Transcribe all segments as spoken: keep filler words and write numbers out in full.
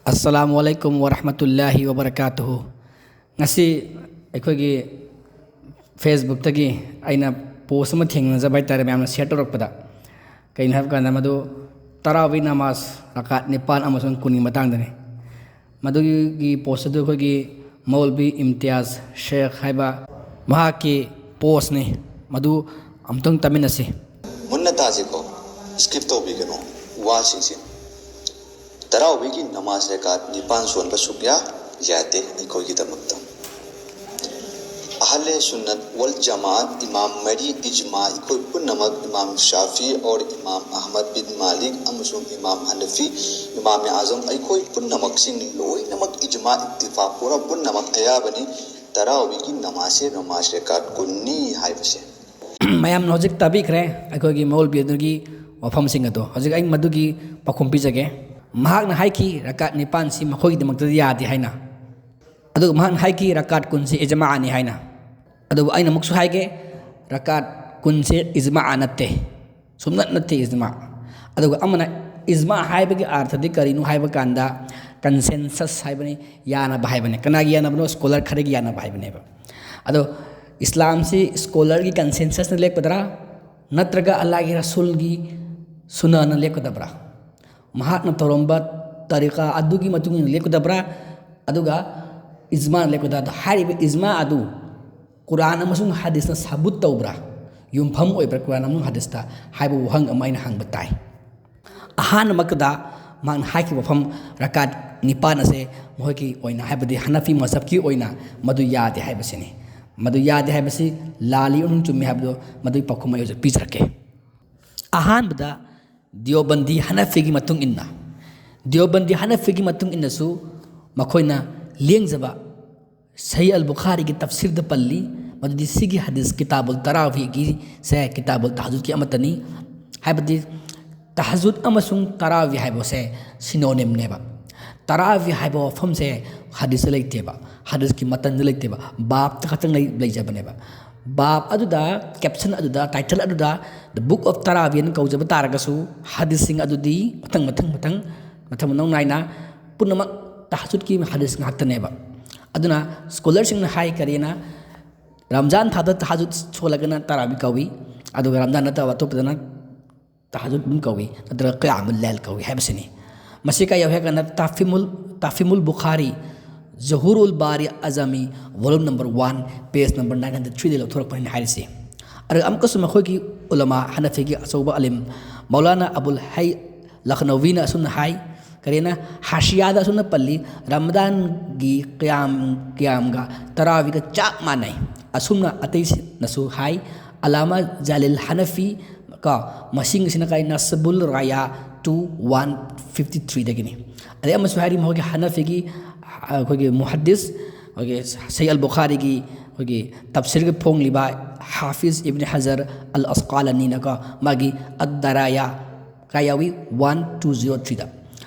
ꯑꯁꯂꯥꯃꯨ ꯑꯂꯥꯏꯀꯨꯝ ꯋꯔꯍꯃꯇꯨꯜꯂꯥꯍꯤ ꯋꯕꯔꯀꯥꯇꯨꯍꯨ꯫ ꯉꯁꯤ ꯑꯩꯈꯣꯏꯒꯤ ꯐꯦꯁꯕꯨꯛꯇꯒꯤ ꯑꯩꯅ ꯄꯣꯁ ꯑꯃ ꯊꯦꯡꯅꯖꯕ ꯍꯥꯏꯇꯥꯔꯦ, ꯃꯌꯥꯝꯅ ꯁꯤꯌꯔ ꯇꯧꯔꯛꯄꯗ꯫ ꯀꯩꯅꯣ ꯍꯥꯏꯕ ꯀꯥꯟꯗ, ꯃꯗꯨ ꯇꯔꯥꯋꯤ ꯅꯃꯥꯖ ꯔꯀꯥꯠ ꯅꯤꯄꯥꯟ ꯑꯃꯁꯨꯡ ꯀꯨꯟꯒꯤ ꯃꯇꯥꯡꯗꯅꯤ꯫ ꯃꯗꯨꯒꯤ ꯄꯣꯁ ꯑꯗꯨ ꯑꯩꯈꯣꯏꯒꯤ ꯃꯧꯂꯕꯤ ꯏꯝꯇꯤꯌꯥꯖ ꯁꯦꯈ ꯍꯥꯏꯕ ꯃꯍꯥꯛꯀꯤ ꯄꯣꯁꯅꯤ꯫ ꯃꯗꯨ ꯑꯃꯨꯛꯇꯪ ꯇꯥꯃꯤꯟꯅꯁꯤ꯫ ꯃꯨꯟꯅ ꯇꯥꯁꯤꯀꯣ, ꯁ꯭ꯀꯤꯞ ꯇꯧꯕꯤꯒꯅꯨ ꯋꯥꯁꯤꯡꯁꯦ꯫ ꯇꯔꯥꯋꯤꯒꯤ ꯅꯃꯥꯖ ꯔꯀꯥꯠ ꯅꯤꯄꯥꯟ ꯁꯣꯟꯕ ꯁꯨꯛꯌꯥ ꯌꯥꯗꯦ ꯑꯩꯈꯣꯏꯒꯤꯗꯃꯛꯇ꯫ ꯑꯍꯂꯦ ꯁꯨꯟꯅꯠ ꯋꯜ ꯖꯃꯥꯑꯠ, ꯏꯃꯥꯝ ꯃꯔꯤ, ꯏꯖꯃꯥ, ꯑꯩꯈꯣꯏ ꯄꯨꯝꯅꯃꯛ, ꯏꯃꯥꯝ ꯁꯥꯐꯤ ꯑꯣꯔ ꯏꯃꯥꯝ ꯑꯍꯃꯗ ꯕꯤꯟ ꯃꯥꯂꯤꯛ ꯑꯃꯁꯨꯡ ꯏꯃꯥꯝ ꯍꯅꯐꯤ, ꯏꯃꯥꯝ ꯑꯥꯖꯝ, ꯑꯩꯈꯣꯏ ꯄꯨꯝꯅꯃꯛꯁꯤꯡ ꯂꯣꯏꯅꯃꯛ ꯏꯖꯃꯥ, ꯏꯠꯇꯤꯐꯥꯛ, ꯄꯨꯔꯥ ꯄꯨꯝꯅꯃꯛ ꯑꯌꯥꯕꯅꯤ꯫ ꯇꯔꯥꯋꯤꯒꯤ ꯅꯃꯥꯖꯁꯦ ꯅꯃꯥꯖ ꯔꯀꯥꯠ ꯀꯨꯟꯅꯤ ꯍꯥꯏꯕꯁꯦ꯫ ꯃꯌꯥꯝꯅ ꯍꯧꯖꯤꯛ ꯇꯥꯕꯤꯈ꯭ꯔꯦ ꯑꯩꯈꯣꯏꯒꯤ ꯃꯧꯂꯕꯤ ꯑꯗꯨꯒꯤ ꯋꯥꯐꯝꯁꯤꯡ ꯑꯗꯣ꯫ ꯍꯧꯖꯤꯛ ꯑꯩ ꯃꯗꯨꯒꯤ ꯄꯥꯎꯈꯨꯝ ꯄꯤꯖꯒꯦ꯫ ꯃꯍꯥꯛꯅ ꯍꯥꯏꯈꯤ, ꯔꯀꯥꯠ ꯅꯤꯄꯥꯟꯁꯤ ꯃꯈꯣꯏꯒꯤꯗꯃꯛꯇꯗꯤ ꯌꯥꯗꯦ ꯍꯥꯏꯅ꯫ ꯑꯗꯨꯒ ꯃꯍꯥꯛꯅ ꯍꯥꯏꯈꯤ, ꯔꯀꯥꯠ ꯀꯨꯟꯁꯤ ꯏꯖꯃꯥꯅꯤ ꯍꯥꯏꯅ꯫ ꯑꯗꯨꯕꯨ ꯑꯩꯅ ꯑꯃꯨꯛꯁꯨ ꯍꯥꯏꯒꯦ, ꯔꯀꯥꯠ ꯀꯨꯟꯁꯤ ꯏꯖꯃꯥ ꯅꯠꯇꯦ, ꯁꯨꯡꯅꯠ ꯅꯠꯇꯦ ꯏꯖꯃꯥ꯫ ꯑꯗꯨꯒ ꯑꯃꯅ, ꯏꯖꯃꯥ ꯍꯥꯏꯕꯒꯤ ꯑꯥꯔꯊꯗꯤ ꯀꯔꯤꯅꯣ ꯍꯥꯏꯕ ꯀꯥꯟꯗ, ꯀꯟꯁꯦꯟꯁꯁ ꯍꯥꯏꯕꯅꯤ, ꯌꯥꯅꯕ ꯍꯥꯏꯕꯅꯤ꯫ ꯀꯅꯥꯒꯤ ꯌꯥꯅꯕꯅꯣ? ꯁ꯭ꯀꯣꯂꯔ ꯈꯔꯒꯤ ꯌꯥꯅꯕ ꯍꯥꯏꯕꯅꯦꯕ꯫ ꯑꯗꯣ ꯏꯁꯂꯥꯝꯁꯤ ꯁ꯭ꯀꯣꯂꯔꯒꯤ ꯀꯟꯁꯦꯟꯁꯁꯅ ꯂꯦꯞꯀꯗ꯭ꯔꯥ, ꯅꯠꯇ꯭ꯔꯒ ꯑꯜꯂꯥꯍꯒꯤ ꯔꯁꯨꯜꯒꯤ ꯁꯨꯟꯅꯅ ꯂꯦꯞꯀꯗꯕ꯭ꯔꯥ? ꯃꯍꯥꯛꯅ ꯇꯧꯔꯝꯕ ꯇꯔꯤꯀꯥ ꯑꯗꯨꯒꯤ ꯃꯇꯨꯡ ꯏꯟꯅ ꯂꯦꯞꯀꯗꯕ꯭ꯔꯥ, ꯑꯗꯨꯒ ꯏꯖꯃꯥꯅ ꯂꯦꯞꯀꯗꯕ꯭ꯔꯥ? ꯍꯥꯏꯔꯤꯕ ꯏꯖꯃꯥ ꯑꯗꯨ ꯀꯨꯔꯥꯟ ꯑꯃꯁꯨꯡ ꯍꯗꯤꯁꯅ ꯁꯥꯕꯨꯠ ꯇꯧꯕ꯭ꯔꯥ, ꯌꯨꯝꯐꯝ ꯑꯣꯏꯕ꯭ꯔꯥ ꯀꯨꯔꯥꯟ ꯑꯃꯁꯨꯡ ꯍꯗꯤꯁꯇ ꯍꯥꯏꯕ ꯋꯥꯍꯪ ꯑꯃ ꯑꯩꯅ ꯍꯪꯕ ꯇꯥꯏ꯫ ꯑꯍꯥꯟꯕꯃꯛꯇꯗ ꯃꯍꯥꯛꯅ ꯍꯥꯏꯈꯤꯕ ꯋꯥꯐꯝ, ꯔꯀꯥꯠ ꯅꯤꯄꯥꯟ ꯑꯁꯦ ꯃꯈꯣꯏꯒꯤ ꯑꯣꯏꯅ, ꯍꯥꯏꯕꯗꯤ ꯍꯅꯐꯤ ꯃꯖꯍꯕꯀꯤ ꯑꯣꯏꯅ ꯃꯗꯨ ꯌꯥꯗꯦ ꯍꯥꯏꯕꯁꯤꯅꯤ꯫ ꯃꯗꯨ ꯌꯥꯗꯦ ꯍꯥꯏꯕꯁꯤ ꯂꯥꯜꯂꯤ ꯑꯃꯁꯨꯡ ꯆꯨꯝꯃꯤ ꯍꯥꯏꯕꯗꯨ, ꯃꯗꯨꯒꯤ ꯄꯥꯎꯈꯨꯝ ꯑꯩ ꯍꯧꯖꯤꯛ ꯄꯤꯖꯔꯛꯀꯦ꯫ ꯑꯍꯥꯟꯕꯗ, ꯗꯤꯌꯣꯕꯟꯗꯤ ꯍꯅꯐꯤꯒꯤ ꯃꯇꯨꯡ ꯏꯟꯅ, ꯗꯤꯌꯣꯕꯟꯗꯤ ꯍꯅꯐꯤꯒꯤ ꯃꯇꯨꯡ ꯏꯟꯅꯁꯨ ꯃꯈꯣꯏꯅ ꯂꯦꯡꯖꯕ ꯁꯍꯤ ꯑꯜ ꯕꯨꯈꯥꯔꯤꯒꯤ ꯇꯐꯁꯤꯔꯗ ꯄꯜꯂꯤ, ꯃꯗꯨꯗꯤ ꯁꯤꯒꯤ ꯍꯗꯤꯁ ꯀꯤꯇꯥꯕꯨꯜ ꯇꯔꯥꯋꯤꯒꯤ ꯁꯦ ꯀꯤꯇꯥꯕꯨꯜ ꯇꯍꯖꯨꯗꯀꯤ ꯑꯃꯠꯇꯅꯤ꯫ ꯍꯥꯏꯕꯗꯤ ꯇꯍꯖꯨꯗ ꯑꯃꯁꯨꯡ ꯇꯔꯥꯋꯤ ꯍꯥꯏꯕꯁꯦ ꯁꯤꯅꯣꯅꯤꯝꯅꯦꯕ꯫ ꯇꯔꯥꯋꯤ ꯍꯥꯏꯕ ꯋꯥꯐꯝꯁꯦ ꯍꯗꯤꯁꯇ ꯂꯩꯇꯦꯕ, ꯍꯗꯤꯁꯀꯤ ꯃꯇꯟꯗ ꯂꯩꯇꯦꯕ, ꯕꯥꯞꯇ ꯈꯛꯇꯪ ꯂꯩ-, ꯂꯩꯖꯕꯅꯦꯕ꯫ ꯕꯥꯞ ꯑꯗꯨꯗ, ꯀꯦꯞꯁꯟ ꯑꯗꯨꯗ, ꯇꯥꯏꯇꯜ ꯑꯗꯨꯗ The Book of Taraweeh ꯑꯅ ꯀꯧꯖꯕ ꯇꯥꯔꯒꯁꯨ, ꯍꯗꯤꯁꯁꯤꯡ ꯑꯗꯨꯗꯤ ꯃꯊꯪ, ꯃꯊꯪ, ꯃꯊꯪ, ꯃꯊꯪ ꯃꯅꯥꯎ ꯅꯥꯏꯅ ꯄꯨꯝꯅꯃꯛ ꯇꯍꯖꯨꯗꯀꯤ ꯍꯗꯤꯁ ꯉꯥꯛꯇꯅꯦꯕ꯫ ꯑꯗꯨꯅ ꯁ꯭ꯀꯣꯂꯔꯁꯤꯡꯅ ꯍꯥꯏ ꯀꯔꯤꯅ, ꯔꯝꯖꯥꯟ ꯊꯥꯗ ꯇꯍꯖꯨꯗ ꯁꯣꯜꯂꯒꯅ ꯇꯔꯥꯕꯤ ꯀꯧꯏ, ꯑꯗꯨꯒ ꯔꯝꯖꯥꯟ ꯅꯠꯇꯕ ꯑꯇꯣꯞꯄꯗꯅ ꯇꯍꯖꯨꯗ ꯑꯗꯨꯝ ꯀꯧꯏ, ꯅꯠꯇ꯭ꯔꯒ ꯀꯌꯥꯃꯨꯜ ꯂꯦꯜ ꯀꯧꯏ ꯍꯥꯏꯕꯁꯤꯅꯤ꯫ ꯃꯁꯤ ꯀꯥꯏ ꯌꯧꯏ ꯍꯥꯏ ꯀꯥꯟꯗ ꯇꯥꯐꯤꯃꯨꯜ, ꯇꯥꯐꯤꯃꯨꯜ ꯕꯨꯈꯥꯔꯤ, ꯖꯍꯨꯔꯨꯜ ꯕꯥꯔꯤ ꯑꯖꯃꯤ, volume number one, page number nine hundred threeꯗ ꯂꯧꯊꯣꯔꯛꯄꯅꯤ ꯍꯥꯏꯔꯤꯁꯤ꯫ ꯑꯗꯨꯒ ꯑꯃꯨꯛꯀꯁꯨ ꯃꯈꯣꯏꯒꯤ ꯎꯂꯃꯥ ꯍꯅꯐꯤꯒꯤ ꯑꯆꯧꯕ ꯑꯂꯤꯝ ꯃꯧꯂꯥꯅꯥ ꯑꯕꯨꯜ ꯍꯩ ꯂꯈꯅꯧꯋꯤꯅ ꯑꯁꯨꯝꯅ ꯍꯥꯏ, ꯀꯔꯤꯅ ꯍꯥꯁꯤꯌꯥꯗ ꯑꯁꯨꯝꯅ ꯄꯜꯂꯤ, ꯔꯃꯗꯥꯟꯒꯤ ꯀꯌꯥꯝ, ꯀꯌꯥꯝꯒ ꯇꯔꯥꯋꯤꯒ ꯆꯞ ꯃꯥꯟꯅꯩ꯫ ꯑꯁꯨꯝꯅ ꯑꯇꯩꯁꯤꯡꯅꯁꯨ ꯍꯥꯏ꯫ ꯑꯂꯥꯃꯥ ꯖꯂꯤꯜ ꯍꯅꯐꯤ ꯀꯣ, ꯃꯁꯤꯡꯁꯤꯅ ꯀꯥꯏ ꯅꯁꯕꯨꯜ ꯔꯥꯌꯥ two one fifty threeꯗꯒꯤꯅꯤ꯫ ꯑꯗꯩ ꯑꯃꯁꯨ ꯍꯥꯏꯔꯤ, ꯃꯈꯣꯏꯒꯤ ꯍꯅꯐꯤꯒꯤ, ꯑꯩꯈꯣꯏꯒꯤ ꯃꯨꯍꯗꯤꯁ, ꯑꯩꯈꯣꯏꯒꯤ ꯁꯩ ꯑꯜ ꯕꯨꯈꯥꯔꯤꯒꯤ ꯑꯩꯈꯣꯏꯒꯤ ꯇꯞꯁꯤꯔꯒꯤ ꯐꯣꯡꯂꯤꯕ ꯍꯥꯐꯤꯖ ꯏꯕꯅꯤ ꯍꯖꯔ ꯑꯜ ꯑꯁꯀꯥꯂꯥꯅꯤꯅꯀꯣ, ꯃꯥꯒꯤ ꯑꯗ ꯗꯔꯥꯌꯥ ꯀꯥꯏ ꯌꯥꯎꯏ? One two zero threeꯗ꯫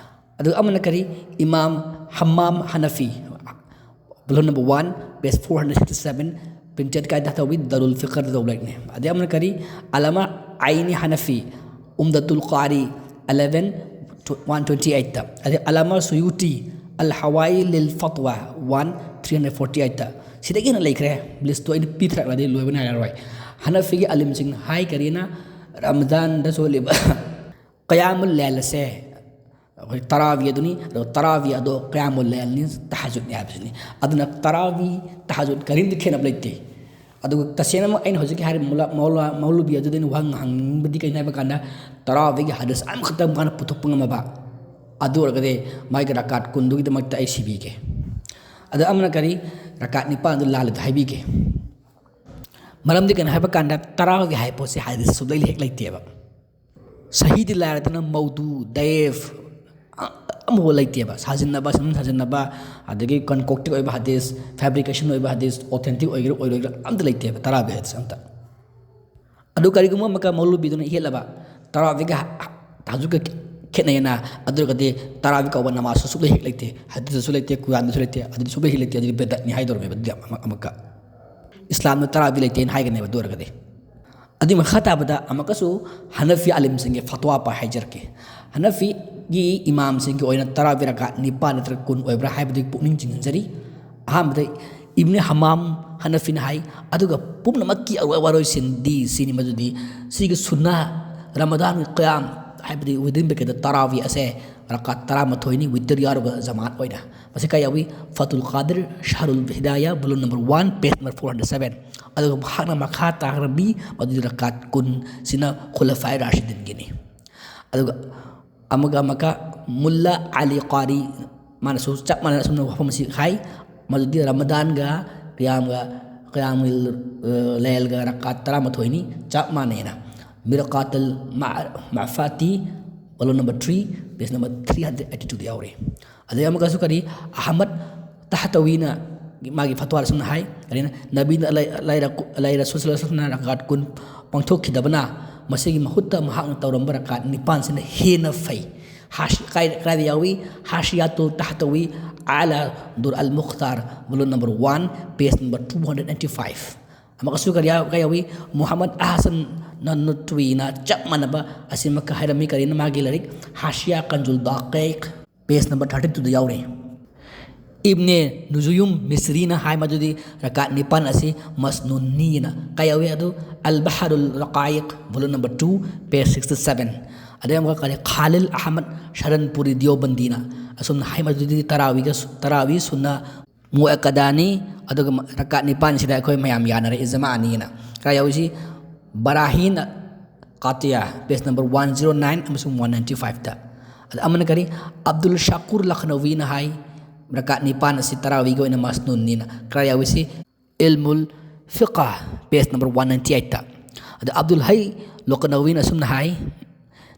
ꯑꯗꯨꯒ ꯑꯃꯅ ꯀꯔꯤ? ꯏꯃꯥꯝ ꯍꯝꯃꯥꯝ ꯍꯅꯐꯤ, volume number one, page four hundred sixty seven, printed ꯀꯥꯏꯗ ꯇꯧꯏ? ꯗꯥꯔꯨꯜ ꯐꯤꯀꯔꯗ ꯇꯧꯕ ꯂꯥꯏꯔꯤꯛꯅꯤ꯫ ꯑꯗꯩ ꯑꯃꯅ ꯀꯔꯤ? ꯑꯂꯥꯃꯥ ꯑꯥꯏꯅꯤ ꯍꯅꯐꯤ, ꯎꯝꯗꯥꯇꯨꯜ ꯀꯥꯔꯤ, eleven one twenty eightꯇ꯫ ꯑꯗꯩ ꯑꯂꯥꯃꯥ ꯁꯨꯌꯨꯇꯤ, ꯑꯜ ꯍꯋꯥꯏ ꯂꯤꯜ ꯐꯠꯋꯥ, one three hundred forty eightꯇ꯫ ꯁꯤꯗꯒꯤ ꯍꯦꯟꯅ ꯂꯩꯈ꯭ꯔꯦ, ꯂꯤꯁꯇꯣ ꯑꯩꯅ ꯄꯤꯊꯔꯛꯂꯗꯤ ꯂꯣꯏꯕ ꯅꯥꯏꯔꯔꯣꯏ꯫ ꯍꯅꯐꯤꯒꯤ ꯑꯂꯤꯝꯁꯤꯡꯅ ꯍꯥꯏ ꯀꯔꯤꯅ, ꯔꯃꯗꯥꯟꯗ ꯁꯣꯜꯂꯤꯕ ꯀꯌꯥꯃꯨꯜ ꯂꯦꯜ ꯑꯁꯦ ꯑꯩꯈꯣꯏ ꯇꯔꯥꯕꯤ ꯑꯗꯨꯅꯤ꯫ ꯑꯗꯣ ꯇꯔꯥꯕꯤ ꯑꯗꯣ ꯀꯌꯥꯃꯨꯜ ꯂꯦꯜꯅꯤ, ꯇꯍꯖꯨꯗꯅꯤ ꯍꯥꯏꯕꯁꯤꯅꯤ꯫ ꯑꯗꯨꯅ ꯇꯔꯥꯕꯤ, ꯇꯍꯖꯨꯗ ꯀꯔꯤꯝꯇ ꯈꯦꯠꯅꯕ ꯂꯩꯇꯦ꯫ ꯑꯗꯨꯒ ꯇꯁꯦꯡꯅꯃꯛ ꯑꯩꯅ ꯍꯧꯖꯤꯛꯀꯤ ꯍꯥꯏꯔꯤꯕ ꯃꯧꯂꯥ-, ꯃꯧꯂꯥ-, ꯃꯧꯂꯨꯕꯤ ꯑꯗꯨꯗ ꯑꯩꯅ ꯋꯥꯍꯪ ꯍꯪꯅꯤꯡꯕꯗꯤ ꯀꯩꯅꯣ ꯍꯥꯏꯕ ꯀꯥꯟꯗ, ꯇꯔꯥꯕꯤꯒꯤ ꯍꯗꯤꯁ ꯑꯃꯈꯛꯇꯪ ꯃꯥꯅ ꯄꯨꯊꯣꯛꯄ ꯉꯝꯃꯕ, ꯑꯗꯨ ꯑꯣꯏꯔꯒꯗꯤ ꯃꯥꯒꯤ ꯔꯀꯥꯠ ꯀꯨꯟꯗꯨꯒꯤꯗꯃꯛꯇ ꯑꯩ ꯁꯤꯕꯤꯒꯦ꯫ ꯑꯗ ꯑꯃꯅ ꯀꯔꯤ, ꯔꯀꯥꯠ ꯅꯤꯄꯥꯟꯗꯨ ꯂꯥꯜꯂꯦꯗ ꯍꯥꯏꯕꯤꯒꯦ꯫ ꯃꯔꯝꯗꯤ ꯀꯩꯅꯣ ꯍꯥꯏꯕ ꯀꯥꯟꯗ, ꯇꯔꯥꯕꯤ ꯍꯥꯏꯕ ꯄꯣꯠꯁꯦ ꯍꯗꯤꯁ ꯁꯨꯛꯂꯩ ꯍꯦꯛ ꯂꯩꯇꯦꯕ꯫ ꯁꯍꯤꯗꯤ ꯂꯥꯏꯔꯗꯅ ꯃꯧꯗꯨ, ꯗꯌꯦꯐ, ꯑ-, ꯑꯃꯐꯥꯎ ꯂꯩꯇꯦꯕ꯫ ꯁꯥꯖꯤꯟꯅꯕ, ꯁꯨꯝ ꯁꯥꯖꯤꯟꯅꯕ, ꯑꯗꯒꯤ concocted ꯑꯣꯏꯕ ꯍꯗꯤꯁ, fabrication ꯑꯣꯏꯕ ꯍꯗꯤꯁ, authentic ꯑꯣꯏꯒꯦꯔꯥ ꯑꯣꯏꯔꯣꯏꯒꯦꯔꯥ ꯑꯝꯇ ꯂꯩꯇꯦꯕ ꯇꯔꯥꯕꯤ ꯍꯗꯤꯁ ꯑꯝꯇ꯫ ꯑꯗꯨ ꯀꯔꯤꯒꯨꯝꯕ ꯑꯃꯒ ꯃꯧꯂꯨꯕꯤꯗꯨꯅ ꯏꯍꯦꯜꯂꯕ, ꯇꯔꯥꯕꯤꯒ ꯍ-, ꯍ-, ꯇꯍꯖꯨꯗꯀ ꯈꯦ-, ꯈꯦꯠꯅꯩꯌꯦꯅ, ꯑꯗꯨ ꯑꯣꯏꯔꯒꯗꯤ ꯇꯔꯥꯕꯤ ꯀꯧꯕ ꯅꯃꯥꯖꯁꯨ ꯁꯨꯛꯂꯩ ꯍꯦꯛ ꯂꯩꯇꯦ, ꯍꯗꯤꯁꯇꯁꯨ ꯂꯩꯇꯦ, ꯀꯨꯔꯥꯟꯗꯁꯨ ꯂꯩꯇꯦ, ꯑꯗꯨꯗꯤ ꯁꯨꯛꯂꯩ ꯍꯦꯛ ꯂꯩꯇꯦ, ꯑꯗꯨꯗꯤ ꯕꯦꯗꯠꯅꯤ ꯍꯥꯏꯗꯧꯔꯝꯃꯦꯕ ꯑꯗꯨꯗꯤ ꯑꯃ-, ꯑꯃꯨꯛꯀ꯫ ꯏꯁꯂꯥꯝꯗ ꯇꯔꯥꯕꯤ ꯂꯩꯇꯦꯅ ꯍꯥꯏꯒꯅꯦꯕ ꯑꯗꯨ ꯑꯣꯏꯔꯒꯗꯤ꯫ ꯑꯗꯨꯒꯤ ꯃꯈꯥ ꯇꯥꯕꯗ ꯑꯃꯨꯛꯀꯁꯨ ꯍꯅꯐꯤ ꯑꯥꯂꯤꯝꯁꯤꯡꯒꯤ ꯐꯠꯋꯥ ꯄꯥꯏ ꯍꯥꯏꯖꯔꯛꯀꯦ꯫ ꯍꯅꯐꯤꯒꯤ ꯏꯃꯥꯝꯁꯤꯡꯒꯤ ꯑꯣꯏꯅ ꯇꯔꯥꯕꯤ ꯔꯀꯥꯠ ꯅꯤꯄꯥꯟ ꯅꯠꯇ꯭ꯔꯒ ꯀꯨꯟ ꯑꯣꯏꯕ꯭ꯔꯥ ꯍꯥꯏꯕꯗꯨ ꯄꯨꯛꯅꯤꯡ ꯆꯤꯡꯁꯤꯟꯖꯔꯤ꯫ ꯑꯍꯥꯟꯕꯗ ꯏꯕꯅꯤ ꯍꯃꯥꯝ ꯍꯅꯐꯤꯅ ꯍꯥꯏ, ꯑꯗꯨꯒ ꯄꯨꯝꯅꯃꯛꯀꯤ ꯑꯔꯣꯏ ꯋꯥꯔꯣꯏꯁꯤꯟꯗꯤ ꯁꯤꯅꯤ, ꯃꯗꯨꯗꯤ ꯁꯤꯒꯤ ꯁꯨꯟꯅ ꯔꯃꯗꯥꯟꯒꯤ ꯀꯌꯥꯝ ꯍꯥꯏꯕꯗꯤ within bracket ꯇꯔꯥꯕꯤ ꯑꯁꯦ ꯔꯀꯥꯠ ꯇꯔꯥꯃꯥꯊꯣꯏꯅꯤ, ꯋꯤꯇꯔ ꯌꯥꯎꯔꯒ ꯖꯃꯥꯠ ꯑꯣꯏꯅ꯫ ꯃꯁꯤ ꯀꯥꯏ ꯌꯥꯎꯏ? ꯐꯇꯨꯜ ꯀꯥꯗꯤꯔ ꯁꯍꯔꯨꯜ ꯍꯤꯗꯥꯌꯥ, volume number one, page number four hundred seven꯫ ꯑꯗꯨꯒ ꯃꯍꯥꯛꯅ ꯃꯈꯥ ꯇꯥꯈ꯭ꯔꯕꯤ ꯃꯗꯨꯗꯤ ꯔꯀꯥꯠ ꯀꯨꯟꯁꯤꯅ ꯈꯨꯂꯐꯥꯏ ꯔꯥꯁꯤꯗꯤꯟꯒꯤꯅꯤ꯫ ꯑꯗꯨꯒ ꯑꯃꯒ ꯑꯃꯒ ꯃꯨꯜꯂꯥ ꯑꯂꯤ ꯀꯥꯔꯤ, ꯃꯥꯅꯁꯨ ꯆꯞ ꯃꯥꯟꯅꯅ ꯑꯁꯨꯝꯅ ꯋꯥꯐꯝ ꯑꯁꯤ ꯍꯥꯏ, ꯃꯗꯨꯗꯤ ꯔꯃꯗꯥꯟꯒ ꯀꯌꯥꯝꯒ, ꯀꯌꯥꯝꯒꯤ, ꯑ, ꯂꯩꯜꯒ ꯔꯀꯥꯠ ꯇꯔꯥꯃꯥꯊꯣꯏꯅꯤ, ꯆꯞ ꯃꯥꯟꯅꯩꯅ꯫ ꯃꯤꯔꯀꯥꯇꯜ ꯃꯥ-, ꯃꯥꯐꯥꯇꯤ, volume number three, page number three hundred eighty two ꯗ ꯌꯥꯎꯔꯤ꯫ ꯑꯗꯩ ꯑꯃꯨꯛꯀꯁꯨ ꯀꯔꯤ, ꯑꯍꯃꯗ ꯇꯍꯇꯋꯤꯅ ꯃꯥꯒꯤ ꯐꯠꯋꯥꯗ ꯑꯁꯨꯝꯅ ꯍꯥꯏ, ꯀꯔꯤꯅ, ꯅꯕꯤꯅ ꯑꯂꯥꯏ, ꯑꯂꯥꯏ ꯔꯀꯨ-, ꯑꯂꯥꯏ ꯔꯁꯨꯜ ꯁꯜꯂꯜꯂꯥꯍꯨ ꯑꯂꯥꯏꯍꯤ ꯋꯁꯜꯂꯝꯅ ꯔꯀꯥꯠ ꯀꯨꯟ ꯄꯥꯡꯊꯣꯛꯈꯤꯗꯕꯅ, ꯃꯁꯤꯒꯤ ꯃꯍꯨꯠꯇ ꯃꯍꯥꯛꯅ ꯇꯧꯔꯝꯕ ꯔꯀꯥꯠ ꯅꯤꯄꯥꯟꯁꯤꯅ ꯍꯦꯟꯅ ꯐꯩ꯫ ꯍꯥꯁꯤ-, ꯀꯥꯏ-, ꯀꯗꯥꯏꯗ ꯌꯥꯎꯏ? ꯍꯥꯁꯤꯌꯥꯇꯨꯜ ꯇꯍꯇꯋꯤ ꯑꯂꯥ ꯗꯨꯔ ꯑꯜ ꯃꯨꯈꯇꯥꯔ, volume number one, page number two hundred ninety five꯫ ꯑꯃꯨꯛꯀꯁꯨ ꯀꯔꯤ ꯌꯥꯎ-, ꯀꯔꯤ ꯌꯥꯎꯏ? ꯃꯨꯍꯝꯃꯗ ꯑꯍꯁꯟ ꯅꯅꯨꯇ꯭ꯋꯤꯅ ꯆꯞ ꯃꯥꯟꯅꯕ ꯑꯁꯤꯃꯛꯀ ꯍꯥꯏꯔꯝꯃꯤ꯫ ꯀꯔꯤꯅ? ꯃꯥꯒꯤ ꯂꯥꯏꯔꯤꯛ ꯍꯥꯁꯤꯌꯥ ꯀꯟꯖꯨꯜ ꯗꯥꯀꯤꯛ, page number thirty two ꯗ ꯌꯥꯎꯔꯤ꯫ ꯏꯕꯅꯦ ꯅꯨꯖꯨꯌꯨꯝ ꯃꯤꯁꯔꯤꯅ ꯍꯥꯏ ꯃꯗꯨꯗꯤ ꯔꯀꯥꯠ ꯅꯤꯄꯥꯟ ꯑꯁꯤ ꯃꯁꯅꯨꯟꯅꯤꯅ꯫ ꯀꯥꯏ ꯌꯥꯎꯏ? ꯑꯗꯨ ꯑꯜ ꯕꯍꯔꯨꯜ ꯔꯀꯥꯏꯛ, volume number two, page sixty seven꯫ ꯑꯗꯩ ꯑꯃꯨꯛꯀ ꯀꯔꯤ, ꯈꯥꯂꯤꯜ ꯑꯍꯃꯗ ꯁꯔꯟꯄꯨꯔꯤ ꯗꯤꯌꯣꯕꯟꯗꯤꯅ ꯑꯁꯨꯝꯅ ꯍꯥꯏ ꯃꯗꯨꯗꯤ ꯇꯔꯥꯋꯤꯒ ꯁꯨ-, ꯇꯔꯥꯋꯤ ꯁꯨꯟꯅ ꯃꯨꯑꯛꯀꯗꯥꯅꯤ, ꯑꯗꯨꯒ ꯃ-, ꯔꯀꯥꯠ ꯅꯤꯄꯥꯟꯁꯤꯗ ꯑꯩꯈꯣꯏ ꯃꯌꯥꯝ ꯌꯥꯅꯔꯦ, ꯏꯖꯃꯥꯅꯤꯅ꯫ ꯀꯥꯏ ꯌꯥꯎꯏ ꯁꯤ? ꯕꯔꯥꯍꯤꯟ ꯀꯥꯇꯤꯌꯥ, page number one zero nine ꯑꯃꯁꯨꯡ one ninety five ꯇ꯫ ꯑꯗ ꯑꯃꯅ ꯀꯔꯤ? ꯑꯕꯗꯨꯜ ꯁꯥꯀꯨꯔ ꯂꯈꯅꯧꯋꯤꯅ ꯍꯥꯏ, ꯔꯀꯥꯠ ꯅꯤꯄꯥꯟ ꯑꯁꯤ ꯇꯔꯥꯋꯤꯒꯤ ꯑꯣꯏꯅ ꯃꯁꯅꯨꯟꯅꯤꯅ꯫ ꯀꯗꯥꯏ ꯌꯥꯎꯏ ꯁꯤ? ꯏꯜꯃꯨꯜ ꯐꯤꯀꯥ, page number one ninety eight ꯇ꯫ ꯑꯗ ꯑꯕꯗꯨꯜ ꯍꯩ ꯂꯈꯅꯧꯋꯤꯅ ꯑꯁꯨꯝꯅ ꯍꯥꯏ,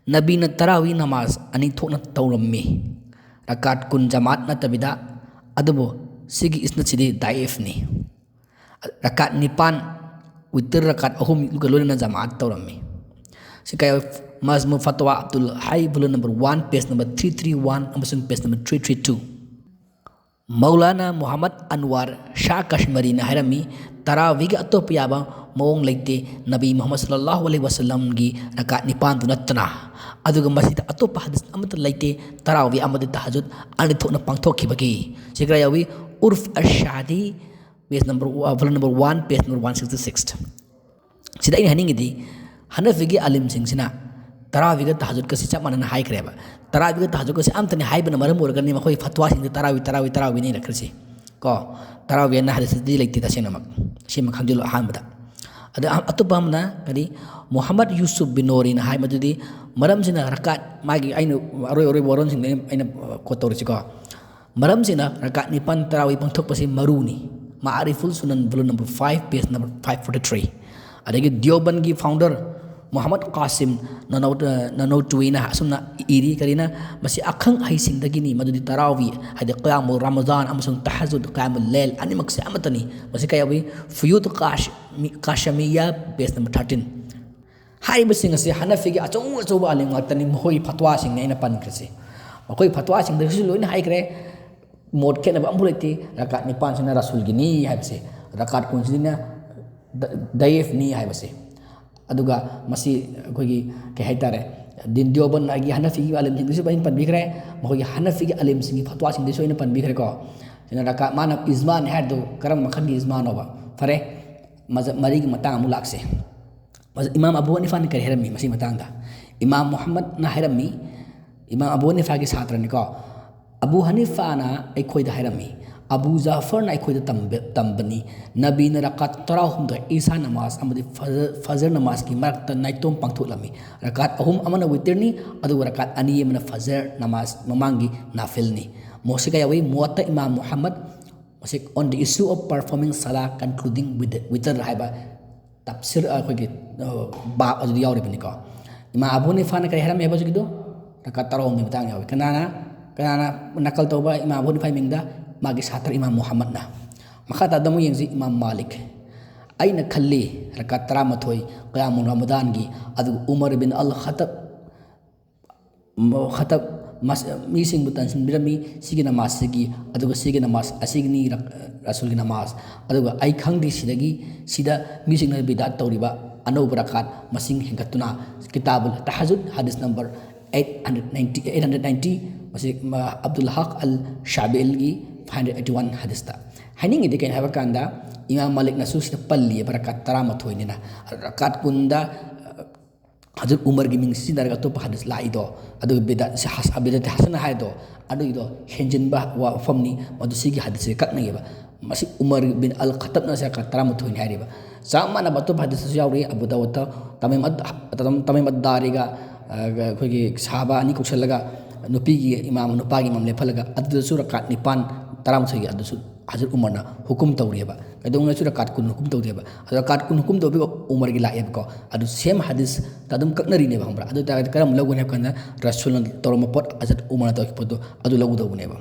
ꯅꯕꯤꯅ ꯇꯔꯥꯋꯤ ꯅꯃꯥꯖ ꯑꯅꯤ ꯊꯣꯛꯅ ꯇꯧꯔꯝꯃꯤ, ꯔꯀꯥꯠ ꯀꯨꯟ ꯖꯃꯥꯠ ꯅꯠꯇꯕꯤꯗ, ꯑꯗꯨꯕꯨ ꯁꯤꯒꯤ ꯏꯁꯅꯠꯁꯤꯗꯤ ꯗꯥꯏꯐꯅꯤ꯫ ꯔꯀꯥꯠ ꯅꯤꯄꯥꯟ, ꯋꯤꯇꯔ ꯔꯀꯥꯠ ꯑꯍꯨꯝꯒ ꯂꯣꯏꯅꯅ ꯖꯃꯥꯠ ꯇꯧꯔꯝꯃꯤ꯫ ꯁꯤ ꯀꯥꯏ? ꯃꯖꯃꯨ ꯐꯇꯋꯥ ꯑꯕꯗꯨꯜ ꯍꯥꯏ, volume number one, page number three three one ꯑꯃꯁꯨꯡ page number three three two꯫ Maulana ꯃꯨꯍꯝꯃꯗ ꯑꯟꯋꯥꯔ ꯁꯥꯍ ꯀꯥꯁꯃꯤꯔꯤꯅ ꯍꯥꯏꯔꯝꯃꯤ, ꯇꯔꯥꯋꯤꯒꯤ ꯑꯇꯣꯞꯄ ꯌꯥꯕ ꯃꯑꯣꯡ ꯂꯩꯇꯦ, ꯅꯕꯤ ꯃꯨꯍꯝꯃꯗ ꯁꯜꯂꯜꯂꯥꯍꯨ ꯑꯂꯩꯍꯤ ꯋꯥꯁꯜꯂꯝꯒꯤ ꯔꯀꯥꯠ ꯅꯤꯄꯥꯟꯗꯨ ꯅꯠꯇꯅ꯫ ꯑꯗꯨꯒ ꯃꯁꯤꯗ ꯑꯇꯣꯞꯄ ꯍꯗꯤꯁ ꯑꯃꯠꯇ ꯂꯩꯇꯦ, ꯇꯔꯥꯋꯤ ꯑꯃꯗꯤ ꯇꯍꯖꯨꯗ ꯑꯅꯤ ꯊꯣꯛꯅ ꯄꯥꯡꯊꯣꯛꯈꯤꯕꯒꯤ꯫ ꯁꯤ ꯀꯔꯥꯏ ꯌꯥꯎꯏ? ꯎꯔꯐ ꯑꯁ-ꯁꯥꯗꯤ, page number, uh, volume number one, page number one sixty six꯫ ꯁꯤꯗ ꯑꯩꯅ ꯍꯥꯏꯅꯤꯡꯉꯤꯗꯤ, ꯍꯅꯐꯤꯒꯤ ꯑꯥꯂꯤꯝꯁꯤꯡꯁꯤꯅ ꯇꯔꯥꯋꯤꯒ ꯇꯍꯖꯨꯗꯀꯁꯤ ꯆꯞ ꯃꯥꯟꯅꯅ ꯍꯥꯏꯈ꯭ꯔꯦꯕ꯫ ꯇꯔꯥꯋꯤꯒ ꯇꯍꯖꯨꯗꯀꯁꯤ ꯑꯝꯇꯅꯤ ꯍꯥꯏꯕꯅ ꯃꯔꯝ ꯑꯣꯏꯔꯒꯅꯤ ꯃꯈꯣꯏ ꯐꯠꯋꯥꯁꯤꯡꯗ ꯇꯔꯥꯋꯤ, ꯇꯔꯥꯋꯤ, ꯇꯔꯥꯋꯤꯅ ꯏꯔꯛꯈ꯭ꯔꯤꯁꯤ꯫ ꯀꯣ, ꯇꯔꯥꯋꯤ ꯑꯅ ꯍꯗꯤꯁꯇꯗꯤ ꯂꯩꯇꯦ ꯇꯁꯦꯡꯅꯃꯛ꯫ ꯁꯤꯃ ꯈꯪꯖꯤꯜꯂꯨ ꯑꯍꯥꯟꯕꯗ꯫ ꯑꯗ ꯑ-, ꯑꯇꯣꯞꯄ ꯑꯃꯅ ꯀꯔꯤ? ꯃꯨꯍꯝꯃꯗ ꯌꯨꯁꯨꯐ ꯕꯤꯅꯣꯔꯤꯅ ꯍꯥꯏ ꯃꯗꯨꯗꯤ, ꯃꯔꯝꯁꯤꯅ ꯔꯀꯥꯠ, ꯃꯥꯒꯤ ꯑꯩꯅ ꯑꯔꯣꯏ ꯑꯔꯣꯏꯕ ꯋꯥꯔꯣꯜꯁꯤꯡꯗ ꯑꯩꯅ, ꯑꯩꯅ quote ꯇꯧꯔꯤꯁꯤꯀꯣ꯫ ꯃꯔꯝꯁꯤꯅ ꯔꯀꯥꯠ ꯅꯤꯄꯥꯟ ꯇꯔꯥꯋꯤ ꯄꯥꯡꯊꯣꯛꯄꯁꯤ ꯃꯔꯨꯅꯤ꯫ ꯃꯥꯔꯤꯐꯨꯜ ꯁꯨꯅꯟ, volume number five, page number five forty three꯫ ꯑꯗꯒꯤ ꯗꯤꯌꯣꯕꯟꯒꯤ founder ꯃꯨꯍꯝꯃꯗ ꯀꯥꯁꯤꯝ ꯅꯅꯧ-, ꯅꯅꯧꯇꯨꯋꯤꯅ ꯑꯁꯨꯝꯅ ꯏꯔꯤ, ꯀꯔꯤꯅ? ꯃꯁꯤ ꯑꯈꯪ ꯑꯍꯩꯁꯤꯡꯗꯒꯤꯅꯤ, ꯃꯗꯨꯗꯤ ꯇꯔꯥꯋꯤ, ꯍꯥꯏꯗꯤ ꯀꯌꯥꯃꯨ ꯔꯃꯖꯥꯟ ꯑꯃꯁꯨꯡ ꯇꯍꯖꯨꯗ, ꯀꯌꯥꯃꯨ ꯂꯦꯜ ꯑꯅꯤꯃꯛꯁꯦ ꯑꯃꯠꯇꯅꯤ꯫ ꯃꯁꯤ ꯀꯌꯥ ꯌꯥꯎꯏ? ꯐꯨꯌꯨꯗ ꯀꯥꯁ-, ꯃꯤ-, ꯀꯥꯁꯃꯤꯌꯥ, page number thirteen꯫ ꯍꯥꯏꯔꯤꯕꯁꯤꯡ ꯑꯁꯤ ꯍꯅꯐꯤꯒꯤ ꯑꯆꯧ ꯑꯆꯧꯕ ꯑꯥꯂꯤꯝ ꯉꯥꯛꯇꯅꯤ, ꯃꯈꯣꯏꯒꯤ ꯐꯠꯋꯥꯁꯤꯡꯅꯤ ꯑꯩꯅ ꯄꯟꯈ꯭ꯔꯤꯁꯤ꯫ ꯃꯈꯣꯏꯒꯤ ꯐꯠꯋꯥꯁꯤꯡꯗꯁꯨ ꯂꯣꯏꯅ ꯍꯥꯏꯈ꯭ꯔꯦ, ꯃꯣꯠ ꯈꯦꯠꯅꯕ ꯑꯃꯐꯥꯎ ꯂꯩꯇꯦ꯫ ꯔꯀꯥꯠ ꯅꯤꯄꯥꯟꯁꯤꯅ ꯔꯁꯨꯜꯒꯤꯅꯤ ꯍꯥꯏꯕꯁꯦ, ꯔꯀꯥꯠ ꯀꯨꯟꯁꯤꯅ ꯗ-, ꯗꯌꯦꯐꯅꯤ ꯍꯥꯏꯕꯁꯦ꯫ ꯑꯗꯨꯒ ꯃꯁꯤ ꯑꯩꯈꯣꯏꯒꯤ ꯀꯩ ꯍꯥꯏꯇꯥꯔꯦ, ꯗꯤꯟ ꯗꯤꯌꯣꯕꯟꯒꯤ ꯍꯅꯐꯤꯒꯤ ꯑꯥꯂꯤꯝꯁꯤꯡꯗꯁꯨ ꯑꯩꯅ ꯄꯟꯕꯤꯈ꯭ꯔꯦ, ꯃꯈꯣꯏꯒꯤ ꯍꯅꯐꯤꯒꯤ ꯑꯥꯂꯤꯝꯁꯤꯡꯒꯤ ꯐꯠꯋꯥꯁꯤꯡꯗꯁꯨ ꯑꯩꯅ ꯄꯟꯕꯤꯈ꯭ꯔꯦꯀꯣ꯫ ꯁꯤꯅ ꯔꯀꯥꯠ, ꯃꯥꯅ ꯏꯖꯃꯥꯅꯤ ꯍꯥꯏꯔꯤꯗꯨ ꯀꯔꯝꯕ ꯃꯈꯜꯒꯤ ꯏꯖꯃꯥꯅꯣꯕ? ꯐꯔꯦ, ꯃꯖꯍꯕ ꯃꯔꯤꯒꯤ ꯃꯇꯥꯡ ꯑꯃꯨꯛ ꯂꯥꯛꯁꯦ꯫ ꯃꯖ-, ꯏꯃꯥꯝ ꯑꯕꯨ ꯍꯅꯤꯐꯥꯅ ꯀꯔꯤ ꯍꯥꯏꯔꯝꯃꯤ ꯃꯁꯤꯒꯤ ꯃꯇꯥꯡꯗ? ꯏꯃꯥꯝ ꯃꯨꯍꯝꯃꯗꯅ ꯍꯥꯏꯔꯝꯃꯤ, ꯏꯃꯥꯝ ꯑꯕꯨ ꯍꯅꯤꯐꯥꯒꯤ ꯁꯥꯇ꯭ꯔꯅꯤꯀꯣ, ꯑꯕꯨ ꯍꯅꯤꯐꯥꯅ ꯑꯩꯈꯣꯏꯗ ꯍꯥꯏꯔꯝꯃꯤ, ꯑꯕꯨ ꯖꯥꯐꯔꯅ ꯑꯩꯈꯣꯏꯗ ꯇꯝꯕ-, ꯇꯝꯕꯅꯤ, ꯅꯕꯤꯅ ꯔꯀꯥꯠ ꯇꯔꯥꯍꯨꯝꯗꯣꯏ ꯏꯁꯥ ꯅꯃꯥꯖ ꯑꯃꯗꯤ ꯐꯖ-, ꯐꯖꯔ ꯅꯃꯥꯖꯀꯤ ꯃꯔꯛꯇ ꯅꯥꯏꯇꯣꯝ ꯄꯥꯡꯊꯣꯛꯂꯝꯃꯤ꯫ ꯔꯀꯥꯠ ꯑꯍꯨꯝ ꯑꯃꯅ ꯋꯤꯇꯔꯅꯤ, ꯑꯗꯨꯒ ꯔꯀꯥꯠ ꯑꯅꯤ ꯑꯃꯅ ꯐꯖꯔ ꯅꯃꯥꯖ ꯃꯃꯥꯡꯒꯤ ꯅꯥꯐꯤꯜꯅꯤ꯫ ꯃꯣꯁꯤ ꯀꯌꯥ ꯌꯥꯎꯏ? ꯃꯨꯋꯠꯇ ꯏꯃꯥꯝ ꯃꯨꯍꯝꯃꯗ, ꯃꯁꯤ on the issue of performing salah concluding with witr ꯍꯥꯏꯕ ꯇꯞꯁꯤꯔ, ꯑꯩꯈꯣꯏꯒꯤ, ꯑ, ꯕꯥꯕ ꯑꯗꯨꯗꯤ ꯌꯥꯎꯔꯤꯕꯅꯤꯀꯣ꯫ ꯏꯃꯥꯝ ꯑꯕꯨ ꯍꯅꯤꯐꯥꯅ ꯀꯔꯤ ꯍꯥꯏꯔꯝꯃꯦ ꯍꯥꯏꯕ ꯍꯧꯖꯤꯛꯀꯤꯗꯣ? ꯔꯀꯥꯠ ꯇꯔꯥꯍꯨꯝꯗꯣꯏ ꯃꯇꯥꯡ ꯌꯥꯎꯏ꯫ ꯀꯅꯥꯅ, ꯀꯅꯥꯅ ꯅꯀꯜ ꯇꯧꯕ ꯏꯃꯥꯝ ꯑꯕꯨ ꯍꯅꯤꯐꯥꯒꯤ ꯃꯤꯡꯗ? ꯃꯥꯒꯤ ꯁꯥꯇ꯭ꯔ ꯏꯃꯥꯝ ꯃꯨꯍꯝꯃꯗꯅ꯫ ꯃꯈꯥ ꯇꯥꯗ ꯑꯃꯨꯛ ꯌꯦꯡꯁꯤ, ꯏꯃꯥꯝ ꯃꯥꯂꯤꯛ꯫ ꯑꯩꯅ ꯈꯜꯂꯤ, ꯔꯀꯥꯠ ꯇꯔꯥꯃꯥꯊꯣꯏ ꯀꯌꯥꯃꯨ ꯔꯃꯗꯥꯟꯒꯤ, ꯑꯗꯨꯒ ꯎꯃꯔ ꯕꯤꯟ ꯑꯜ ꯈꯇꯕ, ꯈꯇꯕ ꯃꯤꯁꯤꯡꯕꯨ ꯇꯟꯁꯤꯟꯕꯤꯔꯝꯃꯤ꯫ ꯁꯤꯒꯤ ꯅꯃꯥꯖꯁꯤꯒꯤ, ꯑꯗꯨꯒ ꯁꯤꯒꯤ ꯅꯃꯥꯖ ꯑꯁꯤꯒꯤꯅꯤ, ꯔꯁꯨꯜꯒꯤ ꯅꯃꯥꯖ꯫ ꯑꯗꯨꯒ ꯑꯩ ꯈꯪꯗꯦ ꯁꯤꯗꯒꯤ, ꯁꯤꯗ ꯃꯤꯁꯤꯡꯅ ꯕꯤꯗꯥꯠ ꯇꯧꯔꯤꯕ ꯑꯅꯧꯕ ꯔꯀꯥꯠ ꯃꯁꯤꯡ ꯍꯦꯟꯒꯠꯇꯨꯅ꯫ ꯀꯤꯇꯥꯕꯨꯜ ꯇꯍꯖꯨꯗ, ꯍꯗꯤꯁ number eight hundred ninety, eight hundred ninety, ꯃꯁꯤ ꯑꯕꯗꯨꯜ ꯍꯛ ꯑꯜ ꯁꯥꯕꯤꯜꯒꯤ five hundred eighty one ꯍꯗꯤꯁꯇ꯫ ꯍꯥꯏꯅꯤꯡꯉꯤꯗꯤ ꯀꯩꯅꯣ ꯍꯥꯏꯕ ꯀꯥꯟꯗ, ꯏꯃꯥꯝ ꯃꯥꯂꯤꯛꯅꯁꯨ ꯁꯤꯗ ꯄꯜꯂꯤꯑꯕ ꯔꯀꯥꯠ ꯇꯔꯥꯃꯥꯊꯣꯏꯅꯤꯅ꯫ ꯔꯀꯥꯠ ꯀꯨꯟꯗ ꯍꯖꯔꯠ ꯎꯃꯔꯒꯤ ꯃꯤꯡ ꯁꯤꯖꯤꯟꯅꯔꯒ ꯑꯇꯣꯞꯄ ꯍꯗꯤꯁ ꯂꯥꯛꯏꯗꯣ, ꯑꯗꯨꯒ ꯕꯤꯗꯥ-, ꯁꯤ ꯍꯁ-, ꯕꯤꯗꯥꯇꯤ ꯍꯁꯅ ꯍꯥꯏꯗꯣ, ꯑꯗꯨꯒꯤꯗꯣ ꯍꯦꯟꯖꯤꯟꯕ ꯋꯥꯐꯝꯅꯤ꯫ ꯃꯗꯨ ꯁꯤꯒꯤ ꯍꯗꯤꯁꯁꯦ ꯀꯛꯅꯩꯌꯦꯕ꯫ ꯃꯁꯤ ꯎꯃꯔ ꯕꯤꯟ ꯑꯜ ꯈꯠꯇꯕꯅ ꯁꯤ ꯔꯀꯥꯠ ꯇꯔꯥꯃꯥꯊꯣꯏꯅꯤ ꯍꯥꯏꯔꯤꯕ꯫ ꯆꯞ ꯃꯥꯟꯅꯕ ꯑꯇꯣꯞꯄ ꯍꯗꯤꯁꯇꯁꯨ ꯌꯥꯎꯔꯤ, ꯑꯕꯨ ꯗꯥꯎꯗꯇ ꯇꯃꯤꯝ ꯑꯗ-, ꯇꯃꯤꯝ ꯑꯗ ꯗꯥꯔꯤꯒ, ꯑ, ꯑꯩꯈꯣꯏꯒꯤ ꯁꯍꯥꯕꯥ ꯑꯅꯤ ꯀꯧꯁꯜꯂꯒ ꯅꯨꯄꯤꯒꯤ ꯏꯃꯥꯝ, ꯅꯨꯄꯥꯒꯤ ꯏꯃꯥꯝ ꯂꯦꯞꯍꯜꯂꯒ, ꯑꯗꯨꯗꯁꯨ ꯔꯀꯥꯠ ꯅꯤꯄꯥꯟ, ꯇꯔꯥꯃꯥꯊꯣꯏꯒꯤ ꯑꯗꯨꯁꯨ ꯍꯖꯔꯠ ꯎꯃꯔꯅ ꯍꯨꯀꯨꯝ ꯇꯧꯔꯤꯑꯕ꯫ ꯀꯩꯗꯧꯉꯩꯁꯨ ꯔꯀꯥꯠ ꯀꯨꯟ ꯍꯨꯀꯨꯝ ꯇꯧꯗꯦꯕ꯫ ꯑꯗꯣ ꯔꯀꯥꯠ ꯀꯨꯟ ꯍꯨꯀꯨꯝ ꯇꯧꯕꯤꯕ ꯎꯃꯔꯒꯤ ꯂꯥꯛꯑꯦꯕꯀꯣ꯫ ꯑꯗꯨ ꯁꯦꯝ ꯍꯗꯤꯁꯇ ꯑꯗꯨꯝ ꯀꯛꯅꯔꯤꯅꯦꯕ, ꯈꯪꯕ꯭ꯔꯥ? ꯑꯗꯨ ꯑꯣꯏꯇꯥꯔꯒꯗꯤ ꯀꯔꯝꯕ ꯂꯧꯒꯅꯤ ꯍꯥꯏꯕ ꯀꯥꯟꯗ, ꯔꯁꯨꯜꯅ ꯇꯧꯔꯝꯕ ꯄꯣꯠ, ꯍꯖꯔꯠ ꯎꯃꯔꯅ ꯇꯧꯈꯤꯕ ꯄꯣꯠꯇꯣ ꯑꯗꯨ ꯂꯧꯒꯗꯧꯕꯅꯦꯕ꯫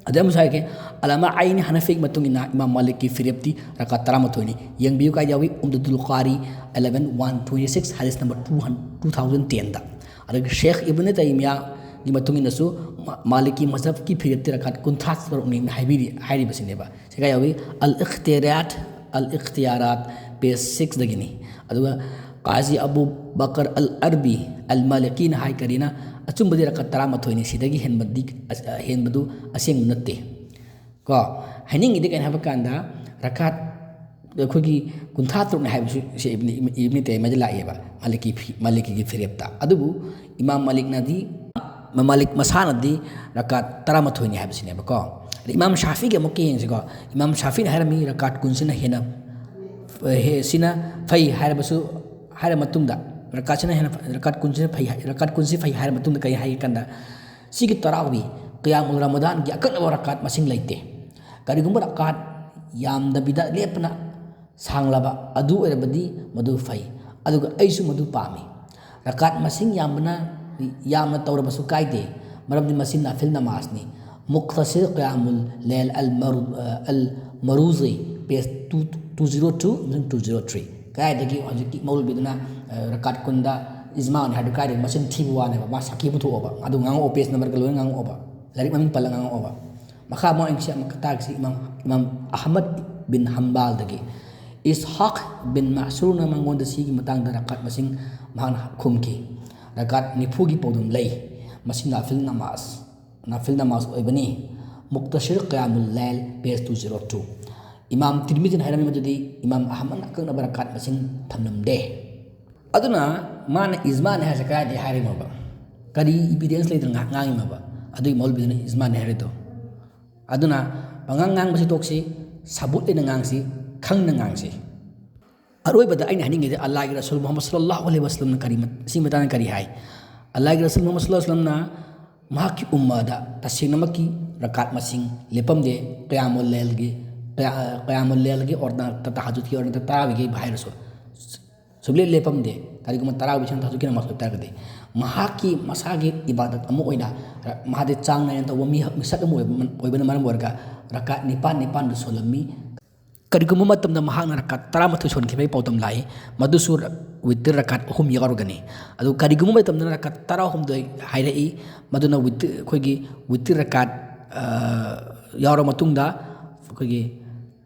ꯑꯗꯩ ꯑꯃꯁꯨ ꯍꯥꯏꯔꯒꯦ, ꯑꯂꯥꯃꯥ ꯑꯥꯏꯅꯤ ꯍꯅꯐꯤꯒꯤ ꯃꯇꯨꯡ ꯏꯟꯅ ꯏꯃꯥꯝ ꯃꯥꯂꯤꯛꯀꯤ ꯐꯤꯔꯦꯞꯇꯤ ꯔꯀꯥꯠ ꯇꯔꯥꯃꯥꯊꯣꯏꯅꯤ꯫ ꯌꯦꯡꯕꯤꯌꯨ ꯀꯥꯏꯗ ꯌꯥꯎꯏ? ꯎꯝꯗꯗꯨꯜ ꯀꯥꯔꯤ eleven one twenty six, ꯍꯗꯤꯁ number two hundred, two thousand ten ꯗ꯫ ꯑꯗꯒꯤ ꯁꯦꯈ ꯏꯕꯅ ꯇꯩꯃꯤꯌꯥꯒꯤ ꯃꯇꯨꯡ ꯏꯟꯅꯁꯨ ꯃꯥ-, ꯃꯥꯂꯤꯛꯀꯤ ꯃꯖꯍꯕꯀꯤ ꯐꯤꯔꯦꯞꯇꯤ ꯔꯀꯥꯠ ꯀꯨꯟꯊ꯭ꯔꯥ ꯇꯔꯨꯛꯅꯤ ꯍꯥꯏꯕꯤꯔꯤ, ꯍꯥꯏꯔꯤꯕꯁꯤꯅꯦꯕ꯫ ꯁꯤ ꯀꯥꯏ ꯌꯥꯎꯏ? ꯑꯜ ꯏꯈꯇꯤꯌꯥꯔꯥꯠ, ꯑꯜ ꯏꯈꯇꯤꯌꯥꯔꯥꯠ, page six ꯗꯒꯤꯅꯤ꯫ ꯑꯗꯨꯒ ꯀꯥꯖꯤ ꯑꯕꯨ ꯕꯀꯔ ꯑꯜ ꯑꯔꯕꯤ ꯑꯜ ꯃꯥꯂꯤꯀꯤꯅ ꯍꯥꯏ ꯀꯔꯤꯅ? ꯑꯆꯨꯝꯕꯗꯤ ꯔꯀꯥꯠ ꯇꯔꯥꯃꯥꯊꯣꯏꯅꯤ, ꯁꯤꯗꯒꯤ ꯍꯦꯟꯕꯗꯤ, ꯑꯁ-, ꯍꯦꯟꯕꯗꯨ ꯑꯁꯦꯡꯕ ꯅꯠꯇꯦ꯫ ꯀꯣ, ꯍꯥꯏꯅꯤꯡꯉꯤꯗꯤ ꯀꯩꯅꯣ ꯍꯥꯏꯕ ꯀꯥꯟꯗ, ꯔꯀꯥꯠ ꯑꯩꯈꯣꯏꯒꯤ ꯀꯨꯟꯊ꯭ꯔꯥ ꯇꯔꯨꯛꯅꯤ ꯍꯥꯏꯕꯁꯨ ꯁꯤ ꯏꯕꯅꯤ, ꯏꯕꯅꯤ ꯇꯩꯃꯗ ꯂꯥꯛꯑꯦꯕ, ꯃꯥꯂꯤꯀꯤ ꯐꯤ-, ꯃꯥꯂꯤꯀꯤꯒꯤ ꯐꯤꯔꯦꯞꯇ꯫ ꯑꯗꯨꯕꯨ ꯏꯃꯥꯝ ꯃꯥꯂꯤꯛꯅꯗꯤ, ꯃꯥꯂꯤꯛ ꯃꯁꯥꯅꯗꯤ ꯔꯀꯥꯠ ꯇꯔꯥꯃꯥꯊꯣꯏꯅꯤ ꯍꯥꯏꯕꯁꯤꯅꯦꯕꯀꯣ꯫ ꯑꯗ ꯏꯃꯥꯝ ꯁꯥꯐꯤꯒꯤ ꯑꯃꯨꯛꯀ ꯌꯦꯡꯁꯤꯀꯣ꯫ ꯏꯃꯥꯝ ꯁꯥꯐꯤꯅ ꯍꯥꯏꯔꯝꯃꯤ, ꯔꯀꯥꯠ ꯀꯨꯟꯁꯤꯅ ꯍꯦꯟꯅ, ꯍꯦ-, ꯁꯤꯅ ꯐꯩ ꯍꯥꯏꯔꯕꯁꯨ, ꯍꯥꯏꯔ ꯃꯇꯨꯡꯗ, ꯔꯀꯥꯠꯁꯤꯅ ꯍꯦꯟꯅ ꯐ-, ꯔꯀꯥꯠ ꯀꯨꯟꯁꯤꯅ ꯐꯩ ꯍꯥꯏ-, ꯔꯀꯥꯠ ꯀꯨꯟꯁꯤ ꯐꯩ ꯍꯥꯏꯔ ꯃꯇꯨꯡꯗ ꯀꯔꯤ ꯍꯥꯏꯒꯦ ꯀꯥꯟꯗ, ꯁꯤꯒꯤ ꯇꯔꯥꯋꯤ ꯀꯤꯌꯥꯃꯨꯜ ꯔꯃꯗꯥꯟꯒꯤ ꯑꯀꯛꯅꯕ ꯔꯀꯥꯠ ꯃꯁꯤꯡ ꯂꯩꯇꯦ꯫ ꯀꯔꯤꯒꯨꯝꯕ ꯔꯀꯥꯠ ꯌꯥꯝꯗꯕꯤꯗ ꯂꯦꯞꯇꯅ ꯁꯥꯡꯂꯕ ꯑꯗꯨ ꯑꯣꯏꯔꯕꯗꯤ ꯃꯗꯨ ꯐꯩ, ꯑꯗꯨꯒ ꯑꯩꯁꯨ ꯃꯗꯨ ꯄꯥꯝꯃꯤ꯫ ꯔꯀꯥꯠ ꯃꯁꯤꯡ ꯌꯥꯝꯕꯅ, ꯌꯥꯝꯅ ꯇꯧꯔꯕꯁꯨ ꯀꯥꯏꯗꯦ, ꯃꯔꯝꯗꯤ ꯃꯁꯤ ꯅꯥꯐꯤꯜ ꯅꯃꯥꯖꯅꯤ꯫ ꯃꯨꯛꯇꯁꯤꯔ ꯀꯤꯌꯥꯃꯨꯜ ꯂꯦꯜ ꯑꯜ ꯃꯔꯨ-, ꯑꯜ ꯃꯔꯨꯖꯤ, page two, two zero two ꯑꯃꯁꯨꯡ two zero three꯫ ꯀꯗꯥꯏꯗꯒꯤ ꯍꯧꯖꯤꯛꯀꯤ ꯃꯧꯂꯕꯤꯗꯨꯅ, ꯑ, ꯔꯀꯥꯠ ꯀꯨꯟꯗ ꯏꯖꯃꯥꯅꯤ ꯍꯥꯏꯗꯨ ꯀꯥꯏꯗꯒꯤ ꯃꯆꯤꯟ ꯊꯤꯕ ꯋꯥꯅꯦꯕ꯫ ꯃꯥ ꯁꯥꯈꯤ ꯄꯨꯊꯣꯛꯑꯣꯕ, ꯑꯗꯨ ꯉꯥꯡꯉꯛꯑꯣ, ꯄꯦꯖ ꯅꯝꯕꯔꯒ ꯂꯣꯏꯅ ꯉꯥꯡꯉꯛꯑꯣꯕ, ꯂꯥꯏꯔꯤꯛ ꯃꯃꯤꯡ ꯄꯜꯂꯒ ꯉꯥꯡꯉꯛꯑꯣꯕ꯫ ꯃꯈꯥ ꯑꯃꯨꯛ ꯑꯩꯅ ꯁꯤ ꯑꯃꯨꯛ ꯇꯥꯛꯁꯤ ꯏꯃꯥꯝ, ꯏꯃꯥꯝ ꯑꯍꯃꯗ ꯕꯤꯟ ꯍꯝꯕꯥꯜꯗꯒꯤ꯫ ꯏꯁꯍꯥꯛ ꯕꯤꯟ ꯃꯥꯁꯨꯔꯅ ꯃꯉꯣꯟꯗ ꯁꯤꯒꯤ ꯃꯇꯥꯡꯗ ꯔꯀꯥꯠ ꯃꯁꯤꯡ ꯃꯍꯥꯛꯅ ꯈꯨꯝꯈꯤ, "ꯔꯀꯥꯠ ꯅꯤꯐꯨꯒꯤ ꯄꯥꯎꯗꯝ ꯂꯩ꯫ ꯃꯁꯤ ꯅꯥꯐꯤꯜ ꯅꯃꯥꯖ, ꯅꯥꯐꯤꯜ ꯅꯃꯥꯖ ꯑꯣꯏꯕꯅꯤ"꯫ ꯃꯨꯛꯇꯁꯤꯔ ꯀꯌꯥꯃꯨꯜ ꯂꯩꯜ, ꯄꯦꯖ ꯇꯨ ꯖꯤꯔꯣ ꯇꯨ꯫ ꯏꯃꯥꯝ ꯇꯤꯔꯃꯤꯖꯤꯅ ꯍꯥꯏꯔꯝꯃꯤ ꯃꯗꯨꯗꯤ ꯏꯃꯥꯝ ꯑꯍꯃꯗꯅ ꯑꯀꯛꯅꯕ ꯔꯀꯥꯠ ꯃꯁꯤꯡ ꯊꯝꯂꯝꯗꯦ꯫ ꯑꯗꯨꯅ ꯃꯥꯅ ꯏꯖꯃꯥꯅꯤ ꯍꯥꯏꯁꯦ ꯀꯗꯥꯏꯗꯒꯤ ꯍꯥꯏꯔꯤꯅꯣꯕ? ꯀꯔꯤ ꯏꯕꯤꯗꯦꯟꯁ ꯂꯩꯗꯅ ꯉꯥꯡ-, ꯉꯥꯡꯉꯤꯅꯣꯕ? ꯑꯗꯨꯒꯤ ꯃꯧꯂꯕꯤꯗꯨꯅ ꯏꯖꯃꯥꯅꯤ ꯍꯥꯏꯔꯤꯗꯣ꯫ ꯑꯗꯨꯅ ꯄꯉꯥꯡ ꯉꯥꯡꯕꯁꯤ ꯇꯣꯛꯁꯤ, ꯁꯕꯨꯠ ꯂꯩꯅ ꯉꯥꯡꯁꯤ, ꯈꯪꯅ ꯉꯥꯡꯁꯤ꯫ ꯑꯔꯣꯏꯕꯗ ꯑꯩꯅ ꯍꯥꯏꯅꯤꯡꯉꯤꯁꯦ, ꯑꯜꯂꯥꯍꯒꯤ ꯔꯁꯨꯜ ꯃꯨꯍꯝꯃꯗ ꯁꯜꯂꯜꯂꯥꯍꯨ ꯑꯂꯩꯍꯤ ꯋꯁꯜꯂꯝꯅ ꯀꯔꯤ ꯃꯠ-, ꯁꯤ ꯃꯇꯥꯡꯗ ꯀꯔꯤ ꯍꯥꯏ? ꯑꯜꯂꯥꯍꯒꯤ ꯔꯁꯨꯜ ꯃꯨꯍꯝꯃꯗ ꯁꯜꯂꯜꯂꯥꯍꯨ ꯑꯂꯩꯍꯤ ꯋꯁꯜꯂꯝꯅ ꯃꯍꯥꯛꯀꯤ ꯎꯝꯃꯗ ꯇꯁꯦꯡꯅꯃꯛꯀꯤ ꯔꯀꯥꯠ ꯃꯁꯤꯡ ꯂꯦꯞꯄꯝꯗꯦ꯫ ꯀꯌꯥꯃꯨꯜ ꯂꯦꯜꯒꯤ, ꯀꯌꯥ-, ꯀꯌꯥꯃꯨꯜ ꯂꯦꯜꯒꯤ ꯑꯣꯔꯗꯅ, ꯇ-, ꯇꯍꯥꯖꯨꯗꯀꯤ ꯑꯣꯔꯗꯅ ꯇꯔꯥꯋꯤꯒꯤ ꯍꯥꯏꯔꯁꯨ ꯁꯨꯡꯂꯦꯞ ꯂꯦꯞꯄꯝꯗꯦ꯫ ꯀꯔꯤꯒꯨꯝꯕ ꯇꯔꯥꯋꯤ ꯁꯤꯅ ꯇꯍꯥꯖꯨꯗꯀꯤ ꯅꯃꯥꯖ ꯑꯣꯏꯕ ꯇꯥꯔꯒꯗꯤ, ꯃꯍꯥꯛꯀꯤ ꯃꯁꯥꯒꯤ ꯏꯕꯥꯗꯠ ꯑꯃ ꯑꯣꯏꯅ ꯔ-, ꯃꯍꯥꯛꯇꯤ ꯆꯥꯡ ꯅꯥꯏꯅ ꯇꯧꯕ ꯃꯤ, ꯃꯤꯁꯛ ꯑꯃ ꯑꯣꯏꯕ-, ꯑꯣꯏꯕꯅ ꯃꯔꯝ ꯑꯣꯏꯔꯒ ꯔꯀꯥꯠ ꯅꯤꯄꯥꯟ ꯅꯤꯄꯥꯟꯗꯨ ꯁꯣꯜꯂꯝꯃꯤ꯫ ꯀꯔꯤꯒꯨꯝꯕ ꯃꯇꯝꯗ ꯃꯍꯥꯛꯅ ꯔꯀꯥꯠ ꯇꯔꯥꯃꯥꯊꯣꯏ ꯁꯣꯟꯈꯤꯕꯒꯤ ꯄꯥꯎꯗꯝ ꯂꯥꯛꯏ, ꯃꯗꯨꯁꯨ ꯔ-, ꯋꯤꯇꯤꯔ ꯔꯀꯥꯠ ꯑꯍꯨꯝ ꯌꯥꯎꯔꯒꯅꯤ꯫ ꯑꯗꯨ ꯀꯔꯤꯒꯨꯝꯕ ꯃꯇꯝꯗꯅ ꯔꯀꯥꯠ ꯇꯔꯥꯍꯨꯝꯗꯣꯏ ꯍꯥꯏꯔꯛꯏ, ꯃꯗꯨꯅ ꯋꯤꯇꯤ-, ꯑꯩꯈꯣꯏꯒꯤ ꯋꯤꯇꯤꯔ ꯔꯀꯥꯠ, ꯑ, ꯌꯥꯎꯔ ꯃꯇꯨꯡꯗ ꯑꯩꯈꯣꯏꯒꯤ,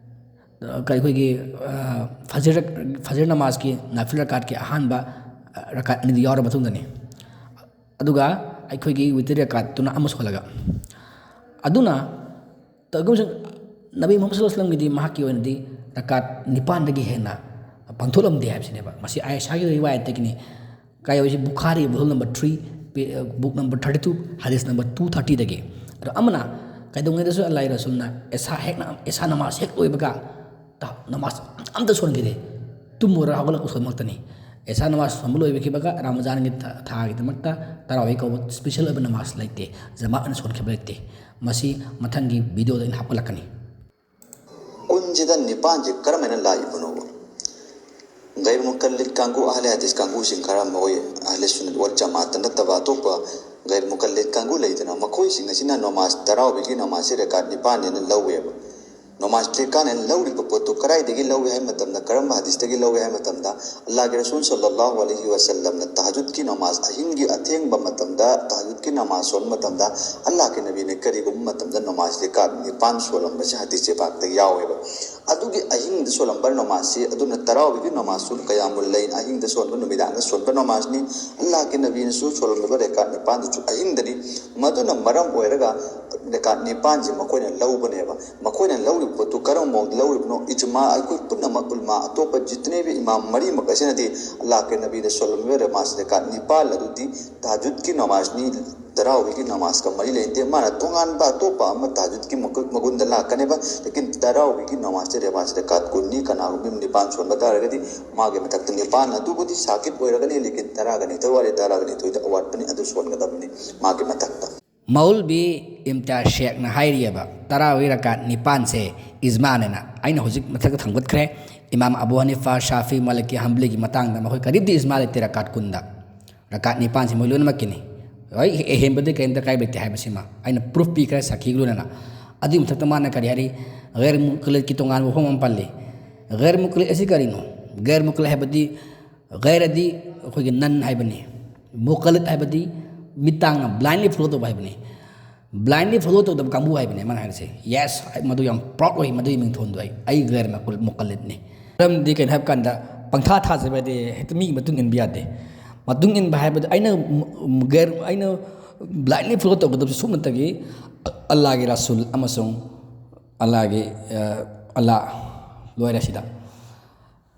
ꯑ, ꯀ-, ꯑꯩꯈꯣꯏꯒꯤ, ꯑ, ꯐꯖꯔ, ꯐꯖꯔ ꯅꯃꯥꯖꯀꯤ ꯅꯥꯐꯤꯜ ꯔꯀꯥꯠꯀꯤ ꯑꯍꯥꯟꯕ, ꯑ, ꯔꯀꯥꯠ ꯑꯅꯤꯗꯨ ꯌꯥꯎꯔ ꯃꯇꯨꯡꯗꯅꯤ꯫ ꯑꯗꯨꯒ ꯑꯩꯈꯣꯏꯒꯤ ꯋꯤꯇꯤꯔ ꯔꯀꯥꯠꯇꯨꯅ ꯑꯃ ꯁꯣꯜꯂꯒ꯫ ꯑꯗꯨꯅ ꯇꯧꯒꯨꯝꯁꯨ ꯅꯕꯤ ꯃꯨꯍꯝꯃꯗ ꯁꯜꯂꯜꯂꯥꯍꯨ ꯑꯂꯩꯍꯤ ꯋꯁꯜꯂꯝꯒꯤꯗꯤ ꯃꯍꯥꯛꯀꯤ ꯑꯣꯏꯅꯗꯤ ꯔꯀꯥꯠ ꯅꯤꯄꯥꯟꯗꯒꯤ ꯍꯦꯟꯅ ꯄꯥꯡꯊꯣꯛꯂꯝꯗꯦ ꯍꯥꯏꯕꯁꯤꯅꯦꯕ꯫ ꯃꯁꯤ ꯑꯥꯏꯁꯥꯒꯤ ꯔꯤꯋꯥꯌꯠꯇꯒꯤꯅꯤ꯫ ꯀꯥꯏ ꯑꯣꯏꯁꯤ? ꯕꯨꯈꯥꯔꯤ, volume number three, ꯄꯦ-, book number thirty two, ꯍꯗꯤꯁ number two thirty ꯗꯒꯤ꯫ ꯑꯗꯣ ꯑꯃꯅ ꯀꯩꯗꯧꯉꯩꯗꯁꯨ ꯑꯜꯂꯥꯍꯒꯤ ꯔꯁꯨꯜꯅ ꯑꯦꯁꯥ ꯍꯦꯛ ꯅ-, ꯑꯦꯁꯥ ꯅꯃꯥꯖ ꯍꯦꯛ ꯂꯣꯏꯕꯒ ꯇ-, ꯅꯃꯥꯖ ꯑꯝꯇ ꯁꯣꯟꯈꯤꯗꯦ꯫ ꯇꯨꯝꯃꯨꯔ ꯍꯧꯒꯠꯂꯛꯄ ꯁꯣꯟꯃꯛꯇꯅꯤ꯫ ꯑꯦꯁꯥ ꯅꯃꯥꯖ ꯁꯣꯟꯕ ꯂꯣꯏꯕꯤꯈꯤꯕꯒ ꯔꯥꯃꯖꯥꯟꯒꯤ ꯊꯥ-, ꯊꯥꯒꯤꯗꯃꯛꯇ ꯇꯔꯥꯋꯤ ꯀꯧꯕ special ꯑꯣꯏꯕ ꯅꯃꯥꯖ ꯂꯩꯇꯦ, ꯖꯃꯥꯠ ꯑꯣꯏꯅ ꯁꯣꯟꯈꯤꯕ ꯂꯩꯇꯦ꯫ ꯃꯁꯤ ꯃꯊꯪꯒꯤ video ꯗ ꯑꯩꯅ ꯍꯥꯞꯀꯠꯂꯛꯀꯅꯤ꯫ ꯀꯨꯟꯁꯤꯗ ꯅꯤꯄꯥꯟꯁꯤ ꯀꯔꯝ ꯍꯥꯏꯅ ꯂꯥꯛꯏꯕꯅꯣꯕ? ꯒꯩꯔ ꯃꯨꯀꯜꯂꯤꯗ ꯀꯥꯡꯕꯨ, ꯑꯍꯂꯦ ꯍꯗꯤꯁ ꯀꯥꯡꯕꯨꯁꯤꯡ ꯈꯔ, ꯃꯈꯣꯏ ꯑꯍꯂꯦ ꯁꯨꯟꯅꯠ ꯋꯜ ꯖꯃꯥꯠꯇ ꯅꯠꯇꯕ ꯑꯇꯣꯞꯄ ꯒꯩꯔ ꯃꯨꯀꯜꯂꯤꯗ ꯀꯥꯡꯕꯨ ꯂꯩꯗꯅ, ꯃꯈꯣꯏꯁꯤꯡ ꯑꯁꯤꯅ ꯅꯃꯥꯖ, ꯇꯔꯥꯎꯕꯤꯒꯤ ꯅꯃꯥꯖꯁꯤ ꯔꯀꯥꯠ ꯅꯤꯄꯥꯟꯅꯦꯅ ꯂꯧꯋꯦꯕ꯫ ꯅꯃꯥꯖ ꯂꯦꯀꯥꯟ ꯍꯥꯏꯅ ꯂꯧꯔꯤꯕ ꯄꯣꯠꯇꯨ ꯀꯗꯥꯏꯗꯒꯤ ꯂꯧꯏ ꯍꯥꯏꯕ ꯃꯇꯝꯗ, ꯀꯔꯝꯕ ꯍꯗꯤꯁꯇꯒꯤ ꯂꯧꯏ ꯍꯥꯏꯕ ꯃꯇꯝꯗ, ꯑꯜꯂꯥꯍꯒꯤ ꯔꯁꯨꯜ ꯁꯜꯂꯜꯂꯥꯍꯨ ꯑꯂꯩꯍꯤ ꯋꯥꯁꯜꯂꯝꯅ ꯇꯍꯖꯨꯗꯀꯤ ꯅꯃꯥꯖ, ꯑꯍꯤꯡꯒꯤ ꯑꯊꯦꯡꯕ ꯃꯇꯝꯗ ꯇꯍꯖꯨꯗꯀꯤ ꯅꯃꯥꯖ ꯁꯣꯟꯕ ꯃꯇꯝꯗ, ꯑꯜꯂꯥꯍꯒꯤ ꯅꯕꯤꯅ ꯀꯔꯤꯒꯨꯝꯕ ꯃꯇꯝꯗ ꯅꯃꯥꯖ ꯂꯦꯀꯥꯟ ꯅꯤꯄꯥꯟ ꯁꯣꯜꯂꯝꯕꯁꯤ ꯍꯗꯤꯁ ꯁꯤꯐꯥꯛꯇ ꯌꯥꯎꯋꯦꯕ꯫ ꯑꯗꯨꯒꯤ ꯑꯍꯤꯡꯗ ꯁꯣꯜꯂꯝꯕ ꯅꯃꯥꯖꯁꯤ, ꯑꯗꯨꯅ ꯇꯔꯥꯋꯤꯒꯤ ꯅꯃꯥꯖꯁꯨ, ꯀꯌꯥꯃꯨꯜ ꯂꯩꯜ, ꯑꯍꯤꯡꯗ ꯁꯣꯟꯕ, ꯅꯨꯃꯤꯗꯥꯡꯗ ꯁꯣꯟꯕ ꯅꯃꯥꯖꯅꯤ꯫ ꯑꯜꯂꯥꯍꯒꯤ ꯅꯕꯤꯅꯁꯨ ꯁꯣꯜꯂꯝꯂꯤꯕ ꯔꯦꯀꯥꯠ ꯅꯤꯄꯥꯟꯗꯨꯁꯨ ꯑꯍꯤꯡꯗꯅꯤ꯫ ꯃꯗꯨꯅ ꯃꯔꯝ ꯑꯣꯏꯔꯒ ꯔꯦꯀꯥꯠ ꯅꯤꯄꯥꯟꯁꯤ ꯃꯈꯣꯏꯅ ꯂꯧꯕꯅꯦꯕ꯫ ꯃꯈꯣꯏꯅ ꯂꯧꯔꯤꯕ ꯄꯣꯠꯇꯨ ꯀꯔꯝꯕ ꯃꯑꯣꯡꯗ ꯂꯧꯔꯤꯕꯅꯣ? ꯏꯖꯃꯥ, ꯑꯩꯈꯣꯏ ꯄꯨꯝꯅꯃꯛ ꯎꯂꯃꯥ, ꯑꯇꯣꯞꯄ ꯖꯤꯇꯅꯦꯕꯤ ꯏꯃꯥꯝ ꯃꯔꯤꯃꯛ ꯑꯁꯤꯅꯗꯤ ꯑꯜꯂꯥꯍꯒꯤ ꯅꯕꯤꯅ ꯁꯣꯜꯂꯝꯂꯤꯕ ꯅꯃꯥꯖ ꯔꯦꯀꯥꯠ ꯅꯤꯄꯥꯟ ꯑꯗꯨꯗꯤ ꯇꯍꯖꯨꯗꯀꯤ ꯅꯃꯥꯖꯅꯤ, ꯇꯔꯥꯋꯤꯒꯤ ꯅꯃꯥꯖꯀ ꯃꯔꯤ ꯂꯩꯅꯗꯦ꯫ ꯃꯥꯅ ꯇꯣꯉꯥꯟꯕ ꯑꯇꯣꯞꯄ ꯑꯃ ꯇꯍꯖꯨꯗꯀꯤ ꯃꯒꯨ-, ꯃꯒꯨꯟꯗ ꯂꯥꯛꯀꯅꯦꯕ꯫ ꯂꯦꯀꯤꯟ ꯇꯔꯥꯋꯤꯒꯤ ꯅꯃꯥꯖꯁꯦ ꯔꯦꯀꯥꯠ ꯀꯨꯟꯅꯤ꯫ ꯀꯅꯥꯒꯨꯝꯕ ꯅꯤꯄꯥꯟ ꯁꯣꯟꯕ ꯇꯥꯔꯒꯗꯤ ꯃꯥꯒꯤ ꯃꯊꯛꯇ ꯅꯤꯄꯥꯟ ꯑꯗꯨꯕꯨꯗꯤ ꯁꯥꯀꯤꯠ ꯑꯣꯏꯔꯒꯅꯤ, ꯂꯦꯀꯤꯟ ꯇꯔꯥꯒ ꯅꯤꯊꯣꯏ ꯋꯥꯠꯂꯤ, ꯇꯔꯥꯒ ꯅꯤꯊꯣꯏꯗ ꯑꯋꯥꯠꯄꯅꯤ, ꯑꯗꯨ ꯁꯣꯟꯒꯗꯕꯅꯤ ꯃꯥꯒꯤ ꯃꯊꯛꯇ꯫ ꯃꯧꯜꯕꯤ ꯏꯝꯇꯤꯌꯥꯖ ꯁꯦꯈꯅ ꯍꯥꯏꯔꯤꯑꯕ, ꯇꯔꯥꯋꯤ ꯔꯀꯥꯠ ꯅꯤꯄꯥꯟꯁꯦ ꯏꯖꯃꯥꯅꯦꯅ꯫ ꯑꯩꯅ ꯍꯧꯖꯤꯛ ꯃꯊꯛꯇ ꯊꯝꯒꯠꯈ꯭ꯔꯦ, ꯏꯃꯥꯝ ꯑꯕꯨ ꯍꯅꯤꯐꯥ, ꯁꯥꯐꯤ, ꯃꯥꯂꯤꯀꯤ, ꯍꯝꯕꯂꯤꯒꯤ ꯃꯇꯥꯡꯗ ꯃꯈꯣꯏ ꯀꯔꯤꯝꯇ ꯏꯖꯃꯥ ꯂꯩꯇꯦ ꯔꯀꯥꯠ ꯀꯨꯟꯗ꯫ ꯔꯀꯥꯠ ꯅꯤꯄꯥꯟꯁꯤ ꯃꯣꯏ ꯂꯣꯏꯅꯃꯛꯀꯤꯅꯤ꯫ ꯍꯣꯏ, ꯑꯍꯦꯟꯕꯗꯤ ꯀꯔꯤꯝꯇ ꯀꯥꯏꯕ ꯂꯩꯇꯦ ꯍꯥꯏꯕꯁꯤꯃ ꯑꯩꯅ ꯄ꯭ꯔꯨꯐ ꯄꯤꯈ꯭ꯔꯦ ꯁꯥꯈꯤꯒ ꯂꯣꯏꯅꯅ꯫ ꯑꯗꯨꯒꯤ ꯃꯊꯛꯇ ꯃꯥꯅ ꯀꯔꯤ ꯍꯥꯏꯔꯤ? ꯒꯩꯔ ꯃꯨꯀꯜꯂꯤꯗꯀꯤ ꯇꯣꯉꯥꯟꯕ ꯋꯥꯐꯝ ꯑꯃ ꯄꯜꯂꯤ꯫ ꯒꯩꯔ ꯃꯨꯀꯜꯂꯤꯗ ꯑꯁꯤ ꯀꯔꯤꯅꯣ? ꯒꯩꯔ ꯃꯨꯀꯜꯂꯤꯗ ꯍꯥꯏꯕꯗꯤ, ꯒꯩꯔꯗꯤ ꯑꯩꯈꯣꯏꯒꯤ ꯅꯟ ꯍꯥꯏꯕꯅꯤ, ꯃꯨꯀꯜꯂꯤꯗ ꯍꯥꯏꯕꯗꯤ ꯃꯤꯠ ꯇꯥꯡꯅ, ꯕ꯭ꯂꯥꯏꯟꯂꯤ ꯐꯣꯂꯣ ꯇꯧꯕ ꯍꯥꯏꯕꯅꯤ꯫ ꯕ꯭ꯂꯥꯏꯟꯂꯤ ꯐꯣꯂꯣ ꯇꯧꯗꯕ ꯀꯥꯡꯕꯨ ꯍꯥꯏꯕꯅꯦ ꯃꯥꯅ ꯍꯥꯏꯔꯤꯁꯦ꯫ ꯌꯦꯁ, ꯃꯗꯨ ꯌꯥꯝ ꯄ꯭ꯔꯥꯎꯗ ꯑꯣꯏ, ꯃꯗꯨꯒꯤ ꯃꯤꯡꯊꯣꯟꯗꯣ ꯑꯩ, ꯑꯩ ꯒꯩꯔ ꯃꯨꯀꯜ-, ꯃꯨꯀꯜꯂꯤꯗꯅꯤ꯫ ꯃꯔꯝꯗꯤ ꯀꯩꯅꯣ ꯍꯥꯏꯕ ꯀꯥꯟꯗ, ꯄꯪꯊꯥ ꯊꯥꯖꯕ ꯌꯥꯗꯦ, ꯍꯦꯛꯇ ꯃꯤꯒꯤ ꯃꯇꯨꯡ ꯏꯟꯕ ꯌꯥꯗꯦ꯫ ꯃꯇꯨꯡ ꯏꯟꯕ ꯍꯥꯏꯕꯗꯤ ꯑꯩꯅ ꯃ-, ꯒꯩꯔ, ꯑꯩꯅ ꯕ꯭ꯂꯥꯏꯟꯂꯤ ꯐꯣꯂꯣ ꯇꯧꯒꯗꯕꯁꯤ ꯁꯨꯞꯅꯇꯒꯤ ꯑꯜꯂꯥꯍꯒꯤ ꯔꯁꯨꯜ ꯑꯃꯁꯨꯡ ꯑꯜꯂꯥꯍꯒꯤ, ꯑ, ꯑꯜꯂꯥꯍ, ꯂꯣꯏꯔꯦ ꯁꯤꯗ꯫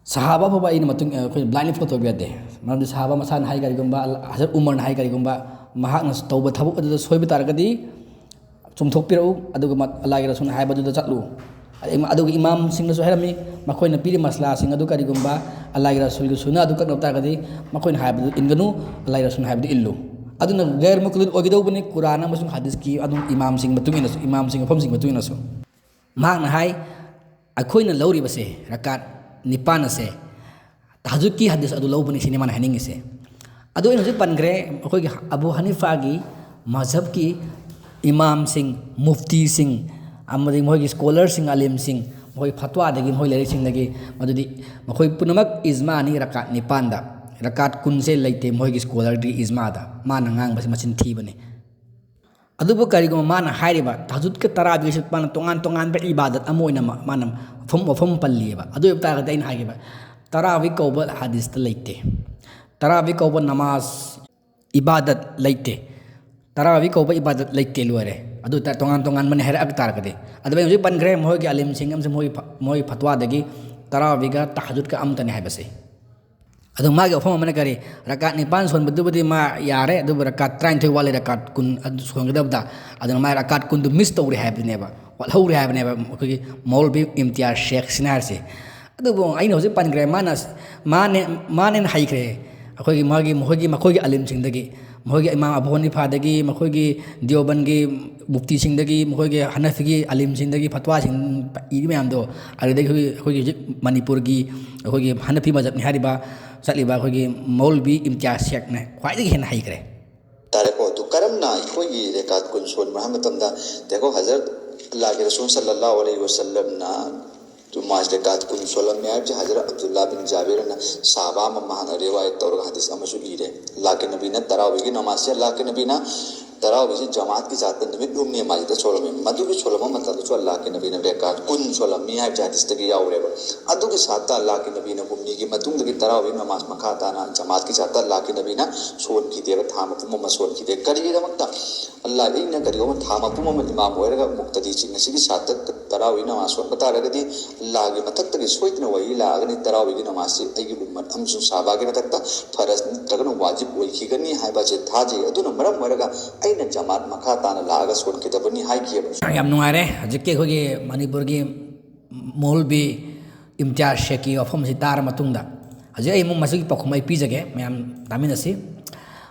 ꯁꯍꯥꯕꯥ ꯐꯥꯎꯕ ꯑꯩꯅ ꯃꯇꯨꯡ, ꯑꯩꯈꯣꯏꯅ ꯕ꯭ꯂꯥꯏꯟꯂꯤ ꯐꯣꯂꯣ ꯇꯧꯕ ꯌꯥꯗꯦ꯫ ꯃꯔꯝꯗꯤ ꯁꯍꯥꯕꯥ ꯃꯁꯥꯅ ꯍꯥꯏ ꯀꯔꯤꯒꯨꯝꯕ, ꯑꯜ-, ꯍꯖꯔꯠ ꯎꯃꯔꯅ ꯍꯥꯏ ꯀꯔꯤꯒꯨꯝꯕ, ꯃꯍꯥꯛꯅ ꯇꯧꯕ ꯊꯕꯛ ꯑꯗꯨꯗ ꯁꯣꯏꯕ ꯇꯥꯔꯒꯗꯤ ꯆꯨꯝꯊꯣꯛꯄꯤꯔꯛꯎ, ꯑꯗꯨꯒ ꯃ-, ꯑꯜꯂꯥꯍꯒꯤ ꯔꯁꯨꯜꯅ ꯍꯥꯏꯕꯗꯨꯗ ꯆꯠꯂꯨ꯫ ꯑꯗꯩ ꯏꯃꯥ-, ꯑꯗꯨꯒ ꯏꯃꯥꯝꯁꯤꯡꯅꯁꯨ ꯍꯥꯏꯔꯝꯃꯤ, ꯃꯈꯣꯏꯅ ꯄꯤꯔꯤꯕ ꯃꯁꯂꯥꯁꯤꯡ ꯑꯗꯨ ꯀꯔꯤꯒꯨꯝꯕ ꯑꯜꯂꯥꯍꯒꯤ ꯔꯁꯨꯜꯒꯤ ꯁꯨꯟꯅ ꯑꯗꯨ ꯀꯛꯅꯕ ꯇꯥꯔꯒꯗꯤ ꯃꯈꯣꯏꯅ ꯍꯥꯏꯕꯗꯨ ꯏꯟꯒꯅꯨ, ꯑꯜꯂꯥꯍꯒꯤ ꯔꯁꯨꯜꯅ ꯍꯥꯏꯕꯗꯨ ꯏꯜꯂꯨ꯫ ꯑꯗꯨꯅ ꯒꯩꯔ ꯃꯨꯀꯜꯂꯤꯗ ꯑꯣꯏꯒꯗꯧꯕꯅꯤ, ꯀꯨꯔꯥꯟ ꯑꯃꯁꯨꯡ ꯍꯗꯤꯁꯀꯤ ꯑꯗꯨꯝ ꯏꯃꯥꯝꯁꯤꯡ ꯃꯇꯨꯡ ꯏꯟꯅꯁꯨ, ꯏꯃꯥꯝꯁꯤꯡ ꯃꯐꯝꯁꯤꯡ ꯃꯇꯨꯡ ꯏꯟꯅꯁꯨ꯫ ꯃꯍꯥꯛꯅ ꯍꯥꯏ, ꯑꯩꯈꯣꯏꯅ ꯂꯧꯔꯤꯕꯁꯦ ꯔꯀꯥꯠ ꯅꯤꯄꯥꯟ ꯑꯁꯦ ꯇꯍꯖꯨꯗꯀꯤ ꯍꯗꯤꯁ ꯑꯗꯨ ꯂꯧꯕꯅꯤ ꯁꯤꯅꯤ ꯃꯥꯅ ꯍꯥꯏꯅꯤꯡꯉꯤꯁꯦ꯫ ꯑꯗꯨ ꯑꯩꯅ ꯍꯧꯖꯤꯛ ꯄꯟꯈ꯭ꯔꯦ, ꯑꯩꯈꯣꯏꯒꯤ ꯑꯕꯨ ꯍꯅꯤꯐꯥꯒꯤ ꯃꯖꯍꯕꯀꯤ ꯏꯃꯥꯝꯁꯤꯡ, ꯃꯨꯐꯇꯤꯁꯤꯡ, ꯑꯃꯗꯤ ꯃꯈꯣꯏꯒꯤ ꯁ꯭ꯀꯣꯂꯔꯁꯤꯡ, ꯑꯂꯤꯝꯁꯤꯡ, ꯃꯈꯣꯏ ꯐꯠꯋꯥꯗꯒꯤ, ꯃꯈꯣꯏ ꯂꯥꯏꯔꯤꯛꯁꯤꯡꯗꯒꯤ, ꯃꯗꯨꯗꯤ ꯃꯈꯣꯏ ꯄꯨꯝꯅꯃꯛ ꯏꯖꯃꯥꯅꯤ ꯔꯀꯥꯠ ꯅꯤꯄꯥꯟꯗ, ꯔꯀꯥꯠ ꯀꯨꯟꯁꯦ ꯂꯩꯇꯦ ꯃꯈꯣꯏꯒꯤ ꯁ꯭ꯀꯣꯂꯔꯒꯤ ꯏꯖꯃꯥꯗ꯫ ꯃꯥꯅ ꯉꯥꯡꯕꯁꯤ ꯃꯆꯤꯟ ꯊꯤꯕꯅꯤ꯫ ꯑꯗꯨꯕꯨ ꯀꯔꯤꯒꯨꯝꯕ ꯃꯥꯅ ꯍꯥꯏꯔꯤꯕ ꯇꯍꯖꯨꯗꯀ ꯇꯔꯥꯕꯤꯒꯁꯨ ꯃꯥꯅ ꯇꯣꯉꯥꯟ ꯇꯣꯉꯥꯟꯕ ꯏꯕꯥꯗꯠ ꯑꯃ ꯑꯣꯏꯅ ꯃꯥ-, ꯃꯥꯅ ꯃꯐꯝ, ꯃꯐꯝ ꯄꯜꯂꯤꯑꯕ꯫ ꯑꯗꯨ ꯑꯣꯏꯕ ꯇꯥꯔꯒꯗꯤ ꯑꯩꯅ ꯍꯥꯏꯈꯤꯕ ꯇꯔꯥꯕꯤ ꯀꯧꯕ ꯍꯗꯤꯁꯇ ꯂꯩꯇꯦ꯫ ꯇꯔꯥꯕꯤ ꯀꯧꯕ ꯅꯃꯥꯖ ꯏꯕꯥꯗꯠ ꯂꯩꯇꯦ꯫ ꯇꯔꯥꯕꯤ ꯀꯧꯕ ꯏꯕꯥꯗꯠ ꯂꯩꯇꯦ, ꯂꯣꯏꯔꯦ꯫ ꯑꯗꯨ ꯇ-, ꯇꯣꯉꯥꯟ ꯇꯣꯉꯥꯟꯕꯅꯤ ꯍꯥꯏꯔꯛꯑ ꯇꯥꯔꯒꯗꯤ꯫ ꯑꯗꯨꯃꯥꯏꯅ ꯍꯧꯖꯤꯛ ꯄꯟꯈ꯭ꯔꯦ, ꯃꯈꯣꯏꯒꯤ ꯑꯂꯤꯝꯁꯤꯡ ꯑꯃꯁꯨꯡ ꯃꯣꯏꯒꯤ ꯐ-, ꯃꯣꯏꯒꯤ ꯐꯠꯋꯥꯗꯒꯤ ꯇꯔꯥꯕꯤꯒ ꯇꯍꯖꯨꯗꯀ ꯑꯃꯇꯅꯤ ꯍꯥꯏꯕꯁꯦ꯫ ꯑꯗꯨ ꯃꯥꯒꯤ ꯋꯥꯐꯝ ꯑꯃꯅ ꯀꯔꯤ? ꯔꯀꯥꯠ ꯅꯤꯄꯥꯟ ꯁꯣꯟꯕꯗꯨꯕꯨꯗꯤ ꯃꯥ ꯌꯥꯔꯦ, ꯑꯗꯨꯕꯨ ꯔꯀꯥꯠ ꯇꯔꯥꯅꯤꯊꯣꯏ ꯋꯥꯠꯂꯤ, ꯔꯀꯥꯠ ꯀꯨꯟ ꯑꯗꯨ ꯁꯣꯟꯒꯗꯕꯗ꯫ ꯑꯗꯨꯅ ꯃꯥ ꯔꯀꯥꯠ ꯀꯨꯟꯗꯨ ꯃꯤꯁ ꯇꯧꯔꯦ ꯍꯥꯏꯕꯅꯦꯕ, ꯋꯥꯠꯍꯧꯔꯦ ꯍꯥꯏꯕꯅꯦꯕ ꯑꯩꯈꯣꯏꯒꯤ ꯃꯧꯂꯕꯤ ꯏꯝꯇꯤꯌꯥꯖ ꯁꯦꯈꯁꯤꯅ ꯍꯥꯏꯔꯤꯁꯦ꯫ ꯑꯗꯨꯕꯨ ꯑꯩꯅ ꯍꯧꯖꯤꯛ ꯄꯟꯈ꯭ꯔꯦ, ꯃꯥꯅ, ꯃꯥꯅꯦ, ꯃꯥꯅꯦꯅ ꯍꯩꯈ꯭ꯔꯦ꯫ ꯑꯩꯈꯣꯏꯒꯤ, ꯃꯥꯒꯤ, ꯃꯈꯣꯏꯒꯤ, ꯃꯈꯣꯏꯒꯤ ꯑꯂꯤꯝꯁꯤꯡꯗꯒꯤ, ꯃꯈꯣꯏꯒꯤ ꯏꯃꯥꯝ ꯑꯕꯨ ꯍꯅꯤꯐꯥꯗꯒꯤ, ꯃꯈꯣꯏꯒꯤ ꯗꯤꯌꯣꯕꯟꯒꯤ ꯃꯨꯐꯇꯤꯁꯤꯡꯗꯒꯤ, ꯃꯈꯣꯏꯒꯤ ꯍꯅꯐꯤꯒꯤ ꯑꯂꯤꯝꯁꯤꯡꯗꯒꯤ ꯐꯠꯋꯥꯁꯤꯡ ꯏꯔꯤ ꯃꯌꯥꯝꯗꯣ, ꯑꯗꯨꯗꯒꯤ ꯑꯩꯈꯣꯏꯒꯤ, ꯑꯩꯈꯣꯏꯒꯤ ꯍꯧꯖꯤꯛ ꯃꯅꯤꯄꯨꯔꯒꯤ ꯑꯩꯈꯣꯏꯒꯤ ꯍꯅꯐꯤ ꯃꯖꯍꯕꯅꯤ ꯍꯥꯏꯔꯤꯕ ꯆꯠꯂꯤꯕ ꯑꯩꯈꯣꯏꯒꯤ ꯃꯧꯂꯕꯤ ꯏꯝꯇꯤꯌꯥꯖ ꯁꯦꯈꯅ ꯈ꯭ꯋꯥꯏꯗꯒꯤ ꯍꯦꯟꯅ ꯍꯩꯈ꯭ꯔꯦ꯫ ꯇꯥꯔꯦꯀꯣ꯫ ꯑꯗꯨ ꯀꯔꯝꯅ ꯑꯩꯈꯣꯏꯒꯤ ꯔꯦꯀꯥꯠ ꯀꯨꯟ ꯁꯣꯟꯕ꯭ꯔꯥ ꯍꯥꯏꯕ ꯃꯇꯝꯗ, ꯇꯦꯀꯣ ꯍꯖꯔꯠ ꯑꯜꯂꯥꯍꯒꯤ ꯔꯁꯨꯜ ꯁꯜꯂꯜꯂꯥꯍꯨ ꯑꯂꯩꯍꯤ ꯋꯁꯜꯂꯝꯅ ꯅꯃꯥꯖ ꯔꯦꯀꯥꯠ ꯀꯨꯟ ꯁꯣꯜꯂꯝꯃꯦ ꯍꯥꯏꯕꯁꯤ ꯍꯖꯔꯠ ꯑꯕꯗꯨꯜꯂꯥ ꯕꯤꯟ ꯖꯥꯕꯤꯔꯅ ꯁꯥꯍꯥꯕꯥ ꯑꯃ ꯃꯍꯥꯛꯅ ꯔꯤꯋꯥꯌꯠ ꯇꯧꯔꯒ ꯍꯗꯤꯁ ꯑꯃꯁꯨ ꯏꯔꯦ꯫ ꯑꯜꯂꯥꯍꯒꯤ ꯅꯕꯤꯅ ꯇꯔꯥꯋꯤꯒꯤ ꯅꯃꯥꯖꯁꯦ, ꯑꯜꯂꯥꯍꯒꯤ ꯅꯕꯤꯅ ꯇꯔꯥꯋꯤꯁꯤ ꯖꯃꯥꯠꯀꯤ ꯖꯥꯠꯇ ꯅꯨꯃꯤꯠ ꯍꯨꯝꯅꯤ ꯃꯥꯔꯤꯗ ꯁꯣꯜꯂꯝꯃꯤ꯫ ꯃꯗꯨꯒꯤ ꯁꯣꯜꯂꯝꯕ ꯃꯇꯝꯗꯁꯨ ꯑꯜꯂꯥꯍꯒꯤ ꯅꯕꯤꯅ ꯔꯦꯀꯥꯠ ꯀꯨꯟ ꯁꯣꯜꯂꯝꯃꯤ ꯍꯥꯏꯕꯁꯦ ꯍꯗꯤꯁꯇꯒꯤ ꯌꯥꯎꯔꯦꯕ꯫ ꯑꯗꯨꯒꯤ ꯁꯥꯠꯇ ꯑꯜꯂꯥꯍꯒꯤ ꯅꯕꯤꯅ ꯍꯨꯝꯅꯤꯒꯤ ꯃꯇꯨꯡꯗꯒꯤ ꯇꯔꯥꯋꯤ ꯅꯃꯥꯖ ꯃꯈꯥ ꯇꯥꯅ ꯖꯃꯥꯠꯀꯤ ꯖꯥꯠꯇ ꯑꯜꯂꯥꯍꯒꯤ ꯅꯕꯤꯅ ꯁꯣꯟꯈꯤꯗꯦꯕ, ꯊꯥ ꯃꯄꯨꯝ ꯑꯃ ꯁꯣꯟꯈꯤꯗꯦ꯫ ꯀꯔꯤꯒꯤꯗꯃꯛꯇ? ꯑꯜꯂꯥꯍ, ꯑꯩꯅ ꯀꯔꯤꯒꯨꯝꯕ ꯊꯥ ꯃꯄꯨꯝ ꯑꯃ ꯏꯃꯥꯝ ꯑꯣꯏꯔꯒ ꯃꯨꯛꯇꯗꯤꯁꯤꯡ ꯑꯁꯤꯒꯤ ꯁꯥꯠꯇ ꯇꯔꯥꯋꯤ ꯅꯃꯥꯖ ꯁꯣꯟꯕ ꯇꯥꯔꯒꯗꯤ, ꯑꯜꯂꯥꯍꯒꯤ ꯃꯊꯛꯇꯒꯤ ꯁꯣꯏꯗꯅ ꯋꯥꯍꯤ ꯂꯥꯛꯑꯒꯅꯤ, ꯇꯔꯥꯋꯤꯒꯤ ꯅꯃꯥꯖꯁꯤ ꯑꯩꯒꯤ ꯎꯝꯃꯠ ꯑꯃꯁꯨꯡ ꯁꯥꯍꯥꯕꯥꯒꯤ ꯃꯊꯛꯇ ꯐꯔꯖ ꯅꯠꯇ꯭ꯔꯒꯅ ꯋꯥꯖꯤꯕ ꯑꯣꯏꯈꯤꯒꯅꯤ ꯍꯥꯏꯕꯁꯦ ꯊꯥꯖꯩ꯫ ꯑꯗꯨꯅ ꯃꯔꯝ ꯑꯣꯏꯔꯒ ꯑꯩꯅ ꯖꯃꯥꯠ ꯃꯈꯥ ꯇꯥꯅ ꯂꯥꯛꯑꯒ ꯁꯣꯟꯈꯤꯗꯕꯅꯤ ꯍꯥꯏꯈꯤꯑꯕ꯫ ꯌꯥꯝ ꯅꯨꯡꯉꯥꯏꯔꯦ꯫ ꯍꯧꯖꯤꯛꯀꯤ ꯑꯩꯈꯣꯏꯒꯤ ꯃꯅꯤꯄꯨꯔꯒꯤ ꯃꯧꯂꯕꯤ ꯏꯝꯇꯤꯌꯥꯖ ꯁꯦꯈꯀꯤ ꯋꯥꯐꯝꯁꯤ ꯇꯥꯔ ꯃꯇꯨꯡꯗ, ꯍꯧꯖꯤꯛ ꯑꯩ ꯑꯃꯨꯛ ꯃꯁꯤꯒꯤ ꯄꯥꯎꯈꯨꯝ ꯑꯩ ꯄꯤꯖꯒꯦ, ꯃꯌꯥꯝ ꯇꯥꯃꯤꯟꯅꯁꯤ꯫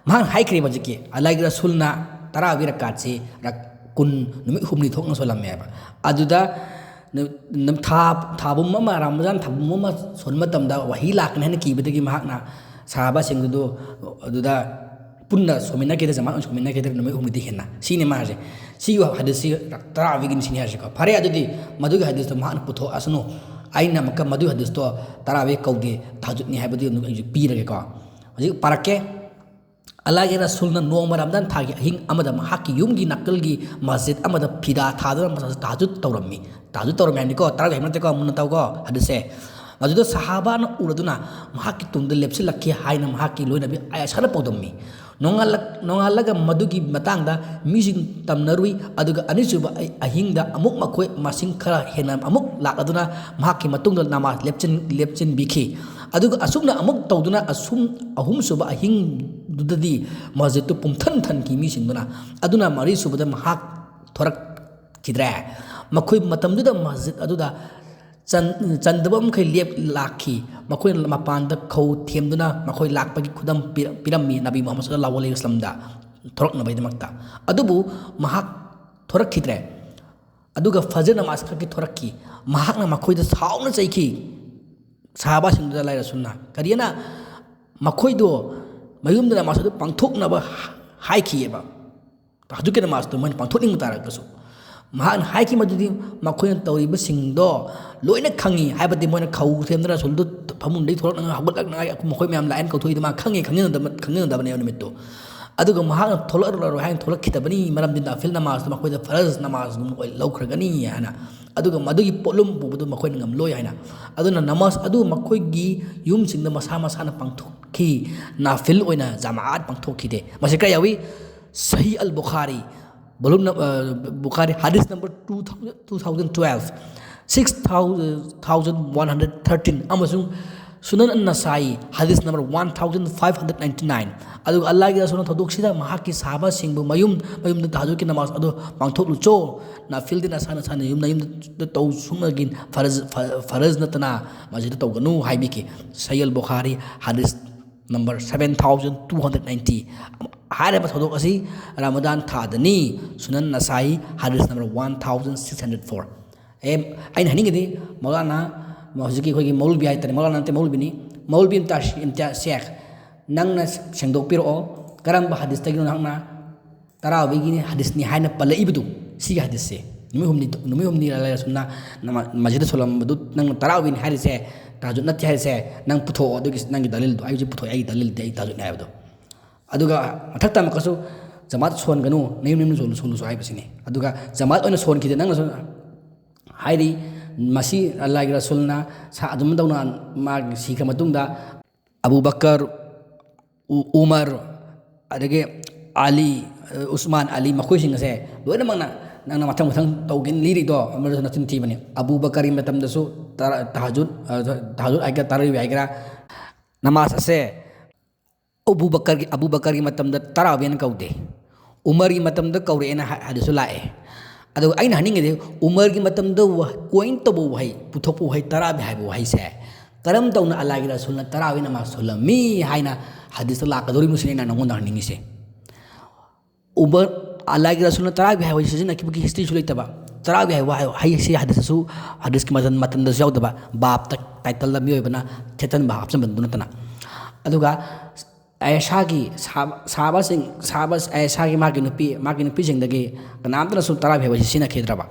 ꯃꯍꯥꯛꯅ ꯍꯥꯏꯈ꯭ꯔꯤꯕ ꯍꯧꯖꯤꯛꯀꯤ ꯑꯜꯂꯥꯍꯒꯤ ꯔꯁꯨꯜꯅ ꯇꯔꯥꯋꯤ ꯔꯀꯥꯠꯁꯤ ꯔꯛ-, ꯀꯨꯟ, ꯅꯨꯃꯤꯠ ꯍꯨꯝꯅꯤ ꯊꯣꯛꯅ ꯁꯣꯜꯂꯝꯃꯦꯕ꯫ ꯑꯗꯨꯗ ꯅ-, ꯅ-, ꯊꯥ, ꯊꯥꯕꯨꯝ ꯑꯃ, ꯔꯃꯖꯥꯟ ꯊꯥꯕꯨꯝ ꯑꯃ ꯁꯣꯟꯕ ꯃꯇꯝꯗ ꯋꯥꯍꯤ ꯂꯥꯛꯀꯅꯤ ꯍꯥꯏꯅ ꯀꯤꯕꯗꯒꯤ ꯃꯍꯥꯛꯅ ꯁꯍꯥꯕꯥꯁꯤꯡꯗꯨ ꯑꯗꯨꯗ ꯄꯨꯟꯅ ꯁꯣꯟꯃꯤꯟꯅꯈꯤꯗ꯭ꯔꯦ, ꯖꯃꯥꯠ ꯑꯣꯏꯅ ꯁꯣꯟꯃꯤꯟꯅꯈꯤꯗ꯭ꯔꯦ, ꯅꯨꯃꯤꯠ ꯍꯨꯝꯅꯤꯗꯤ ꯍꯦꯟꯅ꯫ ꯁꯤꯅꯤ ꯃꯥ ꯍꯥꯏꯁꯦ꯫ ꯁꯤꯒꯤ ꯍꯗꯤꯁꯁꯤ ꯔꯛ ꯇꯔꯥꯋꯤꯒꯤꯅꯤ ꯁꯤꯅꯤ ꯍꯥꯏꯁꯦꯀꯣ꯫ ꯐꯔꯦ, ꯑꯗꯨꯗꯤ ꯃꯗꯨꯒꯤ ꯍꯗꯤꯁꯇꯣ ꯃꯍꯥꯛꯅ ꯄꯨꯊꯣꯛꯑꯁꯅꯨ, ꯑꯩꯅ ꯑꯃꯨꯛꯀ ꯃꯗꯨꯒꯤ ꯍꯗꯤꯁꯇꯣ ꯇꯔꯥꯋꯤ ꯀꯧꯗꯦ, ꯇꯍꯖꯨꯗꯅꯤ ꯍꯥꯏꯕꯗꯨ ꯑꯃꯨꯛ ꯑꯩꯁꯨ ꯄꯤꯔꯒꯦꯀꯣ꯫ ꯍꯧꯖꯤꯛ ꯄꯥꯔꯛꯀꯦ꯫ ꯑꯜꯂꯥꯍꯒꯤ ꯔꯁꯨꯜꯅ ꯅꯣꯡꯃ ꯔꯃꯗꯥꯟ ꯊꯥꯒꯤ ꯑꯍꯤꯡ ꯑꯃꯗ ꯃꯍꯥꯛꯀꯤ ꯌꯨꯝꯒꯤ ꯅꯥꯀꯜꯒꯤ ꯃꯁꯖꯤꯗ ꯑꯃꯗ ꯐꯤꯗꯥ ꯊꯥꯗꯨꯅ ꯃꯁꯖꯤꯗ ꯇꯍꯖꯨꯗ ꯇꯧꯔꯝꯃꯤ꯫ ꯇꯍꯖꯨꯗ ꯇꯧꯔꯝꯃꯤ ꯍꯥꯏꯕꯅꯤꯀꯣ, ꯇꯔꯥꯒ ꯍꯦꯟꯕ ꯅꯠꯇꯦꯀꯣ, ꯃꯨꯟꯅ ꯇꯧꯀꯣ꯫ ꯍꯗꯤꯁꯁꯦ, ꯃꯗꯨꯗ ꯁꯍꯥꯕꯥꯅ ꯎꯔꯗꯨꯅ ꯃꯍꯥꯛꯀꯤ ꯇꯨꯡꯗ ꯂꯦꯞꯁꯤꯜꯂꯛꯈꯤ ꯍꯥꯏꯅ ꯃꯍꯥꯛꯀꯤ ꯂꯣꯏꯅꯕꯤ ꯑꯥꯏꯁꯥꯅ ꯄꯥꯎꯗꯝꯃꯤ꯫ ꯅꯣꯡꯉꯥꯜꯂꯛ-, ꯅꯣꯡꯉꯥꯜꯂꯒ ꯃꯗꯨꯒꯤ ꯃꯇꯥꯡꯗ ꯃꯤꯁꯤꯡ ꯇꯝꯅꯔꯨꯏ, ꯑꯗꯨꯒ ꯑꯅꯤꯁꯨꯕ ꯑ-, ꯑꯍꯤꯡꯗ ꯑꯃꯨꯛ ꯃꯈꯣꯏ ꯃꯁꯤꯡ ꯈꯔ ꯍꯦꯟꯅ ꯑꯃꯨꯛ ꯂꯥꯛꯂꯗꯨꯅ ꯃꯍꯥꯛꯀꯤ ꯃꯇꯨꯡꯗ ꯅꯃꯥꯖ ꯂꯦꯞꯆꯤꯟ-, ꯂꯦꯞꯆꯤꯟꯕꯤꯈꯤ꯫ ꯑꯗꯨꯒ ꯑꯁꯨꯝꯅ ꯑꯃꯨꯛ ꯇꯧꯗꯨꯅ ꯑꯁꯨꯝ ꯑꯍꯨꯝꯁꯨꯕ ꯑꯍꯤꯡꯗꯨꯗꯗꯤ ꯃꯁꯖꯤꯗꯇꯨ ꯄꯨꯝꯊꯟ ꯊꯟꯈꯤ ꯃꯤꯁꯤꯡꯗꯨꯅ꯫ ꯑꯗꯨꯅ ꯃꯔꯤꯁꯨꯕꯗ ꯃꯍꯥꯛ ꯊꯣꯔꯛꯈꯤꯗ꯭ꯔꯦ꯫ ꯃꯈꯣꯏ ꯃꯇꯝꯗꯨꯗ ꯃꯁꯖꯤꯗ ꯑꯗꯨꯗ ꯆꯟ-, ꯆꯟꯗꯕ ꯃꯈꯩ ꯂꯦꯞ ꯂꯥꯛꯈꯤ꯫ ꯃꯈꯣꯏꯅ ꯃꯄꯥꯟꯗ ꯈꯧ ꯊꯦꯝꯗꯨꯅ ꯃꯈꯣꯏ ꯂꯥꯛꯄꯒꯤ ꯈꯨꯗꯝ ꯄꯤꯔ-, ꯄꯤꯔꯝꯃꯤ ꯅꯕꯤ ꯃꯨꯍꯝꯃꯗ ꯁꯜꯂꯜꯂꯥꯍꯨ ꯑꯂꯩꯍꯤ ꯋꯁꯜꯂꯝꯗ ꯊꯣꯔꯛꯅꯕꯒꯤꯗꯃꯛꯇ꯫ ꯑꯗꯨꯕꯨ ꯃꯍꯥꯛ ꯊꯣꯔꯛꯈꯤꯗ꯭ꯔꯦ꯫ ꯑꯗꯨꯒ ꯐꯖꯔ ꯅꯃꯥꯖ ꯈꯛꯀꯤ ꯊꯣꯔꯛꯈꯤ꯫ ꯃꯍꯥꯛꯅ ꯃꯈꯣꯏꯗ ꯁꯥꯎꯅ ꯆꯩꯈꯤ꯫ ꯁꯍꯥꯕꯥꯁꯤꯡꯗꯨꯗ ꯑꯜꯂꯥꯍꯒꯤ ꯔꯁꯨꯜꯅ ꯀꯔꯤꯅ ꯃꯈꯣꯏꯗꯣ ꯃꯌꯨꯝꯗ ꯅꯃꯥꯖ ꯑꯗꯨ ꯄꯥꯡꯊꯣꯛꯅꯕ ꯍꯥꯏꯈꯤꯑꯕ꯫ ꯇꯍꯖꯨꯗꯀꯤ ꯅꯃꯥꯖꯇꯨ ꯃꯣꯏꯅ ꯄꯥꯡꯊꯣꯛꯅꯤꯡꯕ ꯇꯥꯔꯒꯁꯨ꯫ ꯃꯍꯥꯛꯅ ꯍꯥꯏꯈꯤ ꯃꯗꯨꯗꯤ ꯃꯈꯣꯏꯅ ꯇꯧꯔꯤꯕꯁꯤꯡꯗꯣ ꯂꯣꯏꯅ ꯈꯪꯉꯤ, ꯍꯥꯏꯕꯗꯤ ꯃꯣꯏꯅ ꯈꯧ ꯊꯦꯝꯗꯨꯅ ꯔꯁꯨꯜꯗꯨ ꯐꯃꯨꯡꯗꯒꯤ ꯊꯣꯛꯂꯛꯅꯉꯥꯏ, ꯍꯧꯒꯠꯂꯛꯅꯉꯥꯏ ꯃꯈꯣꯏ ꯃꯌꯥꯝ ꯂꯥꯛꯑꯦꯅ ꯀꯧꯊꯣꯛꯏꯗꯨ ꯃꯥ ꯈꯪꯉꯤ, ꯈꯪꯖꯤꯟꯅꯗꯕ-, ꯈꯪꯖꯤꯟꯅꯗꯕꯅꯦꯕ ꯅꯨꯃꯤꯠꯇꯨ꯫ ꯑꯗꯨꯒ ꯃꯍꯥꯛꯅ ꯊꯣꯛꯂꯛꯂꯔꯣꯏ ꯍꯥꯏꯅ ꯊꯣꯛꯂꯛꯈꯤꯗꯕꯅꯤ, ꯃꯔꯝꯗꯤ ꯅꯥꯐꯤꯜ ꯅꯃꯥꯖꯇꯨ ꯃꯈꯣꯏꯗ ꯐꯔꯖ ꯅꯃꯥꯖꯒꯨꯝ ꯑꯣꯏ ꯂꯧꯈ꯭ꯔꯒꯅꯤ ꯍꯥꯏꯅ꯫ ꯑꯗꯨꯒ ꯃꯗꯨꯒꯤ ꯄꯣꯠꯂꯨꯝ ꯄꯨꯕꯗꯨ ꯃꯈꯣꯏꯅ ꯉꯝꯂꯣꯏ ꯍꯥꯏꯅ꯫ ꯑꯗꯨꯅ ꯅꯃꯥꯖ ꯑꯗꯨ ꯃꯈꯣꯏꯒꯤ ꯌꯨꯝꯁꯤꯡꯗ ꯃꯁꯥ ꯃꯁꯥꯅ ꯄꯥꯡꯊꯣꯛꯈꯤ, ꯅꯥꯐꯤꯜ ꯑꯣꯏꯅ ꯖꯃꯥꯑꯠ ꯄꯥꯡꯊꯣꯛꯈꯤꯗꯦ꯫ ꯃꯁꯤ ꯀꯥꯏ ꯌꯥꯎꯏ? ꯁꯍꯤ ꯑꯜ ꯕꯨꯈꯥꯔꯤ, volume ꯅꯝ-, ꯑ, ꯕꯨꯈꯥꯔꯤ, ꯍꯗꯤꯁ number two thousand, two thousand twelve, six thousand one hundred thirteen, ꯑꯃꯁꯨꯡ ꯁꯨꯅꯟ ꯑꯟ ꯅꯁꯥꯏ, ꯍꯗꯤꯁ number one thousand five hundred ninety nine꯫ ꯑꯗꯨꯒ ꯑꯜꯂꯥꯍꯒꯤ ꯔꯁꯨꯜꯅ ꯊꯧꯗꯣꯛꯁꯤꯗ ꯃꯍꯥꯛꯀꯤ ꯁꯍꯥꯕꯥꯁꯤꯡꯕꯨ ꯃꯌꯨꯝ ꯃꯌꯨꯝꯗ ꯇꯍꯖꯨꯗꯀꯤ ꯅꯃꯥꯖ ꯑꯗꯨ ꯄꯥꯡꯊꯣꯛꯂꯨꯆꯣ, ꯅꯥꯐꯤꯜꯗꯤ ꯅꯁꯥ ꯅꯁꯥꯅ ꯌꯨꯝꯅ ꯌꯨꯝꯗ ꯇꯧ, ꯁꯨꯝꯅꯒꯤ ꯐꯔꯖ, ꯐ-, ꯐꯔꯖ ꯅꯠꯇꯅ ꯃꯁꯤꯗ ꯇꯧꯒꯅꯨ ꯍꯥꯏꯕꯤꯈꯤ꯫ ꯁꯍꯤ ꯑꯜ ꯕꯨꯈꯥꯔꯤ, ꯍꯗꯤꯁ number seven thousand two hundred ninety꯫ ꯍꯥꯏꯔꯤꯕ ꯊꯧꯗꯣꯛ ꯑꯁꯤ ꯔꯃꯗꯥꯟ ꯊꯥꯗꯅꯤ꯫ ꯁꯨꯅꯟ ꯅꯁꯥꯏ, ꯍꯗꯤꯁ number one thousand six hundred four꯫ ꯑꯦ, ꯑꯩꯅ ꯍꯥꯏꯅꯤꯡꯉꯤꯗꯤ, ꯃꯧꯂꯥꯅꯥ, ꯍꯧꯖꯤꯛꯀꯤ ꯑꯩꯈꯣꯏꯒꯤ ꯃꯧꯂꯕꯤ ꯍꯥꯏꯇꯥꯔꯦ, ꯃꯧꯂꯥꯅꯥ ꯅꯠꯇꯦ, ꯃꯧꯂꯕꯤꯅꯤ, ꯃꯧꯂꯕꯤ ꯏꯝꯇꯤꯌꯥꯖ, ꯏꯝꯇꯤꯌꯥꯖ ꯁꯦꯈ, ꯅꯪꯅ ꯁꯦꯡꯗꯣꯛꯄꯤꯔꯛꯑꯣ, ꯀꯔꯝꯕ ꯍꯗꯤꯁꯇꯒꯤꯅꯣ ꯅꯍꯥꯛꯅ ꯇꯔꯥ ꯌꯥꯎꯕꯤꯒꯤꯅꯤ ꯍꯗꯤꯁꯅꯤ ꯍꯥꯏꯅ ꯄꯜꯂꯛꯏꯕꯗꯨ? ꯁꯤꯒꯤ ꯍꯗꯤꯁꯁꯦ ꯅꯨꯃꯤꯠ ꯍꯨꯝꯅꯤ, ꯅꯨꯃꯤꯠ ꯍꯨꯝꯅꯤ ꯑꯜꯂꯥꯍ ꯔꯁꯨꯜꯅ ꯅꯃꯥ-, ꯃꯁꯖꯤꯗ ꯁꯣꯜꯂꯝꯕꯗꯨ ꯅꯪꯅ ꯇꯔꯥ ꯌꯥꯎꯕꯤꯅꯤ ꯍꯥꯏꯔꯤꯁꯦ, ꯇꯍꯖꯨꯗ ꯅꯠꯇꯦ ꯍꯥꯏꯔꯤꯁꯦ, ꯅꯪ ꯄꯨꯊꯣꯛꯑꯣ ꯑꯗꯨꯒꯤ ꯅꯪꯒꯤ ꯗꯂꯤꯜꯗꯨ꯫ ꯑꯩ ꯍꯧꯖꯤꯛ ꯄꯨꯊꯣꯛꯑꯦ, ꯑꯩꯒꯤ ꯗꯂꯤꯜꯗꯤ ꯑꯩ ꯇꯍꯖꯨꯗꯅꯤ ꯍꯥꯏꯕꯗꯣ꯫ ꯑꯗꯨꯒ ꯃꯊꯛ ꯇꯝꯃꯛꯀꯁꯨ ꯖꯃꯥꯠ ꯁꯣꯟꯒꯅꯨ, ꯅꯌꯨꯝ ꯅꯌꯨꯝꯗ ꯁꯣꯜꯂꯨ, ꯁꯣꯜꯂꯨꯁꯨ ꯍꯥꯏꯕꯁꯤꯅꯤ꯫ ꯑꯗꯨꯒ ꯖꯃꯥꯠ ꯑꯣꯏꯅ ꯁꯣꯟꯈꯤꯗꯦ, ꯅꯪꯅꯁꯨ ꯍꯥꯏꯔꯤ, ꯃꯁꯤ ꯑꯜꯂꯥꯍꯒꯤ ꯔꯁꯨꯜꯅ ꯁꯥ-, ꯑꯗꯨꯝ ꯇꯧꯅ ꯃꯥꯒꯤ ꯁꯤꯈ꯭ꯔ ꯃꯇꯨꯡꯗ ꯑꯕꯨ ꯕꯀꯔ, ꯎ-, ꯎꯃꯔ, ꯑꯗꯒꯤ ꯑꯂꯤ, ꯎꯁꯃꯥꯟ, ꯑꯂꯤ, ꯃꯈꯣꯏꯁꯤꯡ ꯑꯁꯦ ꯂꯣꯏꯅꯃꯛꯅ ꯅꯪꯅ ꯃꯊꯪ ꯃꯊꯪ ꯇꯧꯒꯦꯅ ꯂꯤꯔꯤꯗꯣ ꯑꯃꯗꯁꯨ ꯅꯆꯤꯟ ꯊꯤꯕꯅꯤ꯫ ꯑꯕꯨ ꯕꯀꯔꯒꯤ ꯃꯇꯝꯗꯁꯨ ꯇꯔꯥ-, ꯇꯍꯖꯨꯗ, ꯑ, ꯇꯍꯖꯨꯗ ꯍꯥꯏꯒꯦꯔꯥ, ꯇꯔꯥꯋꯤ ꯍꯥꯏꯒꯦꯔꯥ, ꯅꯃꯥꯖ ꯑꯁꯦ ꯑꯕꯨ ꯕꯀꯔꯒꯤ, ꯑꯕꯨ ꯕꯀꯔꯒꯤ ꯃꯇꯝꯗ ꯇꯔꯥꯋꯤꯅ ꯀꯧꯗꯦ, ꯎꯃꯔꯒꯤ ꯃꯇꯝꯗ ꯀꯧꯔꯛꯑꯦꯅ ꯍꯥ-, ꯍꯥꯏꯗꯨꯁꯨ ꯂꯥꯛꯑꯦ꯫ ꯑꯗꯨꯒ ꯑꯩꯅ ꯍꯥꯏꯅꯤꯡꯉꯤꯗꯤ, ꯎꯃꯔꯒꯤ ꯃꯇꯝꯗ ꯋꯥ-, ꯀꯣꯏꯟ ꯇꯧꯕ ꯋꯥꯍꯩ, ꯄꯨꯊꯣꯛꯄ ꯋꯥꯍꯩ ꯇꯔꯥꯋꯤ ꯍꯥꯏꯕ ꯋꯥꯍꯩꯁꯦ ꯀꯔꯝ ꯇꯧꯅ ꯑꯜꯂꯥꯍꯒꯤ ꯔꯁꯨꯜꯅ ꯇꯔꯥꯋꯤ ꯅꯃꯥꯖ ꯁꯣꯜꯂꯝꯃꯤ ꯍꯥꯏꯅ ꯍꯗꯤꯁꯇ ꯂꯥꯛꯀꯗꯧꯔꯤꯕꯅꯣ ꯁꯤꯅꯤ ꯑꯩꯅ ꯅꯉꯣꯟꯗ ꯍꯪꯅꯤꯡꯉꯤꯁꯦ꯫ ꯎꯃꯔ, ꯑꯜꯂꯥꯍꯒꯤ ꯔꯁꯨꯜꯅ ꯇꯔꯥꯋꯤ ꯍꯥꯏꯕ ꯋꯥꯍꯩ ꯁꯤꯖꯤꯟꯅꯈꯤꯕꯒꯤ historyꯁꯨ ꯂꯩꯇꯕ, ꯇꯔꯥꯋꯤ ꯍꯥꯏꯕ ꯋꯥꯍꯩ, ꯋꯥꯍꯩꯁꯤ ꯍꯗꯤꯁꯇꯁꯨ, ꯍꯗꯤꯁꯀꯤ ꯃꯇꯝ, ꯃꯇꯝꯗꯁꯨ ꯌꯥꯎꯗꯕ, ꯕꯥꯞꯇ, titleꯗ ꯃꯤꯑꯣꯏꯕꯅ ꯊꯦꯠꯆꯟꯕ, ꯍꯥꯞꯆꯤꯟꯕꯗꯨ ꯅꯠꯇꯅ꯫ ꯑꯗꯨꯒ ꯑꯥꯏꯁꯥꯒꯤ ꯁꯥꯕ-, ꯁꯥꯕꯁꯤꯡ, ꯁꯥꯕ-, ꯑꯥꯏꯁꯥꯒꯤ ꯃꯥꯒꯤ ꯅꯨꯄꯤ, ꯃꯥꯒꯤ ꯅꯨꯄꯤꯁꯤꯡꯗꯒꯤ ꯀꯅꯥꯝꯇꯅꯁꯨ ꯇꯔꯥ ꯍꯥꯏꯕꯁꯤ ꯁꯤꯖꯤꯟꯅꯈꯤꯗ꯭ꯔꯕ?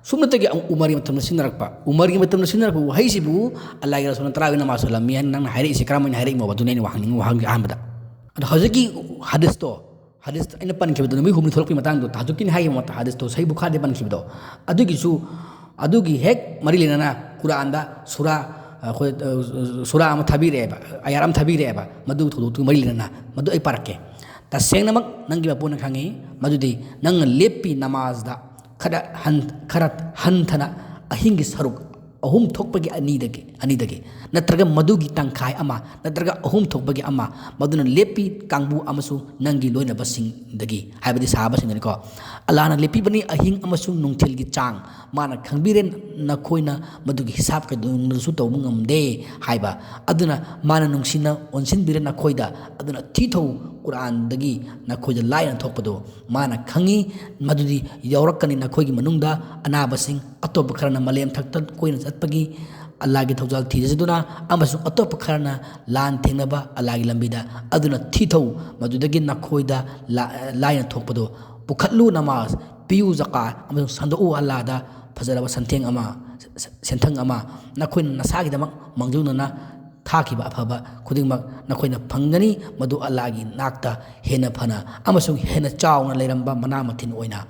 ꯁꯨꯞꯅꯇꯒꯤ ꯑꯃꯨꯛ ꯎꯃꯔꯒꯤ ꯃꯇꯝꯗ ꯁꯤꯖꯤꯟꯅꯔꯛꯄ, ꯎꯃꯔꯒꯤ ꯃꯇꯝꯗ ꯁꯤꯖꯤꯟꯅꯔꯛꯄ ꯋꯥꯍꯩꯁꯤꯕꯨ ꯑꯜꯂꯥꯍꯒꯤ ꯔꯁꯨꯜꯅ ꯇꯔꯥ ꯍꯥꯏꯕ ꯅꯃꯥꯖ ꯁꯣꯜꯂꯝꯃꯤ ꯍꯥꯏꯅ ꯅꯪꯅ ꯍꯥꯏꯔꯛꯏꯁꯦ ꯀꯔꯝ ꯍꯥꯏꯅ ꯍꯥꯏꯔꯛꯏꯅꯣꯕ? ꯑꯗꯨꯅꯤ ꯑꯩꯅ ꯋꯥꯍꯪꯅꯤꯡꯉꯤ ꯋꯥꯍꯪꯁꯦ ꯑꯍꯥꯟꯕꯗ꯫ ꯑꯗꯣ ꯍꯧꯖꯤꯛꯀꯤ ꯍꯗꯤꯁꯇꯣ, ꯍꯗꯤꯁ ꯑꯩꯅ ꯄꯟꯈꯤꯕꯗꯣ, ꯅꯨꯃꯤꯠ ꯍꯨꯝꯅꯤ ꯊꯣꯛꯂꯛꯄꯒꯤ ꯃꯇꯥꯡꯗꯣ, ꯇꯍꯖꯨꯗꯀꯤꯅꯤ ꯍꯥꯏꯈꯤꯕ ꯃꯇꯝ, ꯍꯗꯤꯁꯇꯣ ꯁꯍꯤ ꯕꯨꯈꯥꯔꯤꯗ ꯄꯟꯈꯤꯕꯗꯣ, ꯑꯗꯨꯒꯤꯁꯨ, ꯑꯗꯨꯒꯤ ꯍꯦꯛ ꯃꯔꯤ ꯂꯩꯅꯅ ꯀꯨꯔꯥꯟꯗ ꯁꯨꯔꯥ, ꯑꯩꯈꯣꯏ, ꯁꯨꯔꯥ ꯑꯃ ꯊꯥꯕꯤꯔꯛꯑꯦꯕ, ꯑꯌꯥꯠ ꯑꯃ ꯊꯥꯕꯤꯔꯛꯑꯦꯕ, ꯃꯗꯨ ꯊꯧꯗꯣꯛꯇꯨꯒ ꯃꯔꯤ ꯂꯩꯅꯅ꯫ ꯃꯗꯨ ꯑꯩ ꯄꯥꯔꯛꯀꯦ꯫ ꯇꯁꯦꯡꯅꯃꯛ ꯅꯪꯒꯤ ꯃꯄꯨꯅ ꯈꯪꯉꯤ ꯃꯗꯨꯗꯤ ꯅꯪꯅ ꯂꯦꯞꯄꯤ ꯅꯃꯥꯖꯗ ꯈꯔ ꯍꯟ-, ꯈꯔ ꯍꯟꯊꯅ ꯑꯍꯤꯡꯒꯤ ꯁꯔꯨꯛ ꯑꯍꯨꯝ ꯊꯣꯛꯄꯒꯤ ꯑꯅꯤꯗꯒꯤ, ꯑꯅꯤꯗꯒꯤ, ꯅꯠꯇ꯭ꯔꯒ ꯃꯗꯨꯒꯤ ꯇꯪꯈꯥꯏ ꯑꯃ, ꯅꯠꯇ꯭ꯔꯒ ꯑꯍꯨꯝ ꯊꯣꯛꯄꯒꯤ ꯑꯃ, ꯃꯗꯨꯅ ꯂꯦꯞꯄꯤ ꯀꯥꯡꯕꯨ ꯑꯃꯁꯨꯡ ꯅꯪꯒꯤ ꯂꯣꯏꯅꯕꯁꯤꯡꯗꯒꯤ, ꯍꯥꯏꯕꯗꯤ ꯁꯍꯥꯕꯥꯁꯤꯡꯗꯅꯤꯀꯣ꯫ ꯑꯜꯂꯥꯍꯅ ꯂꯦꯞꯄꯤꯕꯅꯤ ꯑꯍꯤꯡ ꯑꯃꯁꯨꯡ ꯅꯨꯡꯊꯤꯜꯒꯤ ꯆꯥꯡ꯫ ꯃꯥꯅ ꯈꯪꯕꯤꯔꯦ, ꯅꯈꯣꯏꯅ ꯃꯗꯨꯒꯤ ꯍꯤꯁꯥꯕ ꯀꯩꯗꯧꯅꯨꯡꯗꯁꯨ ꯇꯧꯕ ꯉꯝꯗꯦ ꯍꯥꯏꯕ꯫ ꯑꯗꯨꯅ ꯃꯥꯅ ꯅꯨꯡꯁꯤꯅ ꯑꯣꯟꯁꯤꯟꯕꯤꯔꯦ ꯅꯈꯣꯏꯗ꯫ ꯑꯗꯨꯅ ꯊꯤꯊꯧ ꯀꯨꯔꯥꯟꯗꯒꯤ ꯅꯈꯣꯏꯗ ꯂꯥꯏꯅ ꯊꯣꯛꯄꯗꯨ ꯃꯥꯅ ꯈꯪꯉꯤ꯫ ꯃꯗꯨꯗꯤ ꯌꯥꯎꯔꯛꯀꯅꯤ ꯅꯈꯣꯏꯒꯤ ꯃꯅꯨꯡꯗ ꯑꯅꯥꯕꯁꯤꯡ, ꯑꯇꯣꯞꯄ ꯈꯔꯅ ꯃꯥꯂꯦꯝ ꯊꯛꯇ ꯀꯣꯏꯅ ꯆꯠꯄꯒꯤ ꯑꯜꯂꯥꯒꯤ ꯊꯧꯖꯥꯜ ꯊꯤꯖꯗꯨꯅ ꯑꯃꯁꯨꯡ ꯑꯇꯣꯞꯄ ꯈꯔꯅ ꯂꯥꯟ ꯊꯦꯡꯅꯕ ꯑꯜꯂꯥꯒꯤ ꯂꯝꯕꯤꯗ꯫ ꯑꯗꯨꯅ ꯊꯤꯊꯧ, ꯃꯗꯨꯗꯒꯤ ꯅꯈꯣꯏꯗ ꯂꯥ-, ꯂꯥꯏꯅ ꯊꯣꯛꯄꯗꯨ ꯄꯨꯈꯠꯂꯨ꯫ ꯅꯃꯥꯖ ꯄꯤꯌꯨ, ꯖꯀꯥꯠ ꯑꯃꯁꯨꯡ ꯁꯟꯗꯣꯛꯎ꯫ ꯑꯜꯂꯥꯗ ꯐꯖꯔꯕ ꯁꯟꯊꯦꯡ ꯑꯃ, ꯁ-, ꯁꯦꯟꯊꯪ ꯑꯃ ꯅꯈꯣꯏꯅ ꯅꯁꯥꯒꯤꯗꯃꯛ ꯃꯥꯡꯖꯧꯅꯅ ꯊꯥꯈꯤꯕ ꯑꯐꯕ ꯈꯨꯗꯤꯡꯃꯛ ꯅꯈꯣꯏꯅ ꯐꯪꯒꯅꯤ꯫ ꯃꯗꯨ ꯑꯜꯂꯥꯒꯤ ꯅꯥꯛꯇ ꯍꯦꯟꯅ ꯐꯅ ꯑꯃꯁꯨꯡ ꯍꯦꯟꯅ ꯆꯥꯎꯅ ꯂꯩꯔꯝꯕ ꯃꯅꯥ ꯃꯊꯤꯟ ꯑꯣꯏꯅ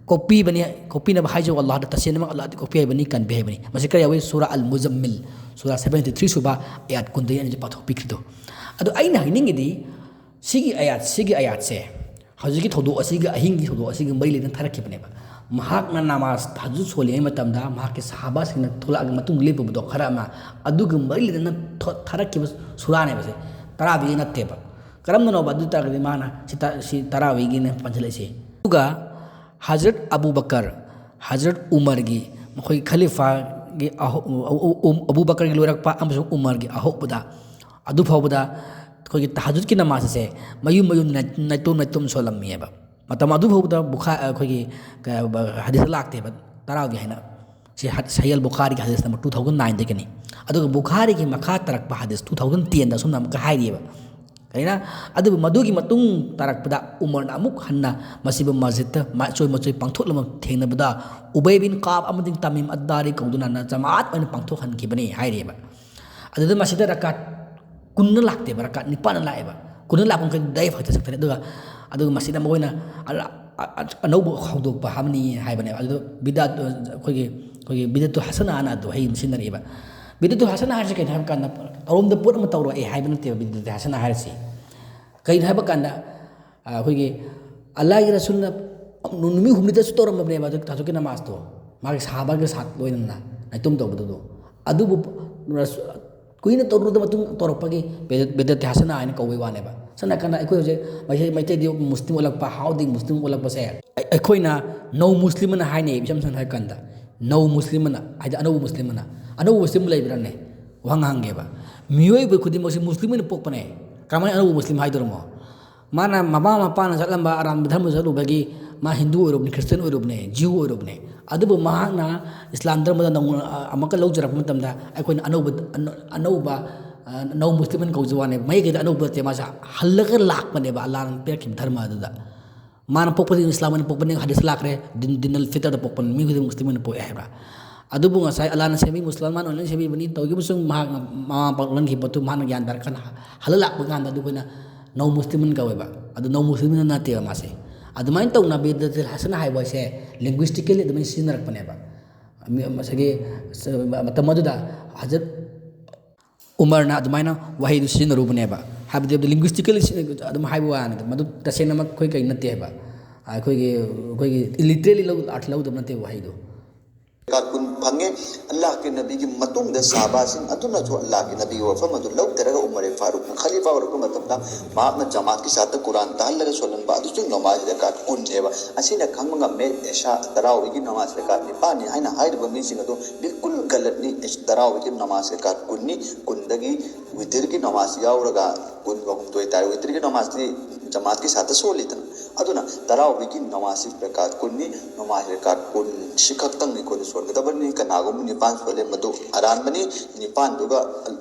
ꯀꯣꯛꯄꯤꯕꯅꯤ꯫ ꯀꯣꯛꯄꯤꯅꯕ ꯍꯥꯏꯖꯧ ꯑꯜꯂꯥꯍꯗ꯫ ꯇꯁꯦꯡꯅꯃꯛ ꯑꯜꯂꯥꯍꯗꯤ ꯀꯣꯛꯄꯤ ꯍꯥꯏꯕꯅꯤ, ꯀꯟꯕꯤ ꯍꯥꯏꯕꯅꯤ꯫ ꯃꯁꯤ ꯀꯔꯤ ꯌꯥꯎꯏ? ꯁꯨꯔꯥ ꯑꯜ ꯃꯨꯖꯝꯃꯤꯜ, ꯁꯨꯔꯥ seventy three ꯁꯨꯕ ꯑꯌꯥꯠ ꯀꯨꯟꯗꯒꯤ ꯑꯩꯅ ꯄꯥꯊꯣꯛꯄꯤꯈ꯭ꯔꯤꯗꯣ꯫ ꯑꯗꯣ ꯑꯩꯅ ꯍꯥꯏꯅꯤꯡꯉꯤꯗꯤ, ꯁꯤꯒꯤ ꯑꯌꯥꯠ, ꯁꯤꯒꯤ ꯑꯌꯥꯠꯁꯦ ꯍꯧꯖꯤꯛꯀꯤ ꯊꯧꯗꯣꯛ ꯑꯁꯤꯒꯤ, ꯑꯍꯤꯡꯒꯤ ꯊꯧꯗꯣꯛ ꯑꯁꯤꯒꯤ ꯃꯔꯤ ꯂꯩꯅꯅ ꯊꯥꯔꯛꯈꯤꯕꯅꯦꯕ꯫ ꯃꯍꯥꯛꯅ ꯅꯃꯥꯖ ꯇꯍꯖꯨꯗ ꯁꯣꯜꯂꯤꯉꯩ ꯃꯇꯝꯗ ꯃꯍꯥꯛꯀꯤ ꯁꯍꯥꯕꯥꯁꯤꯡꯅ ꯊꯣꯛꯂꯛꯑꯒ ꯃꯇꯨꯡ ꯂꯦꯞꯄꯨꯕꯗꯣ ꯈꯔ ꯑꯃ, ꯑꯗꯨꯒ ꯃꯔꯤ ꯂꯩꯅꯅ ꯊꯣ-, ꯊꯥꯔꯛꯈꯤꯕ ꯁꯨꯔꯥꯅꯦꯕ ꯁꯦ꯫ ꯇꯔꯥꯕꯤꯒꯤ ꯅꯠꯇꯦꯕ꯫ ꯀꯔꯝꯕꯅꯣꯕ? ꯑꯗꯨ ꯇꯥꯔꯒꯗꯤ ꯃꯥꯅ ꯁꯤ ꯇ-, ꯁꯤ ꯇꯔꯥꯕꯤꯒꯤꯅꯦ ꯄꯟꯁꯤꯜꯂꯛꯏꯁꯦ꯫ ꯑꯗꯨꯒ ꯍꯖꯔꯠ ꯑꯕꯨ ꯕꯀꯔ, ꯍꯖꯔꯠ ꯎꯃꯔꯒꯤ, ꯃꯈꯣꯏ ꯈꯂꯤꯐꯥꯒꯤ ꯑꯍꯧ-, ꯎ-, ꯎ-, ꯎ-, ꯑꯕꯨ ꯕꯀꯔꯒꯤ ꯂꯣꯏꯔꯛꯄ ꯑꯃꯁꯨꯡ ꯎꯃꯔꯒꯤ ꯑꯍꯧꯕꯗ, ꯑꯗꯨ ꯐꯥꯎꯕꯗ ꯑꯩꯈꯣꯏꯒꯤ ꯇꯍꯖꯨꯗꯀꯤ ꯅꯃꯥꯖ ꯑꯁꯦ ꯃꯌꯨꯝ ꯃꯌꯨꯝ ꯅꯥꯏ-, ꯅꯥꯏꯇꯣꯝ ꯅꯥꯏꯇꯣꯝ ꯁꯣꯜꯂꯝꯃꯤꯑꯕ꯫ ꯃꯇꯝ ꯑꯗꯨ ꯐꯥꯎꯕꯗ ꯕꯨꯈꯥ-, ꯑꯩꯈꯣꯏꯒꯤ ꯀ-, ꯕ-, ꯍꯗꯤꯁꯇ ꯂꯥꯛꯇꯦꯕ ꯇꯔꯥꯕꯤ ꯍꯥꯏꯅ꯫ ꯁꯤ ꯍ-, ꯁꯍꯤꯍ ꯑꯜ ꯕꯨꯈꯥꯔꯤꯒꯤ ꯍꯗꯤꯁ ꯅꯝꯕꯔ two thousand nine ꯗꯒꯤꯅꯤ꯫ ꯑꯗꯨꯒ ꯕꯨꯈꯥꯔꯤꯒꯤ ꯃꯈꯥ ꯇꯥꯔꯛꯄ ꯍꯗꯤꯁ two thousand ten ꯗ ꯑꯁꯨꯝꯅ ꯑꯃꯨꯛꯀ ꯍꯥꯏꯔꯤꯑꯕ꯫ ꯀꯔꯤꯅ? ꯑꯗꯨꯕꯨ ꯃꯗꯨꯒꯤ ꯃꯇꯨꯡ ꯇꯥꯔꯛꯄꯗ ꯎꯃꯔꯅ ꯑꯃꯨꯛ ꯍꯟꯅ ꯃꯁꯤꯕꯨ ꯃꯁꯖꯤꯗꯇ ꯃꯆꯣꯏ ꯃꯆꯣꯏ ꯄꯥꯡꯊꯣꯛꯂꯝꯕ ꯊꯦꯡꯅꯕꯗ ꯎꯕꯩ ꯕꯤꯟ ꯀꯥꯕ ꯑꯃꯗꯤ ꯇꯃꯤꯝ ꯑꯗ ꯗꯥꯔꯤ ꯀꯧꯗꯨꯅ ꯖꯃꯥꯑꯠ ꯑꯣꯏꯅ ꯄꯥꯡꯊꯣꯛꯍꯟꯈꯤꯕꯅꯤ ꯍꯥꯏꯔꯤꯑꯕ꯫ ꯑꯗꯨꯗ ꯃꯁꯤꯗ ꯔꯀꯥꯠ ꯀꯨꯟꯅ ꯂꯥꯛꯇꯦꯕ, ꯔꯀꯥꯠ ꯅꯤꯄꯥꯟꯅ ꯂꯥꯛꯑꯦꯕ꯫ ꯀꯨꯟꯅ ꯂꯥꯛꯄ ꯃꯈꯩꯗꯨ ꯗꯥꯏꯐ ꯈꯛꯇ ꯆꯠꯈ꯭ꯔꯦ꯫ ꯑꯗꯨꯒ, ꯑꯗꯨꯒ ꯃꯁꯤꯗ ꯃꯈꯣꯏꯅ ꯑ-, ꯑ-, ꯑꯅꯧꯕ ꯍꯧꯗꯣꯛꯄ ꯑꯃꯅꯤ ꯍꯥꯏꯕꯅꯦꯕ꯫ ꯑꯗꯨꯗ ꯕꯤꯗꯥꯠ, ꯑꯩꯈꯣꯏꯒꯤ, ꯑꯩꯈꯣꯏꯒꯤ ꯕꯤꯗꯥꯇꯨ ꯍꯁꯅꯥꯅ ꯑꯗꯨ ꯍꯩ ꯑꯃ ꯁꯤꯖꯤꯟꯅꯔꯛꯑꯦꯕ꯫ ꯕꯤꯗꯥꯇꯨ ꯍꯁꯅꯥ ꯍꯥꯏꯔꯤꯁꯤ ꯀꯩꯅꯣ ꯍꯥꯏꯕ ꯀꯥꯟꯗ, ꯇꯧꯔꯝꯗ ꯄꯣꯠ ꯑꯃ ꯇꯧꯔꯛꯑꯦ ꯍꯥꯏꯕ ꯅꯠꯇꯦꯕ ꯕꯤꯗꯥꯇꯨ ꯍꯁꯅꯥ ꯍꯥꯏꯔꯤꯁꯤ꯫ ꯀꯩꯅꯣ ꯍꯥꯏꯕ ꯀꯥꯟꯗ, ꯑ, ꯑꯩꯈꯣꯏꯒꯤ ꯑꯜꯂꯥꯍꯒꯤ ꯔꯁꯨꯜꯅ ꯅꯨꯃꯤꯠ ꯍꯨꯝꯅꯤꯗꯁꯨ ꯇꯧꯔꯝꯃꯕꯅꯦꯕ ꯑꯗꯨ ꯇꯍꯖꯨꯗꯀꯤ ꯅꯃꯥꯖꯇꯣ, ꯃꯥꯒꯤ ꯁꯍꯥꯕꯥꯒ ꯁꯥꯠ ꯂꯣꯏꯅꯅ ꯅꯥꯏꯇꯣꯝ ꯇꯧꯕꯗꯨꯗꯣ꯫ ꯑꯗꯨꯕꯨ ꯔꯁꯨ-, ꯀꯨꯏꯅ ꯇꯧꯔꯨꯔꯕ ꯃꯇꯨꯡ ꯇꯧꯔꯛꯄꯒꯤ ꯕꯦꯗ-, ꯕꯦꯗꯠꯇꯤ ꯍꯁꯅꯥ ꯍꯥꯏꯅ ꯀꯧꯕꯩ ꯋꯥꯅꯦꯕ꯫ ꯁꯝꯅ ꯍꯥꯏꯔꯀꯥꯟꯗ ꯑꯩꯈꯣꯏ ꯍꯧꯖꯤꯛ ꯃꯩꯇꯩ, ꯃꯩꯇꯩꯗꯤ ꯃꯨꯁꯂꯤꯝ ꯑꯣꯜꯂꯛꯄ, how they ꯃꯨꯁꯂꯤꯝ ꯑꯣꯜꯂꯛꯄꯁꯦ, ꯑꯩ-, ꯑꯩꯈꯣꯏꯅ ꯅꯧ ꯃꯨꯁꯂꯤꯝ ꯑꯅ ꯍꯥꯏꯅꯩ, ꯏꯁꯝ ꯁꯝꯅ ꯍꯥꯏꯔ ꯀꯥꯟꯗ꯫ ꯅꯧ ꯃꯨꯁꯂꯤꯝ ꯑꯅ, ꯍꯥꯏꯗꯤ ꯑꯅꯧꯕ ꯃꯨꯁꯂꯤꯝ ꯑꯅ꯫ ꯑꯅꯧꯕ ꯃꯨꯁꯂꯤꯝ ꯂꯩꯕ꯭ꯔꯅꯦ? ꯋꯥꯍꯪ ꯍꯪꯒꯦꯕ꯫ ꯃꯤꯑꯣꯏꯕ ꯈꯨꯗꯤꯡꯃꯛꯁꯤ ꯃꯨꯁꯂꯤꯝ ꯑꯣꯏꯅ ꯄꯣꯛꯄꯅꯦ꯫ ꯀꯃꯥꯏꯅ ꯑꯅꯧꯕ ꯃꯨꯁꯂꯤꯝ ꯍꯥꯏꯗꯣꯔꯤꯃꯣ? ꯃꯥꯅ ꯃꯃꯥ ꯃꯄꯥꯅ ꯆꯠꯂꯝꯕ ꯑꯔꯥꯟꯕ ꯙꯔꯃ ꯆꯠꯂꯨꯕꯒꯤ ꯃꯥ ꯍꯤꯟꯗꯨ ꯑꯣꯏꯔꯨꯕꯅꯤ, ꯈ꯭ꯔꯤꯁꯇꯤꯌꯥꯟ ꯑꯣꯏꯔꯨꯕꯅꯤ, ꯖ꯭ꯌꯨ ꯑꯣꯏꯔꯨꯕꯅꯤ꯫ ꯑꯗꯨꯕꯨ ꯃꯍꯥꯛꯅ ꯏꯁꯂꯥꯝ ꯙꯔꯃꯗ ꯅꯧꯅ, ꯑ, ꯑꯃꯨꯛꯀ ꯂꯧꯖꯔꯛꯄ ꯃꯇꯝꯗ ꯑꯩꯈꯣꯏꯅ ꯑꯅꯧꯕ, ꯑꯅ-, ꯑꯅꯧꯕ, ꯑ, ꯅꯧ ꯃꯨꯁꯂꯤꯝ ꯍꯥꯏꯅ ꯀꯧꯖꯕ ꯋꯥꯅꯦꯕ꯫ ꯃꯌꯦꯛ ꯀꯩꯗ ꯑꯅꯧꯕ ꯅꯠꯇꯦ, ꯃꯥꯁꯦ ꯍꯜꯂꯒ ꯂꯥꯛꯄꯅꯦꯕ ꯑꯜꯂꯥꯍꯅ ꯄꯤꯔꯛꯈꯤꯕ ꯙꯔꯃ ꯑꯗꯨꯗ꯫ ꯃꯥꯅ ꯄꯣꯛꯄꯗꯤ ꯏꯁꯂꯥꯝ ꯑꯣꯏꯅ ꯄꯣꯛꯄꯅꯤ, ꯍꯗꯤꯁ ꯂꯥꯛꯈ꯭ꯔꯦ, ꯗꯤꯟ, ꯗꯤꯟ ꯑꯜ ꯐꯤꯇꯔꯗ ꯄꯣꯛꯄꯅꯤ, ꯃꯤ ꯈꯨꯗꯤꯡꯃꯛ ꯃꯨꯁꯂꯤꯝ ꯑꯣꯏꯅ ꯄꯣꯛꯑꯦ ꯍꯥꯏꯕ꯭ꯔꯥ? ꯑꯗꯨꯕꯨ ꯉꯁꯥꯏ ꯑꯜꯂꯥꯍꯅ ꯁꯦꯝꯕꯤ, ꯃꯨꯁꯜꯃꯥꯟ ꯑꯣꯏꯅ ꯁꯦꯝꯕꯤꯕꯅꯤ ꯇꯧꯈꯤꯕꯁꯨ ꯃꯍꯥꯛꯅ ꯃꯃꯥ ꯃꯄꯥ ꯂꯣꯟꯈꯤꯕ ꯄꯣꯠꯇꯨ ꯃꯍꯥꯛꯅ ꯒ꯭ꯌꯥꯟ ꯇꯥꯔꯀꯥꯟꯗ ꯍꯜꯂ ꯂꯥꯛꯄ ꯀꯥꯟꯗ ꯑꯗꯨ ꯑꯩꯈꯣꯏꯅ ꯅꯧ ꯃꯨꯁꯂꯤꯝ ꯀꯧꯋꯦꯕ꯫ ꯑꯗꯨ ꯅꯧ ꯃꯨꯁꯂꯤꯝ ꯅꯠꯇꯦꯕ ꯃꯥꯁꯦ꯫ ꯑꯗꯨꯃꯥꯏꯅ ꯇꯧꯅ ꯕꯤꯗꯥꯇꯤꯜ ꯍꯁꯅ ꯍꯥꯏꯕ ꯑꯁꯦ ꯂꯤꯡꯒ꯭ꯋꯤꯁꯇꯤꯀꯦꯜꯂꯤ ꯑꯗꯨꯃꯥꯏꯅ ꯁꯤꯖꯤꯟꯅꯔꯛꯄꯅꯦꯕ꯫ ꯃꯤ-, ꯉꯁꯥꯏꯒꯤ ꯁ-, ꯃꯇꯝ ꯑꯗꯨꯗ ꯍꯖꯔꯠ ꯎꯃꯔꯅ ꯑꯗꯨꯃꯥꯏꯅ ꯋꯥꯍꯩꯗꯨ ꯁꯤꯖꯤꯟꯅꯔꯨꯕꯅꯦꯕ꯫ ꯍꯥꯏꯕꯗꯤ ꯑꯗꯨ ꯂꯤꯡꯒ꯭ꯋꯤꯁꯇꯤꯀꯦꯜꯂꯤ ꯑꯗꯨꯝ ꯍꯥꯏꯕ ꯋꯥꯅꯤꯗ, ꯃꯗꯨ ꯇꯁꯦꯡꯅꯃꯛ ꯑꯩꯈꯣꯏ ꯀꯩ ꯅꯠꯇꯦ ꯍꯥꯏꯕ꯫ ꯑꯩꯈꯣꯏꯒꯤ, ꯑꯩꯈꯣꯏꯒꯤ ꯂꯤꯇꯔꯦꯜꯂꯤ ꯂꯧ-, ꯑꯥꯔꯊ ꯂꯧꯗꯕ ꯅꯠꯇꯦꯕ ꯋꯥꯍꯩꯗꯣ꯫ ꯀꯨꯟ ꯐꯪꯉꯦ꯫ ꯑꯜꯂꯥꯍꯀꯤ ꯅꯕꯤꯒꯤ ꯃꯇꯨꯡꯗ ꯁꯍꯥꯕꯥꯁꯤꯡ ꯑꯗꯨꯅꯁꯨ ꯑꯜꯂꯥꯍꯀꯤ ꯅꯕꯤꯒꯤ ꯋꯥꯐꯝ ꯑꯗꯨ ꯂꯧꯊꯔꯒ ꯎꯃꯔ ꯐꯥꯔꯨꯛꯅ ꯈꯂꯤꯐꯥ ꯑꯣꯏꯔꯛꯄ ꯃꯇꯝꯗ ꯃꯍꯥꯛꯅ ꯖꯃꯥꯠꯀꯤ ꯁꯥꯠꯇ ꯀꯨꯔꯥꯟ ꯇꯥꯍꯜꯂꯒ ꯁꯣꯜꯍꯟꯕ ꯑꯗꯨꯁꯨ ꯅꯃꯥꯖ ꯔꯀꯥꯠ ꯀꯨꯟꯅꯦꯕ꯫ ꯑꯁꯤꯅ ꯈꯪꯕ ꯉꯝꯃꯦ, ꯏꯁꯥ ꯇꯔꯥꯋꯤꯒꯤ ꯅꯃꯥꯖ ꯔꯀꯥꯠ ꯅꯤꯄꯥꯟꯅꯤ ꯍꯥꯏꯅ ꯍꯥꯏꯔꯤꯕ ꯃꯤꯁꯤꯡ ꯑꯗꯨ ꯕꯤꯜꯀꯨꯜ ꯒꯂꯠꯅꯤ꯫ ꯇꯔꯥꯋꯤꯒꯤ ꯅꯃꯥꯖ ꯔꯀꯥꯠ ꯀꯨꯟꯅꯤ, ꯀꯨꯟꯗꯒꯤ ꯋꯤꯇꯔꯒꯤ ꯅꯃꯥꯖ ꯌꯥꯎꯔꯒ ꯀꯨꯟꯒ ꯍꯨꯝꯗꯣꯏ ꯇꯥꯔꯦ꯫ ꯋꯤꯇꯔꯒꯤ ꯅꯃꯥꯖꯇꯤ ꯖꯃꯥꯠꯀꯤ ꯁꯥꯠꯇ ꯁꯣꯜꯂꯤꯗꯅ꯫ ꯑꯗꯨꯅ ꯇꯔꯥꯋꯤꯒꯤ ꯅꯃꯥꯖꯁꯤ ꯔꯀꯥꯠ ꯀꯨꯟꯅꯤ, ꯅꯃꯥꯖ ꯔꯀꯥꯠ ꯀꯨꯟ ꯁꯤꯈꯛꯇꯪ ꯑꯩꯈꯣꯏꯅ ꯁꯣꯟꯒꯗꯕꯅꯤ꯫ ꯀꯅꯥꯒꯨꯝꯕ ꯅꯤꯄꯥꯟ ꯁꯣꯜꯂꯦ, ꯃꯗꯨ ꯑꯔꯥꯟꯕꯅꯤ꯫ ꯅꯤꯄꯥꯟꯗꯨꯒ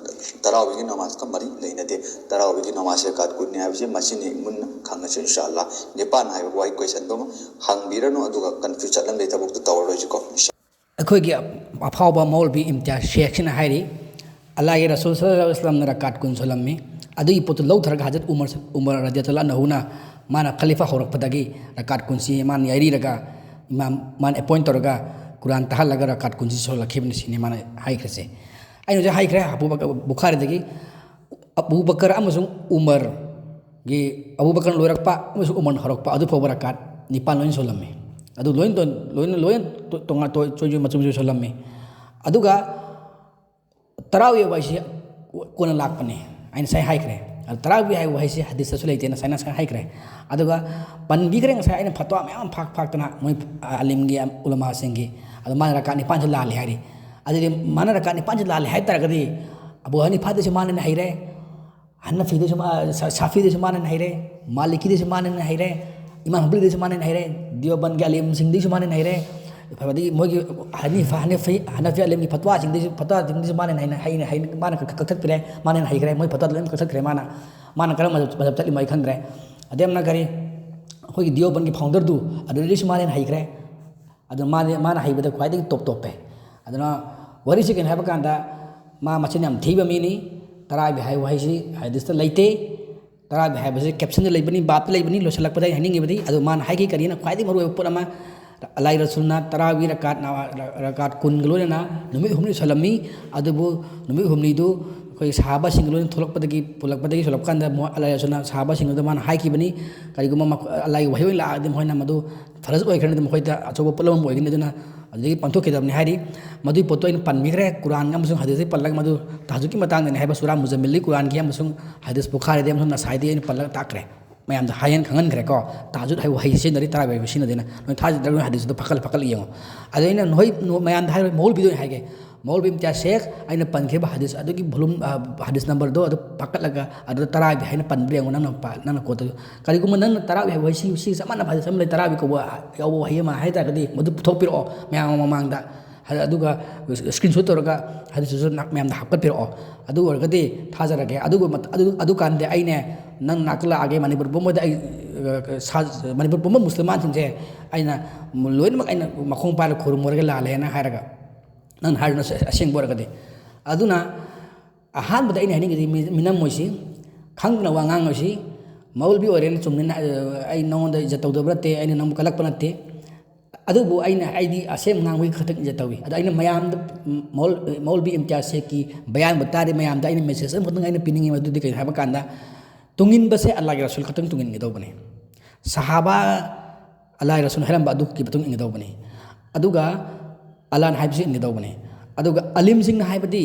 ꯇꯔꯥꯋꯤꯒꯤ ꯅꯃꯥꯖꯀ ꯃꯔꯤ ꯂꯩꯅꯗꯦ꯫ ꯇꯔꯥꯋꯤꯒꯤ ꯅꯃꯥꯖ ꯔꯀꯥꯠ ꯀꯨꯟꯅꯤ ꯍꯥꯏꯕꯁꯤ ꯃꯁꯤꯅꯤ ꯃꯨꯟꯅ ꯈꯪꯉꯁꯤ ꯏꯟꯁꯥ ꯑꯜꯂꯥ꯫ ꯅꯤꯄꯥꯟ ꯍꯥꯏꯕ ꯋꯥꯍꯩ ꯀꯣꯏꯁꯟꯗꯨꯃ ꯍꯪꯕꯤꯔꯅꯨ, ꯑꯗꯨꯒ ꯀꯟꯐ꯭ꯌꯨꯁ ꯆꯠꯍꯟꯕꯒꯤ ꯊꯕꯛꯇꯨ ꯇꯧꯔꯔꯣꯏꯁꯤꯀꯣ꯫ ꯑꯩꯈꯣꯏꯒꯤ ꯑꯐꯥꯎꯕ ꯃꯧꯂꯕꯤ ꯏꯝꯇꯤꯌꯥꯖ ꯁꯦꯈꯁꯤꯅ ꯍꯥꯏꯔꯤ, ꯑꯜꯂꯥꯍꯒꯤ ꯔꯁꯨꯜ ꯁꯜꯂꯜꯂꯥꯍꯨ ꯑꯂꯩꯍꯤ ꯋꯁꯜꯂꯝꯅ ꯔꯀꯥꯠ ꯀꯨꯟ ꯁꯣꯜꯂꯝꯃꯤ꯫ ꯑꯗꯨꯒꯤ ꯄꯣꯠꯇꯨ ꯂꯧꯊꯔꯒ ꯍꯖꯔꯠ ꯎꯃꯔ, ꯎꯃꯔ ꯔꯗꯤꯌꯜꯂꯥꯍꯨ ꯑꯟꯍꯨꯅ ꯃꯥꯅ ꯈꯂꯤꯐꯥ ꯍꯧꯔꯛꯄꯗꯒꯤ ꯔꯀꯥꯠ ꯀꯨꯟꯁꯤ ꯃꯥꯅ ꯌꯩꯔꯤꯔꯒ ꯏꯃꯥꯝ, ꯃꯥꯅ ꯑꯦꯄꯣꯏꯟ ꯇꯧꯔꯒ ꯀꯨꯔꯥꯟ ꯇꯥꯍꯜꯂꯒ ꯔꯀꯥꯠ ꯀꯨꯟꯁꯤ ꯁꯣꯜꯂꯛꯈꯤꯕꯅꯤ ꯁꯤꯅꯤ ꯃꯥꯅ ꯍꯥꯏꯈ꯭ꯔꯤꯁꯦ꯫ ꯑꯩꯅ ꯍꯧꯖꯤꯛ ꯍꯥꯏꯈ꯭ꯔꯦ, ꯑꯕꯨ ꯕꯀꯔ, ꯕꯨꯈꯥꯔꯤꯗꯒꯤ ꯑꯕꯨ ꯕꯀꯔ ꯑꯃꯁꯨꯡ ꯎꯃꯔꯒꯤ, ꯑꯕꯨ ꯕꯀꯔꯅ ꯂꯣꯏꯔꯛꯄ ꯑꯃꯁꯨꯡ ꯎꯃꯔꯅ ꯍꯧꯔꯛꯄ ꯑꯗꯨ ꯐꯥꯎꯕ ꯔꯀꯥꯠ ꯅꯤꯄꯥꯟ ꯂꯣꯏꯅ ꯁꯣꯜꯂꯝꯃꯤ꯫ ꯑꯗꯨ ꯂꯣꯏꯅ ꯇꯣ-, ꯂꯣꯏꯅ, ꯂꯣꯏꯅ ꯇꯣ-, ꯇꯣꯉꯥꯟ ꯇꯣ-, ꯆꯣꯏ-, ꯆꯣꯏ-, ꯃꯆꯨ ꯃꯆꯨ ꯁꯣꯜꯂꯝꯃꯤ꯫ ꯑꯗꯨꯒ ꯇꯔꯥꯋꯤ ꯍꯥꯏꯁꯤ ꯀꯣꯟꯅ ꯂꯥꯛꯄꯅꯦ꯫ ꯑꯩꯅ ꯉꯁꯥꯏ ꯍꯥꯏꯈ꯭ꯔꯦ꯫ ꯑꯗꯨ ꯇꯔꯥꯋꯤ ꯍꯥꯏꯕ ꯋꯥꯍꯩꯁꯤ ꯍꯗꯤꯁꯇꯁꯨ ꯂꯩꯇꯦꯅ ꯉꯁꯥꯏ, ꯉꯁꯥꯏ ꯍꯥꯏꯈ꯭ꯔꯦ꯫ ꯑꯗꯨꯒ ꯄꯟꯕꯤꯈ꯭ꯔꯦ ꯉꯁꯥꯏ ꯑꯩꯅ ꯐꯠꯋꯥ ꯃꯌꯥꯝ ꯑꯃ ꯐꯥꯛ-, ꯐꯥꯛꯇꯅ ꯃꯣꯏ ꯑꯥꯂꯤꯝꯒꯤ, ꯎꯂꯃꯥꯁꯤꯡꯒꯤ꯫ ꯑꯗꯨ ꯃꯥꯅ ꯔꯀꯥꯠ ꯅꯤꯄꯥꯟꯁꯤ ꯂꯥꯜꯂꯦ ꯍꯥꯏꯔꯤ꯫ ꯑꯗꯨꯗꯤ ꯃꯥꯅ ꯔꯀꯥꯠ ꯅꯤꯄꯥꯟꯁꯤ ꯂꯥꯜꯂꯦ ꯍꯥꯏ ꯇꯥꯔꯒꯗꯤ ꯑꯕꯨ ꯍꯅꯤꯐꯥꯗꯁꯨ ꯃꯥꯅ ꯍꯩꯔꯦ, ꯍꯅꯐꯤꯗꯁꯨ ꯃꯥ-, ꯁꯥ-, ꯁꯥꯐꯤꯗꯁꯨ ꯃꯥꯅ ꯍꯩꯔꯦ, ꯃꯥꯂꯤꯀꯤꯗꯁꯨ ꯃꯥꯅ ꯍꯩꯔꯦ, ꯏꯃꯥꯝ ꯍꯝꯕꯂꯤꯗꯩꯁꯨ ꯃꯥꯅ ꯍꯦꯟꯅ ꯍꯩꯔꯦ, ꯗꯤꯑꯣꯕꯟꯒꯤ ꯑꯂꯤꯝꯁꯤꯡꯗꯩꯁꯨ ꯃꯥꯅ ꯍꯦꯟꯅ ꯍꯩꯔꯦ, ꯑꯗꯒꯤ ꯃꯣꯏꯒꯤ ꯍꯅꯤꯐ ꯍꯅꯐꯤ ꯍꯅꯐꯤ ꯑꯂꯤꯝꯒꯤ ꯐꯠꯋꯥꯁꯤꯡꯗꯩꯁꯨ, ꯐꯠꯋꯥꯁꯤꯡꯗꯩꯁꯨ ꯃꯥꯅ ꯍꯦꯟꯅ ꯍꯩꯅ ꯍꯩꯅ ꯃꯥꯅ ꯀꯛ- ꯀꯛꯊꯠꯄꯤꯔꯦ, ꯃꯥꯅ ꯍꯦꯟꯅ ꯍꯩꯈ꯭ꯔꯦ, ꯃꯣꯏ ꯐꯠꯋꯥ ꯂꯣꯏꯅ ꯀꯛꯊꯠꯈ꯭ꯔꯦ ꯃꯥꯅ꯫ ꯃꯥꯅ ꯀꯔꯝꯕ ꯃꯖꯍꯕ ꯆꯠꯂꯤꯃꯣ ꯑꯩ ꯈꯪꯗ꯭ꯔꯦ꯫ ꯑꯗꯩ ꯑꯃꯅ ꯀꯔꯤ, ꯑꯩꯈꯣꯏꯒꯤ ꯗꯤꯑꯣꯕꯟꯒꯤ ꯐꯥꯎꯟꯗꯔꯗꯨ, ꯑꯗꯨꯗꯩꯁꯨ ꯃꯥꯅ ꯍꯦꯟꯅ ꯍꯩꯈ꯭ꯔꯦ꯫ ꯑꯗꯨ ꯃꯥꯗꯤ, ꯃꯥꯅ ꯍꯩꯕꯗ ꯈ꯭ꯋꯥꯏꯗꯒꯤ ꯇꯣꯞ ꯇꯣꯞꯄꯦ꯫ ꯑꯗꯨꯅ ꯋꯥꯔꯤꯁꯤ ꯀꯩꯅꯣ ꯍꯥꯏꯕ ꯀꯥꯟꯗ, ꯃꯥ ꯃꯆꯤꯟ ꯌꯥꯝ ꯊꯤꯕ ꯃꯤꯅꯤ꯫ ꯇꯔꯥꯕꯤ ꯍꯥꯏꯕ ꯋꯥꯍꯩꯁꯤ ꯍꯗꯤꯁꯇ ꯂꯩꯇꯦ꯫ ꯇꯔꯥꯕꯤ ꯍꯥꯏꯕꯁꯤ ꯀꯦꯞꯁꯟꯗ ꯂꯩꯕꯅꯤ, ꯕꯥꯞꯇ ꯂꯩꯕꯅꯤ꯫ ꯂꯣꯏꯁꯤꯜꯂꯛꯄꯗ ꯑꯩꯅ ꯍꯥꯏꯅꯤꯡꯉꯤꯕꯗꯤ, ꯑꯗꯨ ꯃꯥꯅ ꯍꯥꯏꯈꯤ ꯀꯔꯤꯅ ꯈ꯭ꯋꯥꯏꯗꯒꯤ ꯃꯔꯨꯑꯣꯏꯕ ꯄꯣꯠ ꯑꯃ, ꯑꯂꯥꯏ ꯔꯁꯨꯜꯅ ꯇꯔꯥꯕꯤ ꯔꯀꯥꯠ ꯅꯋꯥ-, ꯔꯀꯥꯠ ꯀꯨꯟꯒ ꯂꯣꯏꯅꯅ ꯅꯨꯃꯤꯠ ꯍꯨꯝꯅꯤ ꯁꯣꯜꯂꯝꯃꯤ꯫ ꯑꯗꯨꯕꯨ ꯅꯨꯃꯤꯠ ꯍꯨꯝꯅꯤꯗꯨ ꯑꯩꯈꯣꯏ ꯁꯍꯥꯕꯥꯁꯤꯡꯒ ꯂꯣꯏꯅ ꯊꯣꯛꯂꯛꯄꯗꯒꯤ, ꯄꯨꯜꯂꯛꯄꯗꯒꯤ ꯁꯣꯜꯂꯛꯄ ꯀꯥꯟꯗ ꯃꯣ-, ꯑꯂꯥꯏ ꯔꯁꯨꯜꯅ ꯁꯍꯥꯕꯥꯁꯤꯡꯗꯨꯗ ꯃꯥꯅ ꯍꯥꯏꯈꯤꯕꯅꯤ, ꯀꯔꯤꯒꯨꯝꯕ ꯃꯈꯣ-, ꯑꯂꯥꯏꯒꯤ ꯋꯥꯍꯩ ꯑꯣꯏꯅ ꯂꯥꯛꯑꯗꯤ ꯃꯈꯣꯏꯅ ꯃꯗꯨ ꯐꯔꯖ ꯑꯣꯏꯈ꯭ꯔꯅꯤ, ꯑꯗꯨ ꯃꯈꯣꯏꯗ ꯑꯆꯧꯕ ꯄꯣꯠꯂꯝ ꯑꯃ ꯑꯣꯏꯒꯅꯤ꯫ ꯑꯗꯨꯅ ꯑꯗꯨꯗꯒꯤ ꯄꯥꯡꯊꯣꯛꯈꯤꯗꯕꯅꯤ ꯍꯥꯏꯔꯤ꯫ ꯃꯗꯨꯒꯤ ꯄꯣꯠꯇꯣ ꯑꯩꯅ ꯄꯟꯕꯤꯈ꯭ꯔꯦ, ꯀꯨꯔꯥꯟ ꯑꯃꯁꯨꯡ ꯍꯗꯤꯁꯇꯒꯤ ꯄꯜꯂꯒ, ꯃꯗꯨ ꯇꯍꯖꯨꯗꯀꯤ ꯃꯇꯥꯡꯗꯅꯤ ꯍꯥꯏꯕ ꯁꯨꯔꯥ ꯃꯨꯖꯝꯃꯤꯜꯒꯤ ꯀꯨꯔꯥꯟꯒꯤ ꯑꯃꯁꯨꯡ ꯍꯗꯤꯁ ꯕꯨꯈꯥꯔꯤꯗꯒꯤ ꯑꯃꯁꯨꯡ ꯅꯁꯥꯏꯗꯒꯤ ꯑꯩꯅ ꯄꯜꯂꯒ ꯇꯥꯛꯈ꯭ꯔꯦ꯫ ꯃꯌꯥꯝꯗ ꯍꯥꯏꯍꯟ ꯈꯪꯍꯟꯈ꯭ꯔꯦꯀꯣ꯫ ꯇꯍꯖꯨꯗ ꯍꯥꯏꯕ ꯋꯥꯍꯩ ꯁꯤꯖꯤꯟꯅꯔꯤ, ꯇꯔꯥꯕꯤ ꯍꯥꯏꯕ ꯁꯤꯖꯤꯟꯅꯗꯦꯅ꯫ ꯅꯣꯏ ꯊꯥꯖꯗ꯭ꯔꯒ ꯅꯣꯏ ꯍꯗꯤꯁꯇꯨ ꯐꯒꯠꯂ ꯐꯒꯠꯂ ꯌꯦꯡꯉꯣ꯫ ꯑꯗꯣ ꯑꯩꯅ ꯅꯣꯏ, ꯅꯣ-, ꯃꯌꯥꯝꯗ ꯍꯥꯏꯔꯣꯏ, ꯃꯧꯂꯕꯤꯗ ꯑꯣꯏꯅ ꯍꯥꯏꯒꯦ꯫ ꯃꯧꯂꯕꯤ ꯏꯝꯇꯤꯌꯥꯖ ꯁꯦꯈ, ꯑꯩꯅ ꯄꯟꯈꯤꯕ ꯍꯗꯤꯁ ꯑꯗꯨꯒꯤ volume, ꯑ, ꯍꯗꯤꯁ number ꯗꯣ ꯑꯗꯨ ꯐꯒꯠꯂꯒ ꯑꯗꯨꯗ ꯇꯔꯥꯕꯤ ꯍꯥꯏꯅ ꯄꯟꯕ꯭ꯔꯥ ꯌꯦꯡꯉꯣ, ꯅꯪꯅ ꯄ-, ꯅꯪꯅ quote ꯇꯧ-, ꯀꯔꯤꯒꯨꯝꯕ ꯅꯪꯅ ꯇꯔꯥꯕꯤ ꯍꯥꯏꯕ ꯋꯥꯍꯩ ꯁꯤ, ꯁꯤ ꯆꯞ ꯃꯥꯟꯅꯕ ꯍꯗꯤꯁ ꯑꯃ ꯂꯩ, ꯇꯔꯥꯕꯤ ꯀꯧꯕ ꯌꯥꯎꯕ ꯋꯥꯍꯩ ꯑꯃ ꯍꯥꯏ ꯇꯥꯔꯒꯗꯤ ꯃꯗꯨ ꯄꯨꯊꯣꯛꯄꯤꯔꯛꯑꯣ ꯃꯌꯥꯝ ꯃꯃꯥꯡꯗ꯫ ꯍꯥꯏ-, ꯑꯗꯨꯒ screenshot ꯇꯧꯔꯒ ꯍꯗꯤꯁꯇꯨꯁꯨ ꯅ-, ꯃꯌꯥꯝꯗ ꯍꯥꯞꯀꯠꯄꯤꯔꯛꯑꯣ꯫ ꯑꯗꯨ ꯑꯣꯏꯔꯒꯗꯤ ꯊꯥꯖꯔꯒꯦ꯫ ꯑꯗꯨꯒ ꯃꯠ-, ꯑꯗꯨ, ꯑꯗꯨꯀꯥꯟꯗ ꯑꯩꯅꯦ ꯅꯪ ꯅꯥꯛꯇ ꯂꯥꯛꯑꯒꯦ, ꯃꯅꯤꯄꯨꯔ ꯄꯨꯝꯕꯗ ꯑꯩ, ꯑ, ꯁꯥ-, ꯃꯅꯤꯄꯨꯔ ꯄꯨꯝꯕ ꯃꯨꯁꯜꯃꯥꯟꯁꯤꯡꯁꯦ ꯑꯩꯅ ꯂꯣꯏꯅꯃꯛ ꯑꯩꯅ ꯃꯈꯣꯡ ꯄꯥꯏꯔꯒ ꯈꯨꯔꯨꯝꯃꯨꯔꯒ ꯂꯥꯜꯂꯦꯅ ꯍꯥꯏꯔꯒ, ꯅꯪꯅ ꯍꯥꯏꯔꯤꯗꯨꯅ ꯑꯁꯦꯡꯕ ꯑꯣꯏꯔꯒꯗꯤ꯫ ꯑꯗꯨꯅ ꯑꯍꯥꯟꯕꯗ ꯑꯩꯅ ꯍꯥꯏꯅꯤꯡꯉꯤꯗꯤ, ꯃꯤ-, ꯃꯤꯅꯝ ꯑꯣꯏꯁꯤ, ꯈꯪꯗꯅ ꯋꯥ ꯉꯥꯡ ꯑꯣꯏꯁꯤ, ꯃꯧꯂꯕꯤ ꯑꯣꯏꯔꯦꯅ ꯆꯨꯝꯅ ꯑꯩ ꯅꯉꯣꯟꯗ ꯏꯖꯠ ꯇꯧꯗꯕ ꯅꯠꯇꯦ, ꯑꯩꯅ ꯅꯪꯕꯨ ꯀꯜꯂꯛꯄ ꯅꯠꯇꯦ꯫ ꯑꯗꯨꯕꯨ ꯑꯩꯅ, ꯑꯩꯗꯤ ꯑꯁꯦꯡꯕ ꯉꯥꯡꯕꯒꯤ ꯈꯛꯇꯪ ꯏꯖꯠ ꯇꯧꯏ꯫ ꯑꯗꯣ ꯑꯩꯅ ꯃꯌꯥꯝꯗ, ꯃꯧꯜ-, ꯃꯧꯂꯕꯤ ꯏꯝꯇꯤꯌꯥꯖ ꯁꯦꯈꯀꯤ ꯕꯌꯥꯟꯕꯨ ꯇꯥꯔꯦ, ꯃꯌꯥꯝꯗ ꯑꯩꯅ message ꯑꯃꯈꯛꯇꯪ ꯑꯩꯅ ꯄꯤꯅꯤꯡꯉꯤ, ꯃꯗꯨꯗꯤ ꯀꯩꯅꯣ ꯍꯥꯏꯕ ꯀꯥꯟꯗ, ꯇꯨꯡꯏꯟꯕꯁꯦ ꯑꯜꯂꯥꯍꯒꯤ ꯔꯁꯨꯜ ꯈꯛꯇꯪ ꯇꯨꯡꯏꯟꯒꯗꯧꯕꯅꯤ꯫ ꯁꯍꯥꯕꯥ, ꯑꯜꯂꯥꯍꯒꯤ ꯔꯁꯨꯜ ꯍꯥꯏꯔꯝꯕ ꯑꯗꯨꯒꯤ ꯃꯇꯨꯡ ꯏꯟꯒꯗꯧꯕꯅꯤ꯫ ꯑꯗꯨꯒ ꯑꯜꯂꯥꯍꯅ ꯍꯥꯏꯕꯁꯤ ꯏꯟꯒꯗꯧꯕꯅꯤ꯫ ꯑꯗꯨꯒ ꯑꯂꯤꯝꯁꯤꯡꯅ ꯍꯥꯏꯕꯗꯤ,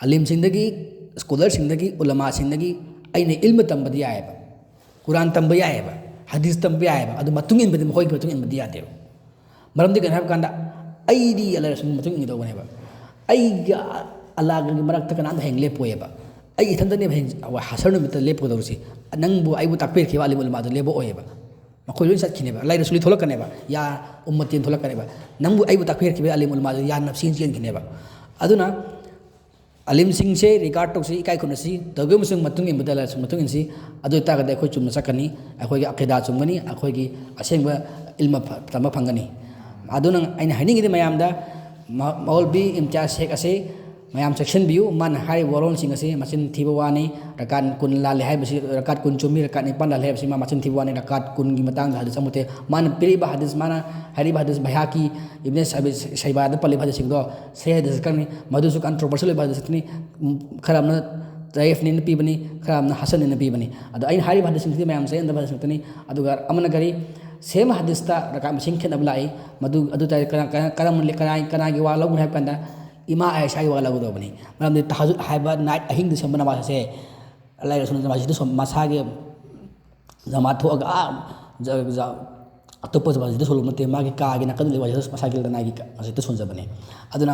ꯑꯂꯤꯝꯁꯤꯡꯗꯒꯤ, scholarꯁꯤꯡꯗꯒꯤ, ꯎꯂꯃꯥꯁꯤꯡꯗꯒꯤ ꯑꯩꯅ ꯏꯜꯃ ꯇꯝꯕꯗꯤ ꯌꯥꯏꯑꯕ, ꯀꯨꯔꯥꯟ ꯇꯝꯕ ꯌꯥꯏꯑꯕ, ꯍꯗꯤꯁ ꯇꯝꯕ ꯌꯥꯏꯑꯕ, ꯑꯗꯨ ꯃꯇꯨꯡ ꯏꯟꯕꯗꯤ, ꯃꯈꯣꯏꯒꯤ ꯃꯇꯨꯡ ꯏꯟꯕꯗꯤ ꯌꯥꯗꯦꯕ꯫ ꯃꯔꯝꯗꯤ ꯀꯩꯅꯣ ꯍꯥꯏꯕ ꯀꯥꯟꯗ, ꯑꯩꯗꯤ ꯑꯜꯂꯥꯍ ꯔꯁꯨꯜꯒꯤ ꯃꯇꯨꯡ ꯏꯟꯒꯗꯧꯕꯅꯦꯕ꯫ ꯑꯩꯒ ꯑꯜꯂꯥꯍꯒꯤ ꯃꯔꯛꯇ ꯀꯅꯥꯝꯇ ꯍꯌꯦꯡ ꯂꯦꯞꯄꯣꯏꯑꯕ꯫ ꯑꯩ ꯏꯊꯟꯇꯅꯦꯕ ꯍꯌꯦꯡ ꯍꯁꯔ ꯅꯨꯃꯤꯠꯇ ꯂꯦꯞꯀꯗꯧꯔꯤꯁꯤ꯫ ꯅꯪꯕꯨ ꯑꯩꯕꯨ ꯇꯥꯛꯄꯤꯔꯛꯈꯤꯕ ꯑꯂꯤꯝ ꯎꯂꯃꯥꯗꯨ ꯂꯦꯞꯄꯛꯑꯣꯏꯑꯕ꯫ ꯃꯈꯣꯏ ꯂꯣꯏ ꯆꯠꯈꯤꯅꯦꯕ, ꯂꯩꯔꯁꯨ ꯂꯣꯏ ꯊꯣꯛꯂꯛꯀꯅꯦꯕ, ꯌꯥ ꯎꯝꯃꯇꯤꯟ ꯊꯣꯛꯂꯛꯀꯅꯦꯕ꯫ ꯅꯪꯕꯨ ꯑꯩꯕꯨ ꯇꯥꯛꯄꯤꯔꯛꯈꯤꯕ ꯑꯂꯤꯝ ꯎꯂꯃꯥꯁꯨ ꯌꯥ ꯅꯞꯁꯤꯟ ꯆꯦꯟꯈꯤꯅꯦꯕ꯫ ꯑꯗꯨꯅ ꯑꯂꯤꯝꯁꯤꯡꯁꯦ regard ꯇꯧꯁꯤ, ꯏꯀꯥꯏ ꯈꯨꯝꯅꯁꯤ, ꯇꯧꯕꯤꯕ ꯑꯃꯁꯨꯡ ꯃꯇꯨꯡ ꯏꯟꯕꯗ ꯂꯥꯏꯁꯨ ꯃꯇꯨꯡ ꯏꯟꯁꯤ꯫ ꯑꯗꯨ ꯑꯣꯏꯇꯥꯔꯒꯗꯤ ꯑꯩꯈꯣꯏ ꯆꯨꯝꯅ ꯆꯠꯀꯅꯤ, ꯑꯩꯈꯣꯏꯒꯤ ꯑꯀꯤꯗꯥ ꯆꯨꯝꯒꯅꯤ, ꯑꯩꯈꯣꯏꯒꯤ ꯑꯁꯦꯡꯕ ꯏꯜꯃ ꯐ-, ꯇꯝꯕ ꯐꯪꯒꯅꯤ꯫ ꯑꯗꯨꯅ ꯑꯩꯅ ꯍꯥꯏꯅꯤꯡꯉꯤꯗꯤ ꯃꯌꯥꯝꯗ ꯃ-, ꯃꯧꯂꯕꯤ ꯏꯝꯇꯤꯌꯥꯖ ꯁꯦꯈ ꯑꯁꯤ ꯃꯌꯥꯝ ꯆꯦꯛꯁꯤꯟꯕꯤꯌꯨ꯫ ꯃꯥꯅ ꯍꯥꯏꯔꯤꯕ ꯋꯥꯔꯣꯜꯁꯤꯡ ꯑꯁꯤ ꯃꯆꯤꯟ ꯊꯤꯕ ꯋꯥꯅꯤ꯫ ꯔꯀꯥꯠ ꯀꯨꯟ ꯂꯥꯜꯂꯦ ꯍꯥꯏꯕꯁꯤ, ꯔꯀꯥꯠ ꯀꯨꯟ ꯆꯨꯝꯃꯤ, ꯔꯀꯥꯠ ꯅꯤꯄꯥꯟ ꯂꯥꯜꯂꯦ ꯍꯥꯏꯕꯁꯤ ꯃꯥ ꯃꯆꯤꯟ ꯊꯤꯕ ꯋꯥꯅꯤ꯫ ꯔꯀꯥꯠ ꯀꯨꯟꯒꯤ ꯃꯇꯥꯡꯗ ꯍꯗꯤꯁ ꯑꯃꯠꯇ, ꯃꯥꯅ ꯄꯤꯔꯤꯕ ꯍꯗꯤꯁ, ꯃꯥꯅ ꯍꯥꯏꯔꯤꯕ ꯍꯗꯤꯁ ꯕꯩꯍꯥꯀꯤ, ꯏꯕꯅꯦ ꯁꯥꯕꯤ ꯁꯩꯕꯥꯗ ꯄꯜꯂꯤꯕ ꯍꯗꯤꯁꯁꯤꯡꯗꯣ ꯁꯍꯤ ꯍꯗꯤꯁ ꯈꯛꯇꯅꯤ꯫ ꯃꯗꯨꯁꯨ controversial ꯑꯣꯏꯕ ꯍꯗꯤꯁ ꯈꯛꯇꯅꯤ꯫ ꯎꯝ, ꯈꯔ ꯑꯃꯅ ꯗꯌꯤꯐꯅꯦꯅ ꯄꯤꯕꯅꯤ, ꯈꯔ ꯑꯃꯅ ꯍꯁꯟꯅꯦꯅ ꯄꯤꯕꯅꯤ꯫ ꯑꯗꯣ ꯑꯩꯅ ꯍꯥꯏꯔꯤꯕ ꯍꯗꯤꯁꯁꯤꯡꯁꯤꯗꯤ ꯃꯌꯥꯝ ꯆꯌꯦꯠꯅꯗꯕ ꯍꯗꯤꯁ ꯉꯥꯛꯇꯅꯤ꯫ ꯑꯗꯨꯒ ꯑꯃꯅ ꯀꯔꯤ, ꯁꯦꯝ ꯍꯗꯤꯁꯇ ꯔꯀꯥꯠ ꯃꯁꯤꯡ ꯈꯦꯠꯅꯕ ꯂꯥꯛꯏ꯫ ꯃꯗꯨ, ꯑꯗꯨ ꯇꯥꯔꯗꯤ ꯀꯅꯥ-, ꯀꯅꯥ-, ꯀꯔꯝꯕ, ꯀꯅꯥ-, ꯀꯅꯥꯒꯤ ꯋꯥ ꯂꯧꯒꯅꯤ ꯍꯥꯏꯕ ꯀꯥꯟꯗ ꯏꯃꯥ ꯑꯥꯏꯁꯥꯒꯤ ꯋꯥ ꯂꯧꯒꯗꯧꯕꯅꯤ꯫ ꯃꯔꯝꯗꯤ ꯇꯍꯖꯨꯗ ꯍꯥꯏꯕ night ꯑꯍꯤꯡꯗ ꯁꯣꯟꯕ ꯅꯃꯥꯖ ꯑꯁꯦ ꯑꯜꯂꯥꯍ ꯔꯁꯨꯜꯅ ꯃꯁꯖꯤꯗꯇ ꯁꯣꯟ-, ꯃꯁꯥꯒꯤ ꯖꯃꯥꯠ ꯊꯣꯛꯑꯒ ꯑꯥ ꯖ-, ꯖ-, ꯑꯇꯣꯞꯄ ꯃꯁꯖꯤꯗꯇ ꯁꯣꯜꯂꯨꯕ ꯅꯠꯇꯦ, ꯃꯥꯒꯤ ꯀꯥꯒꯤ ꯅꯥꯀꯟꯗ ꯂꯩꯕ ꯃꯁꯖꯤꯗ, ꯃꯁꯥꯒꯤ ꯂꯅꯥꯏꯒꯤ ꯀ-, ꯃꯁꯖꯤꯗꯇ ꯁꯣꯟꯖꯕꯅꯦ꯫ ꯑꯗꯨꯅ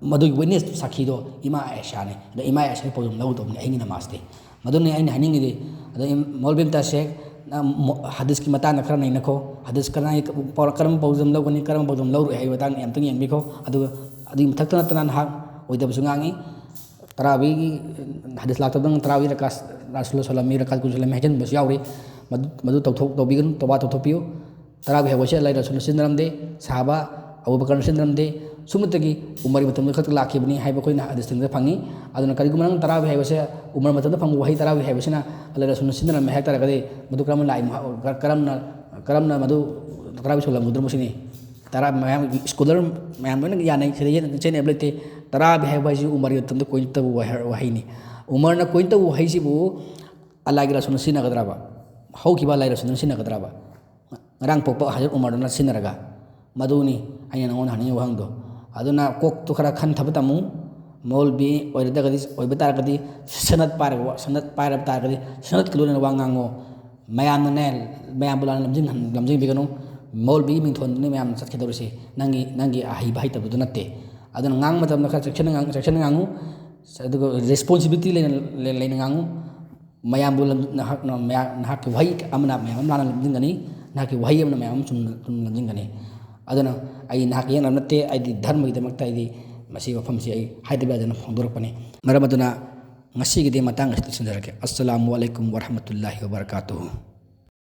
ꯃꯗꯨꯒꯤ witness ꯁꯥꯈꯤꯗꯣ ꯏꯃꯥ ꯑꯥꯏꯁꯥꯅꯦ꯫ ꯑꯗ ꯏꯃꯥ ꯑꯥꯏꯁꯥꯒꯤ ꯄꯥꯎꯗꯝ ꯂꯧꯒꯗꯧꯕꯅꯤ ꯑꯍꯤꯡꯒꯤ ꯅꯃꯥꯖꯇꯤ꯫ ꯃꯗꯨꯅꯤ ꯑꯩꯅ ꯍꯥꯏꯅꯤꯡꯉꯤꯗꯤ꯫ ꯑꯗ ꯏꯝ-, ꯃꯧꯂꯕꯤ ꯏꯝꯇꯤꯌꯥꯖ ꯁꯦꯈ, ꯅ ꯃꯣ-, ꯍꯗꯤꯁꯀꯤ ꯃꯇꯥꯡꯗ ꯈꯔ ꯅꯩꯅꯈꯣ꯫ ꯍꯗꯤꯁ ꯀꯅꯥꯒꯤ ꯄꯥꯎ-, ꯀꯔꯝꯕ ꯄꯥꯎꯗꯝ ꯂꯧꯒꯅꯤ, ꯀꯔꯝꯕ ꯄꯥꯎꯗꯝ ꯂꯧꯔꯣꯏ ꯍꯥꯏꯕꯒꯤ ꯃꯇꯥꯡꯗ ꯌꯥꯝꯇꯪ ꯌꯦꯡꯕꯤꯈꯣ꯫ ꯑꯗꯨꯒ ꯑꯗꯨꯒꯤ ꯃꯊꯛꯇ ꯅꯠꯇꯅ ꯅꯍꯥꯛ ꯑꯣꯏꯗꯕꯁꯨ ꯉꯥꯡꯉꯤ꯫ ꯇꯔꯥꯕꯤꯒꯤ ꯍꯗꯤꯁ ꯂꯥꯛꯇꯕꯗ ꯅꯪ ꯇꯔꯥꯕꯤ ꯔꯀꯥꯠ ꯔꯁꯨꯜ ꯁꯣꯜꯂꯝꯃꯤ, ꯔꯀꯥꯠ ꯀꯨꯟ ꯁꯣꯜꯂꯝꯃꯤ ꯍꯥꯏꯖꯤꯟꯕꯁꯨ ꯌꯥꯎꯔꯤ꯫ ꯃꯗꯨ, ꯃꯗꯨ ꯇꯧꯊꯣꯛ-, ꯇꯧꯕꯤꯒꯅꯨ, ꯇꯧꯕꯥ ꯇꯧꯊꯣꯛꯄꯤꯌꯨ꯫ ꯇꯔꯥꯕꯤ ꯍꯥꯏꯕꯁꯤ ꯑꯜꯂꯥꯍ ꯔꯁꯨꯜꯅ ꯁꯤꯖꯤꯟꯅꯔꯝꯗꯦ, ꯁꯍꯥꯕꯥ ꯑꯕꯨ ꯕꯀꯔꯅ ꯁꯤꯖꯤꯟꯅꯔꯝꯗꯦ, ꯁꯨꯞꯅꯇꯒꯤ ꯎꯃꯔꯒꯤ ꯃꯇꯝꯗ ꯈꯛꯇ ꯂꯥꯛꯈꯤꯕꯅꯤ ꯍꯥꯏꯕ ꯑꯩꯈꯣꯏꯅ ꯍꯗꯤꯁꯁꯤꯡꯗ ꯐꯪꯉꯤ꯫ ꯑꯗꯨꯅ ꯀꯔꯤꯒꯨꯝꯕ ꯅꯪ ꯇꯔꯥꯕꯤ ꯍꯥꯏꯕꯁꯦ ꯎꯃꯔ ꯃꯇꯝꯗ ꯐꯪꯕ ꯋꯥꯍꯩ ꯇꯔꯥꯕꯤ ꯍꯥꯏꯕꯁꯤꯅ ꯑꯜꯂꯥꯍ ꯔꯁꯨꯜꯅ ꯁꯤꯖꯤꯟꯅꯔꯝꯃꯦ ꯍꯥꯏ ꯇꯥꯔꯒꯗꯤ, ꯃꯗꯨ ꯀꯔꯝꯅ ꯂꯥꯛꯏ? ꯀꯔꯝꯅ, ꯀꯔꯝꯅ ꯃꯗꯨ ꯇꯔꯥꯕꯤ ꯁꯣꯜꯂꯝꯒꯗ꯭ꯔꯣ ꯃꯁꯤꯅꯤ? ꯇꯔꯥ ꯃꯌꯥꯝ, scholar ꯃꯌꯥꯝ ꯂꯣꯏꯅ ꯌꯥꯅꯩ, ꯁꯤꯗ ꯌꯦꯠꯅ ꯆꯩꯅꯕ ꯂꯩꯇꯦ꯫ ꯇꯔꯥꯕꯤ ꯍꯥꯏꯕ ꯍꯥꯏꯁꯤ ꯎꯃꯔꯒꯤ ꯃꯇꯝꯗ coin ꯇꯧꯕ ꯋꯥꯍ-, ꯋꯥꯍꯩꯅꯤ꯫ ꯎꯃꯔꯅ coin ꯇꯧꯕ ꯋꯥꯍꯩꯁꯤꯕꯨ ꯑꯜꯂꯥꯍꯒꯤ ꯔꯁꯨꯜꯅ ꯁꯤꯖꯤꯟꯅꯒꯗ꯭ꯔꯕ? ꯍꯧꯈꯤꯕ ꯑꯜꯂꯥꯍꯒꯤ ꯔꯁꯨꯜꯅ ꯁꯤꯖꯤꯟꯅꯒꯗ꯭ꯔꯕ? ꯉꯔꯥꯡ ꯄꯣꯛꯄ ꯍꯖꯔꯠ ꯎꯃꯔꯗꯨꯅ ꯁꯤꯖꯤꯟꯅꯔꯒ? ꯃꯗꯨꯅꯤ ꯑꯩꯅ ꯅꯉꯣꯟꯗ ꯍꯪꯅꯤꯡꯉꯤꯕ ꯋꯥꯍꯪꯗꯣ꯫ ꯑꯗꯨꯅ ꯀꯣꯛꯇꯨ ꯈꯔ ꯈꯟꯊꯕ ꯇꯝꯃꯨ꯫ ꯃꯧꯂꯕꯤ ꯑꯣꯏꯔꯒꯗꯤ, ꯑꯣꯏꯕ ꯇꯥꯔꯒꯗꯤ ꯁꯅꯗ ꯄꯥꯏꯔꯒ, ꯁꯅꯗ ꯄꯥꯏꯔꯕ ꯇꯥꯔꯒꯗꯤ ꯁꯅꯗꯀꯤ ꯂꯣꯏꯅꯅ ꯋꯥ ꯉꯥꯡꯉꯣ꯫ ꯃꯌꯥꯝꯅꯅꯦ, ꯃꯌꯥꯝꯕꯨ ꯂꯥꯟꯅ ꯂꯝꯖꯤꯡ-, ꯂꯝꯖꯤꯡꯕꯤꯒꯅꯨ꯫ ꯃꯧꯂꯕꯤꯒꯤ ꯃꯤꯡꯊꯣꯟꯗꯨꯅ ꯃꯌꯥꯝꯅ ꯆꯠꯀꯗꯧꯔꯤꯁꯤ꯫ ꯅꯪꯒꯤ, ꯅꯪꯒꯤ ꯑꯍꯩꯕ ꯍꯩꯇꯕꯗꯨ ꯅꯠꯇꯦ꯫ ꯑꯗꯨꯅ ꯉꯥꯡꯕ ꯃꯇꯝꯗ ꯈꯔ ꯆꯦꯛꯁꯤꯟꯅ ꯉꯥꯡ-, ꯆꯦꯛꯁꯤꯟꯅ ꯉꯥꯡꯉꯨ꯫ ꯑꯗꯨꯒ responsibility ꯂꯩꯅ, ꯂꯩ-, ꯂꯩꯅ ꯉꯥꯡꯉꯨ꯫ ꯃꯌꯥꯝꯕꯨ ꯂꯝ-, ꯅꯍꯥꯛꯅ, ꯃꯌꯥꯝ, ꯅꯍꯥꯛꯀꯤ ꯋꯥꯍꯩ ꯑꯃꯅ ꯃꯌꯥꯝ ꯑꯃ ꯂꯥꯟꯅ ꯂꯝꯖꯤꯡꯒꯅꯤ꯫ ꯅꯍꯥꯛꯀꯤ ꯋꯥꯍꯩ ꯑꯃꯅ ꯃꯌꯥꯝ ꯑꯃ ꯆꯨꯝꯅ ꯆꯨꯝꯅ ꯂꯝꯖꯤꯟꯒꯅꯤ꯫ ꯑꯗꯨꯅ ꯑꯩ ꯅꯍꯥꯛꯀꯤ ꯌꯦꯛꯅꯕ ꯅꯠꯇꯦ, ꯑꯩꯗꯤ ꯙꯔꯃꯒꯤꯗꯃꯛꯇ ꯑꯩꯗꯤ ꯃꯁꯤ ꯋꯥꯐꯝꯁꯤ ꯑꯩ ꯍꯥꯏꯗꯕ ꯌꯥꯗꯅ ꯐꯣꯡꯗꯣꯔꯛꯄꯅꯤ꯫ ꯃꯔꯝ ꯑꯗꯨꯅ ꯉꯁꯤꯒꯤꯗꯤ ꯃꯇꯥꯡ ꯑꯁꯤꯗ ꯂꯣꯏꯁꯤꯟꯖꯔꯒꯦ꯫ ꯑꯁꯁꯂꯥꯃꯨ ꯑꯂꯩꯀꯨꯝ ꯋꯔꯍꯃꯇꯨꯜꯂꯥꯍꯤ ꯋꯕꯔꯀꯥꯇꯨꯍꯨ꯫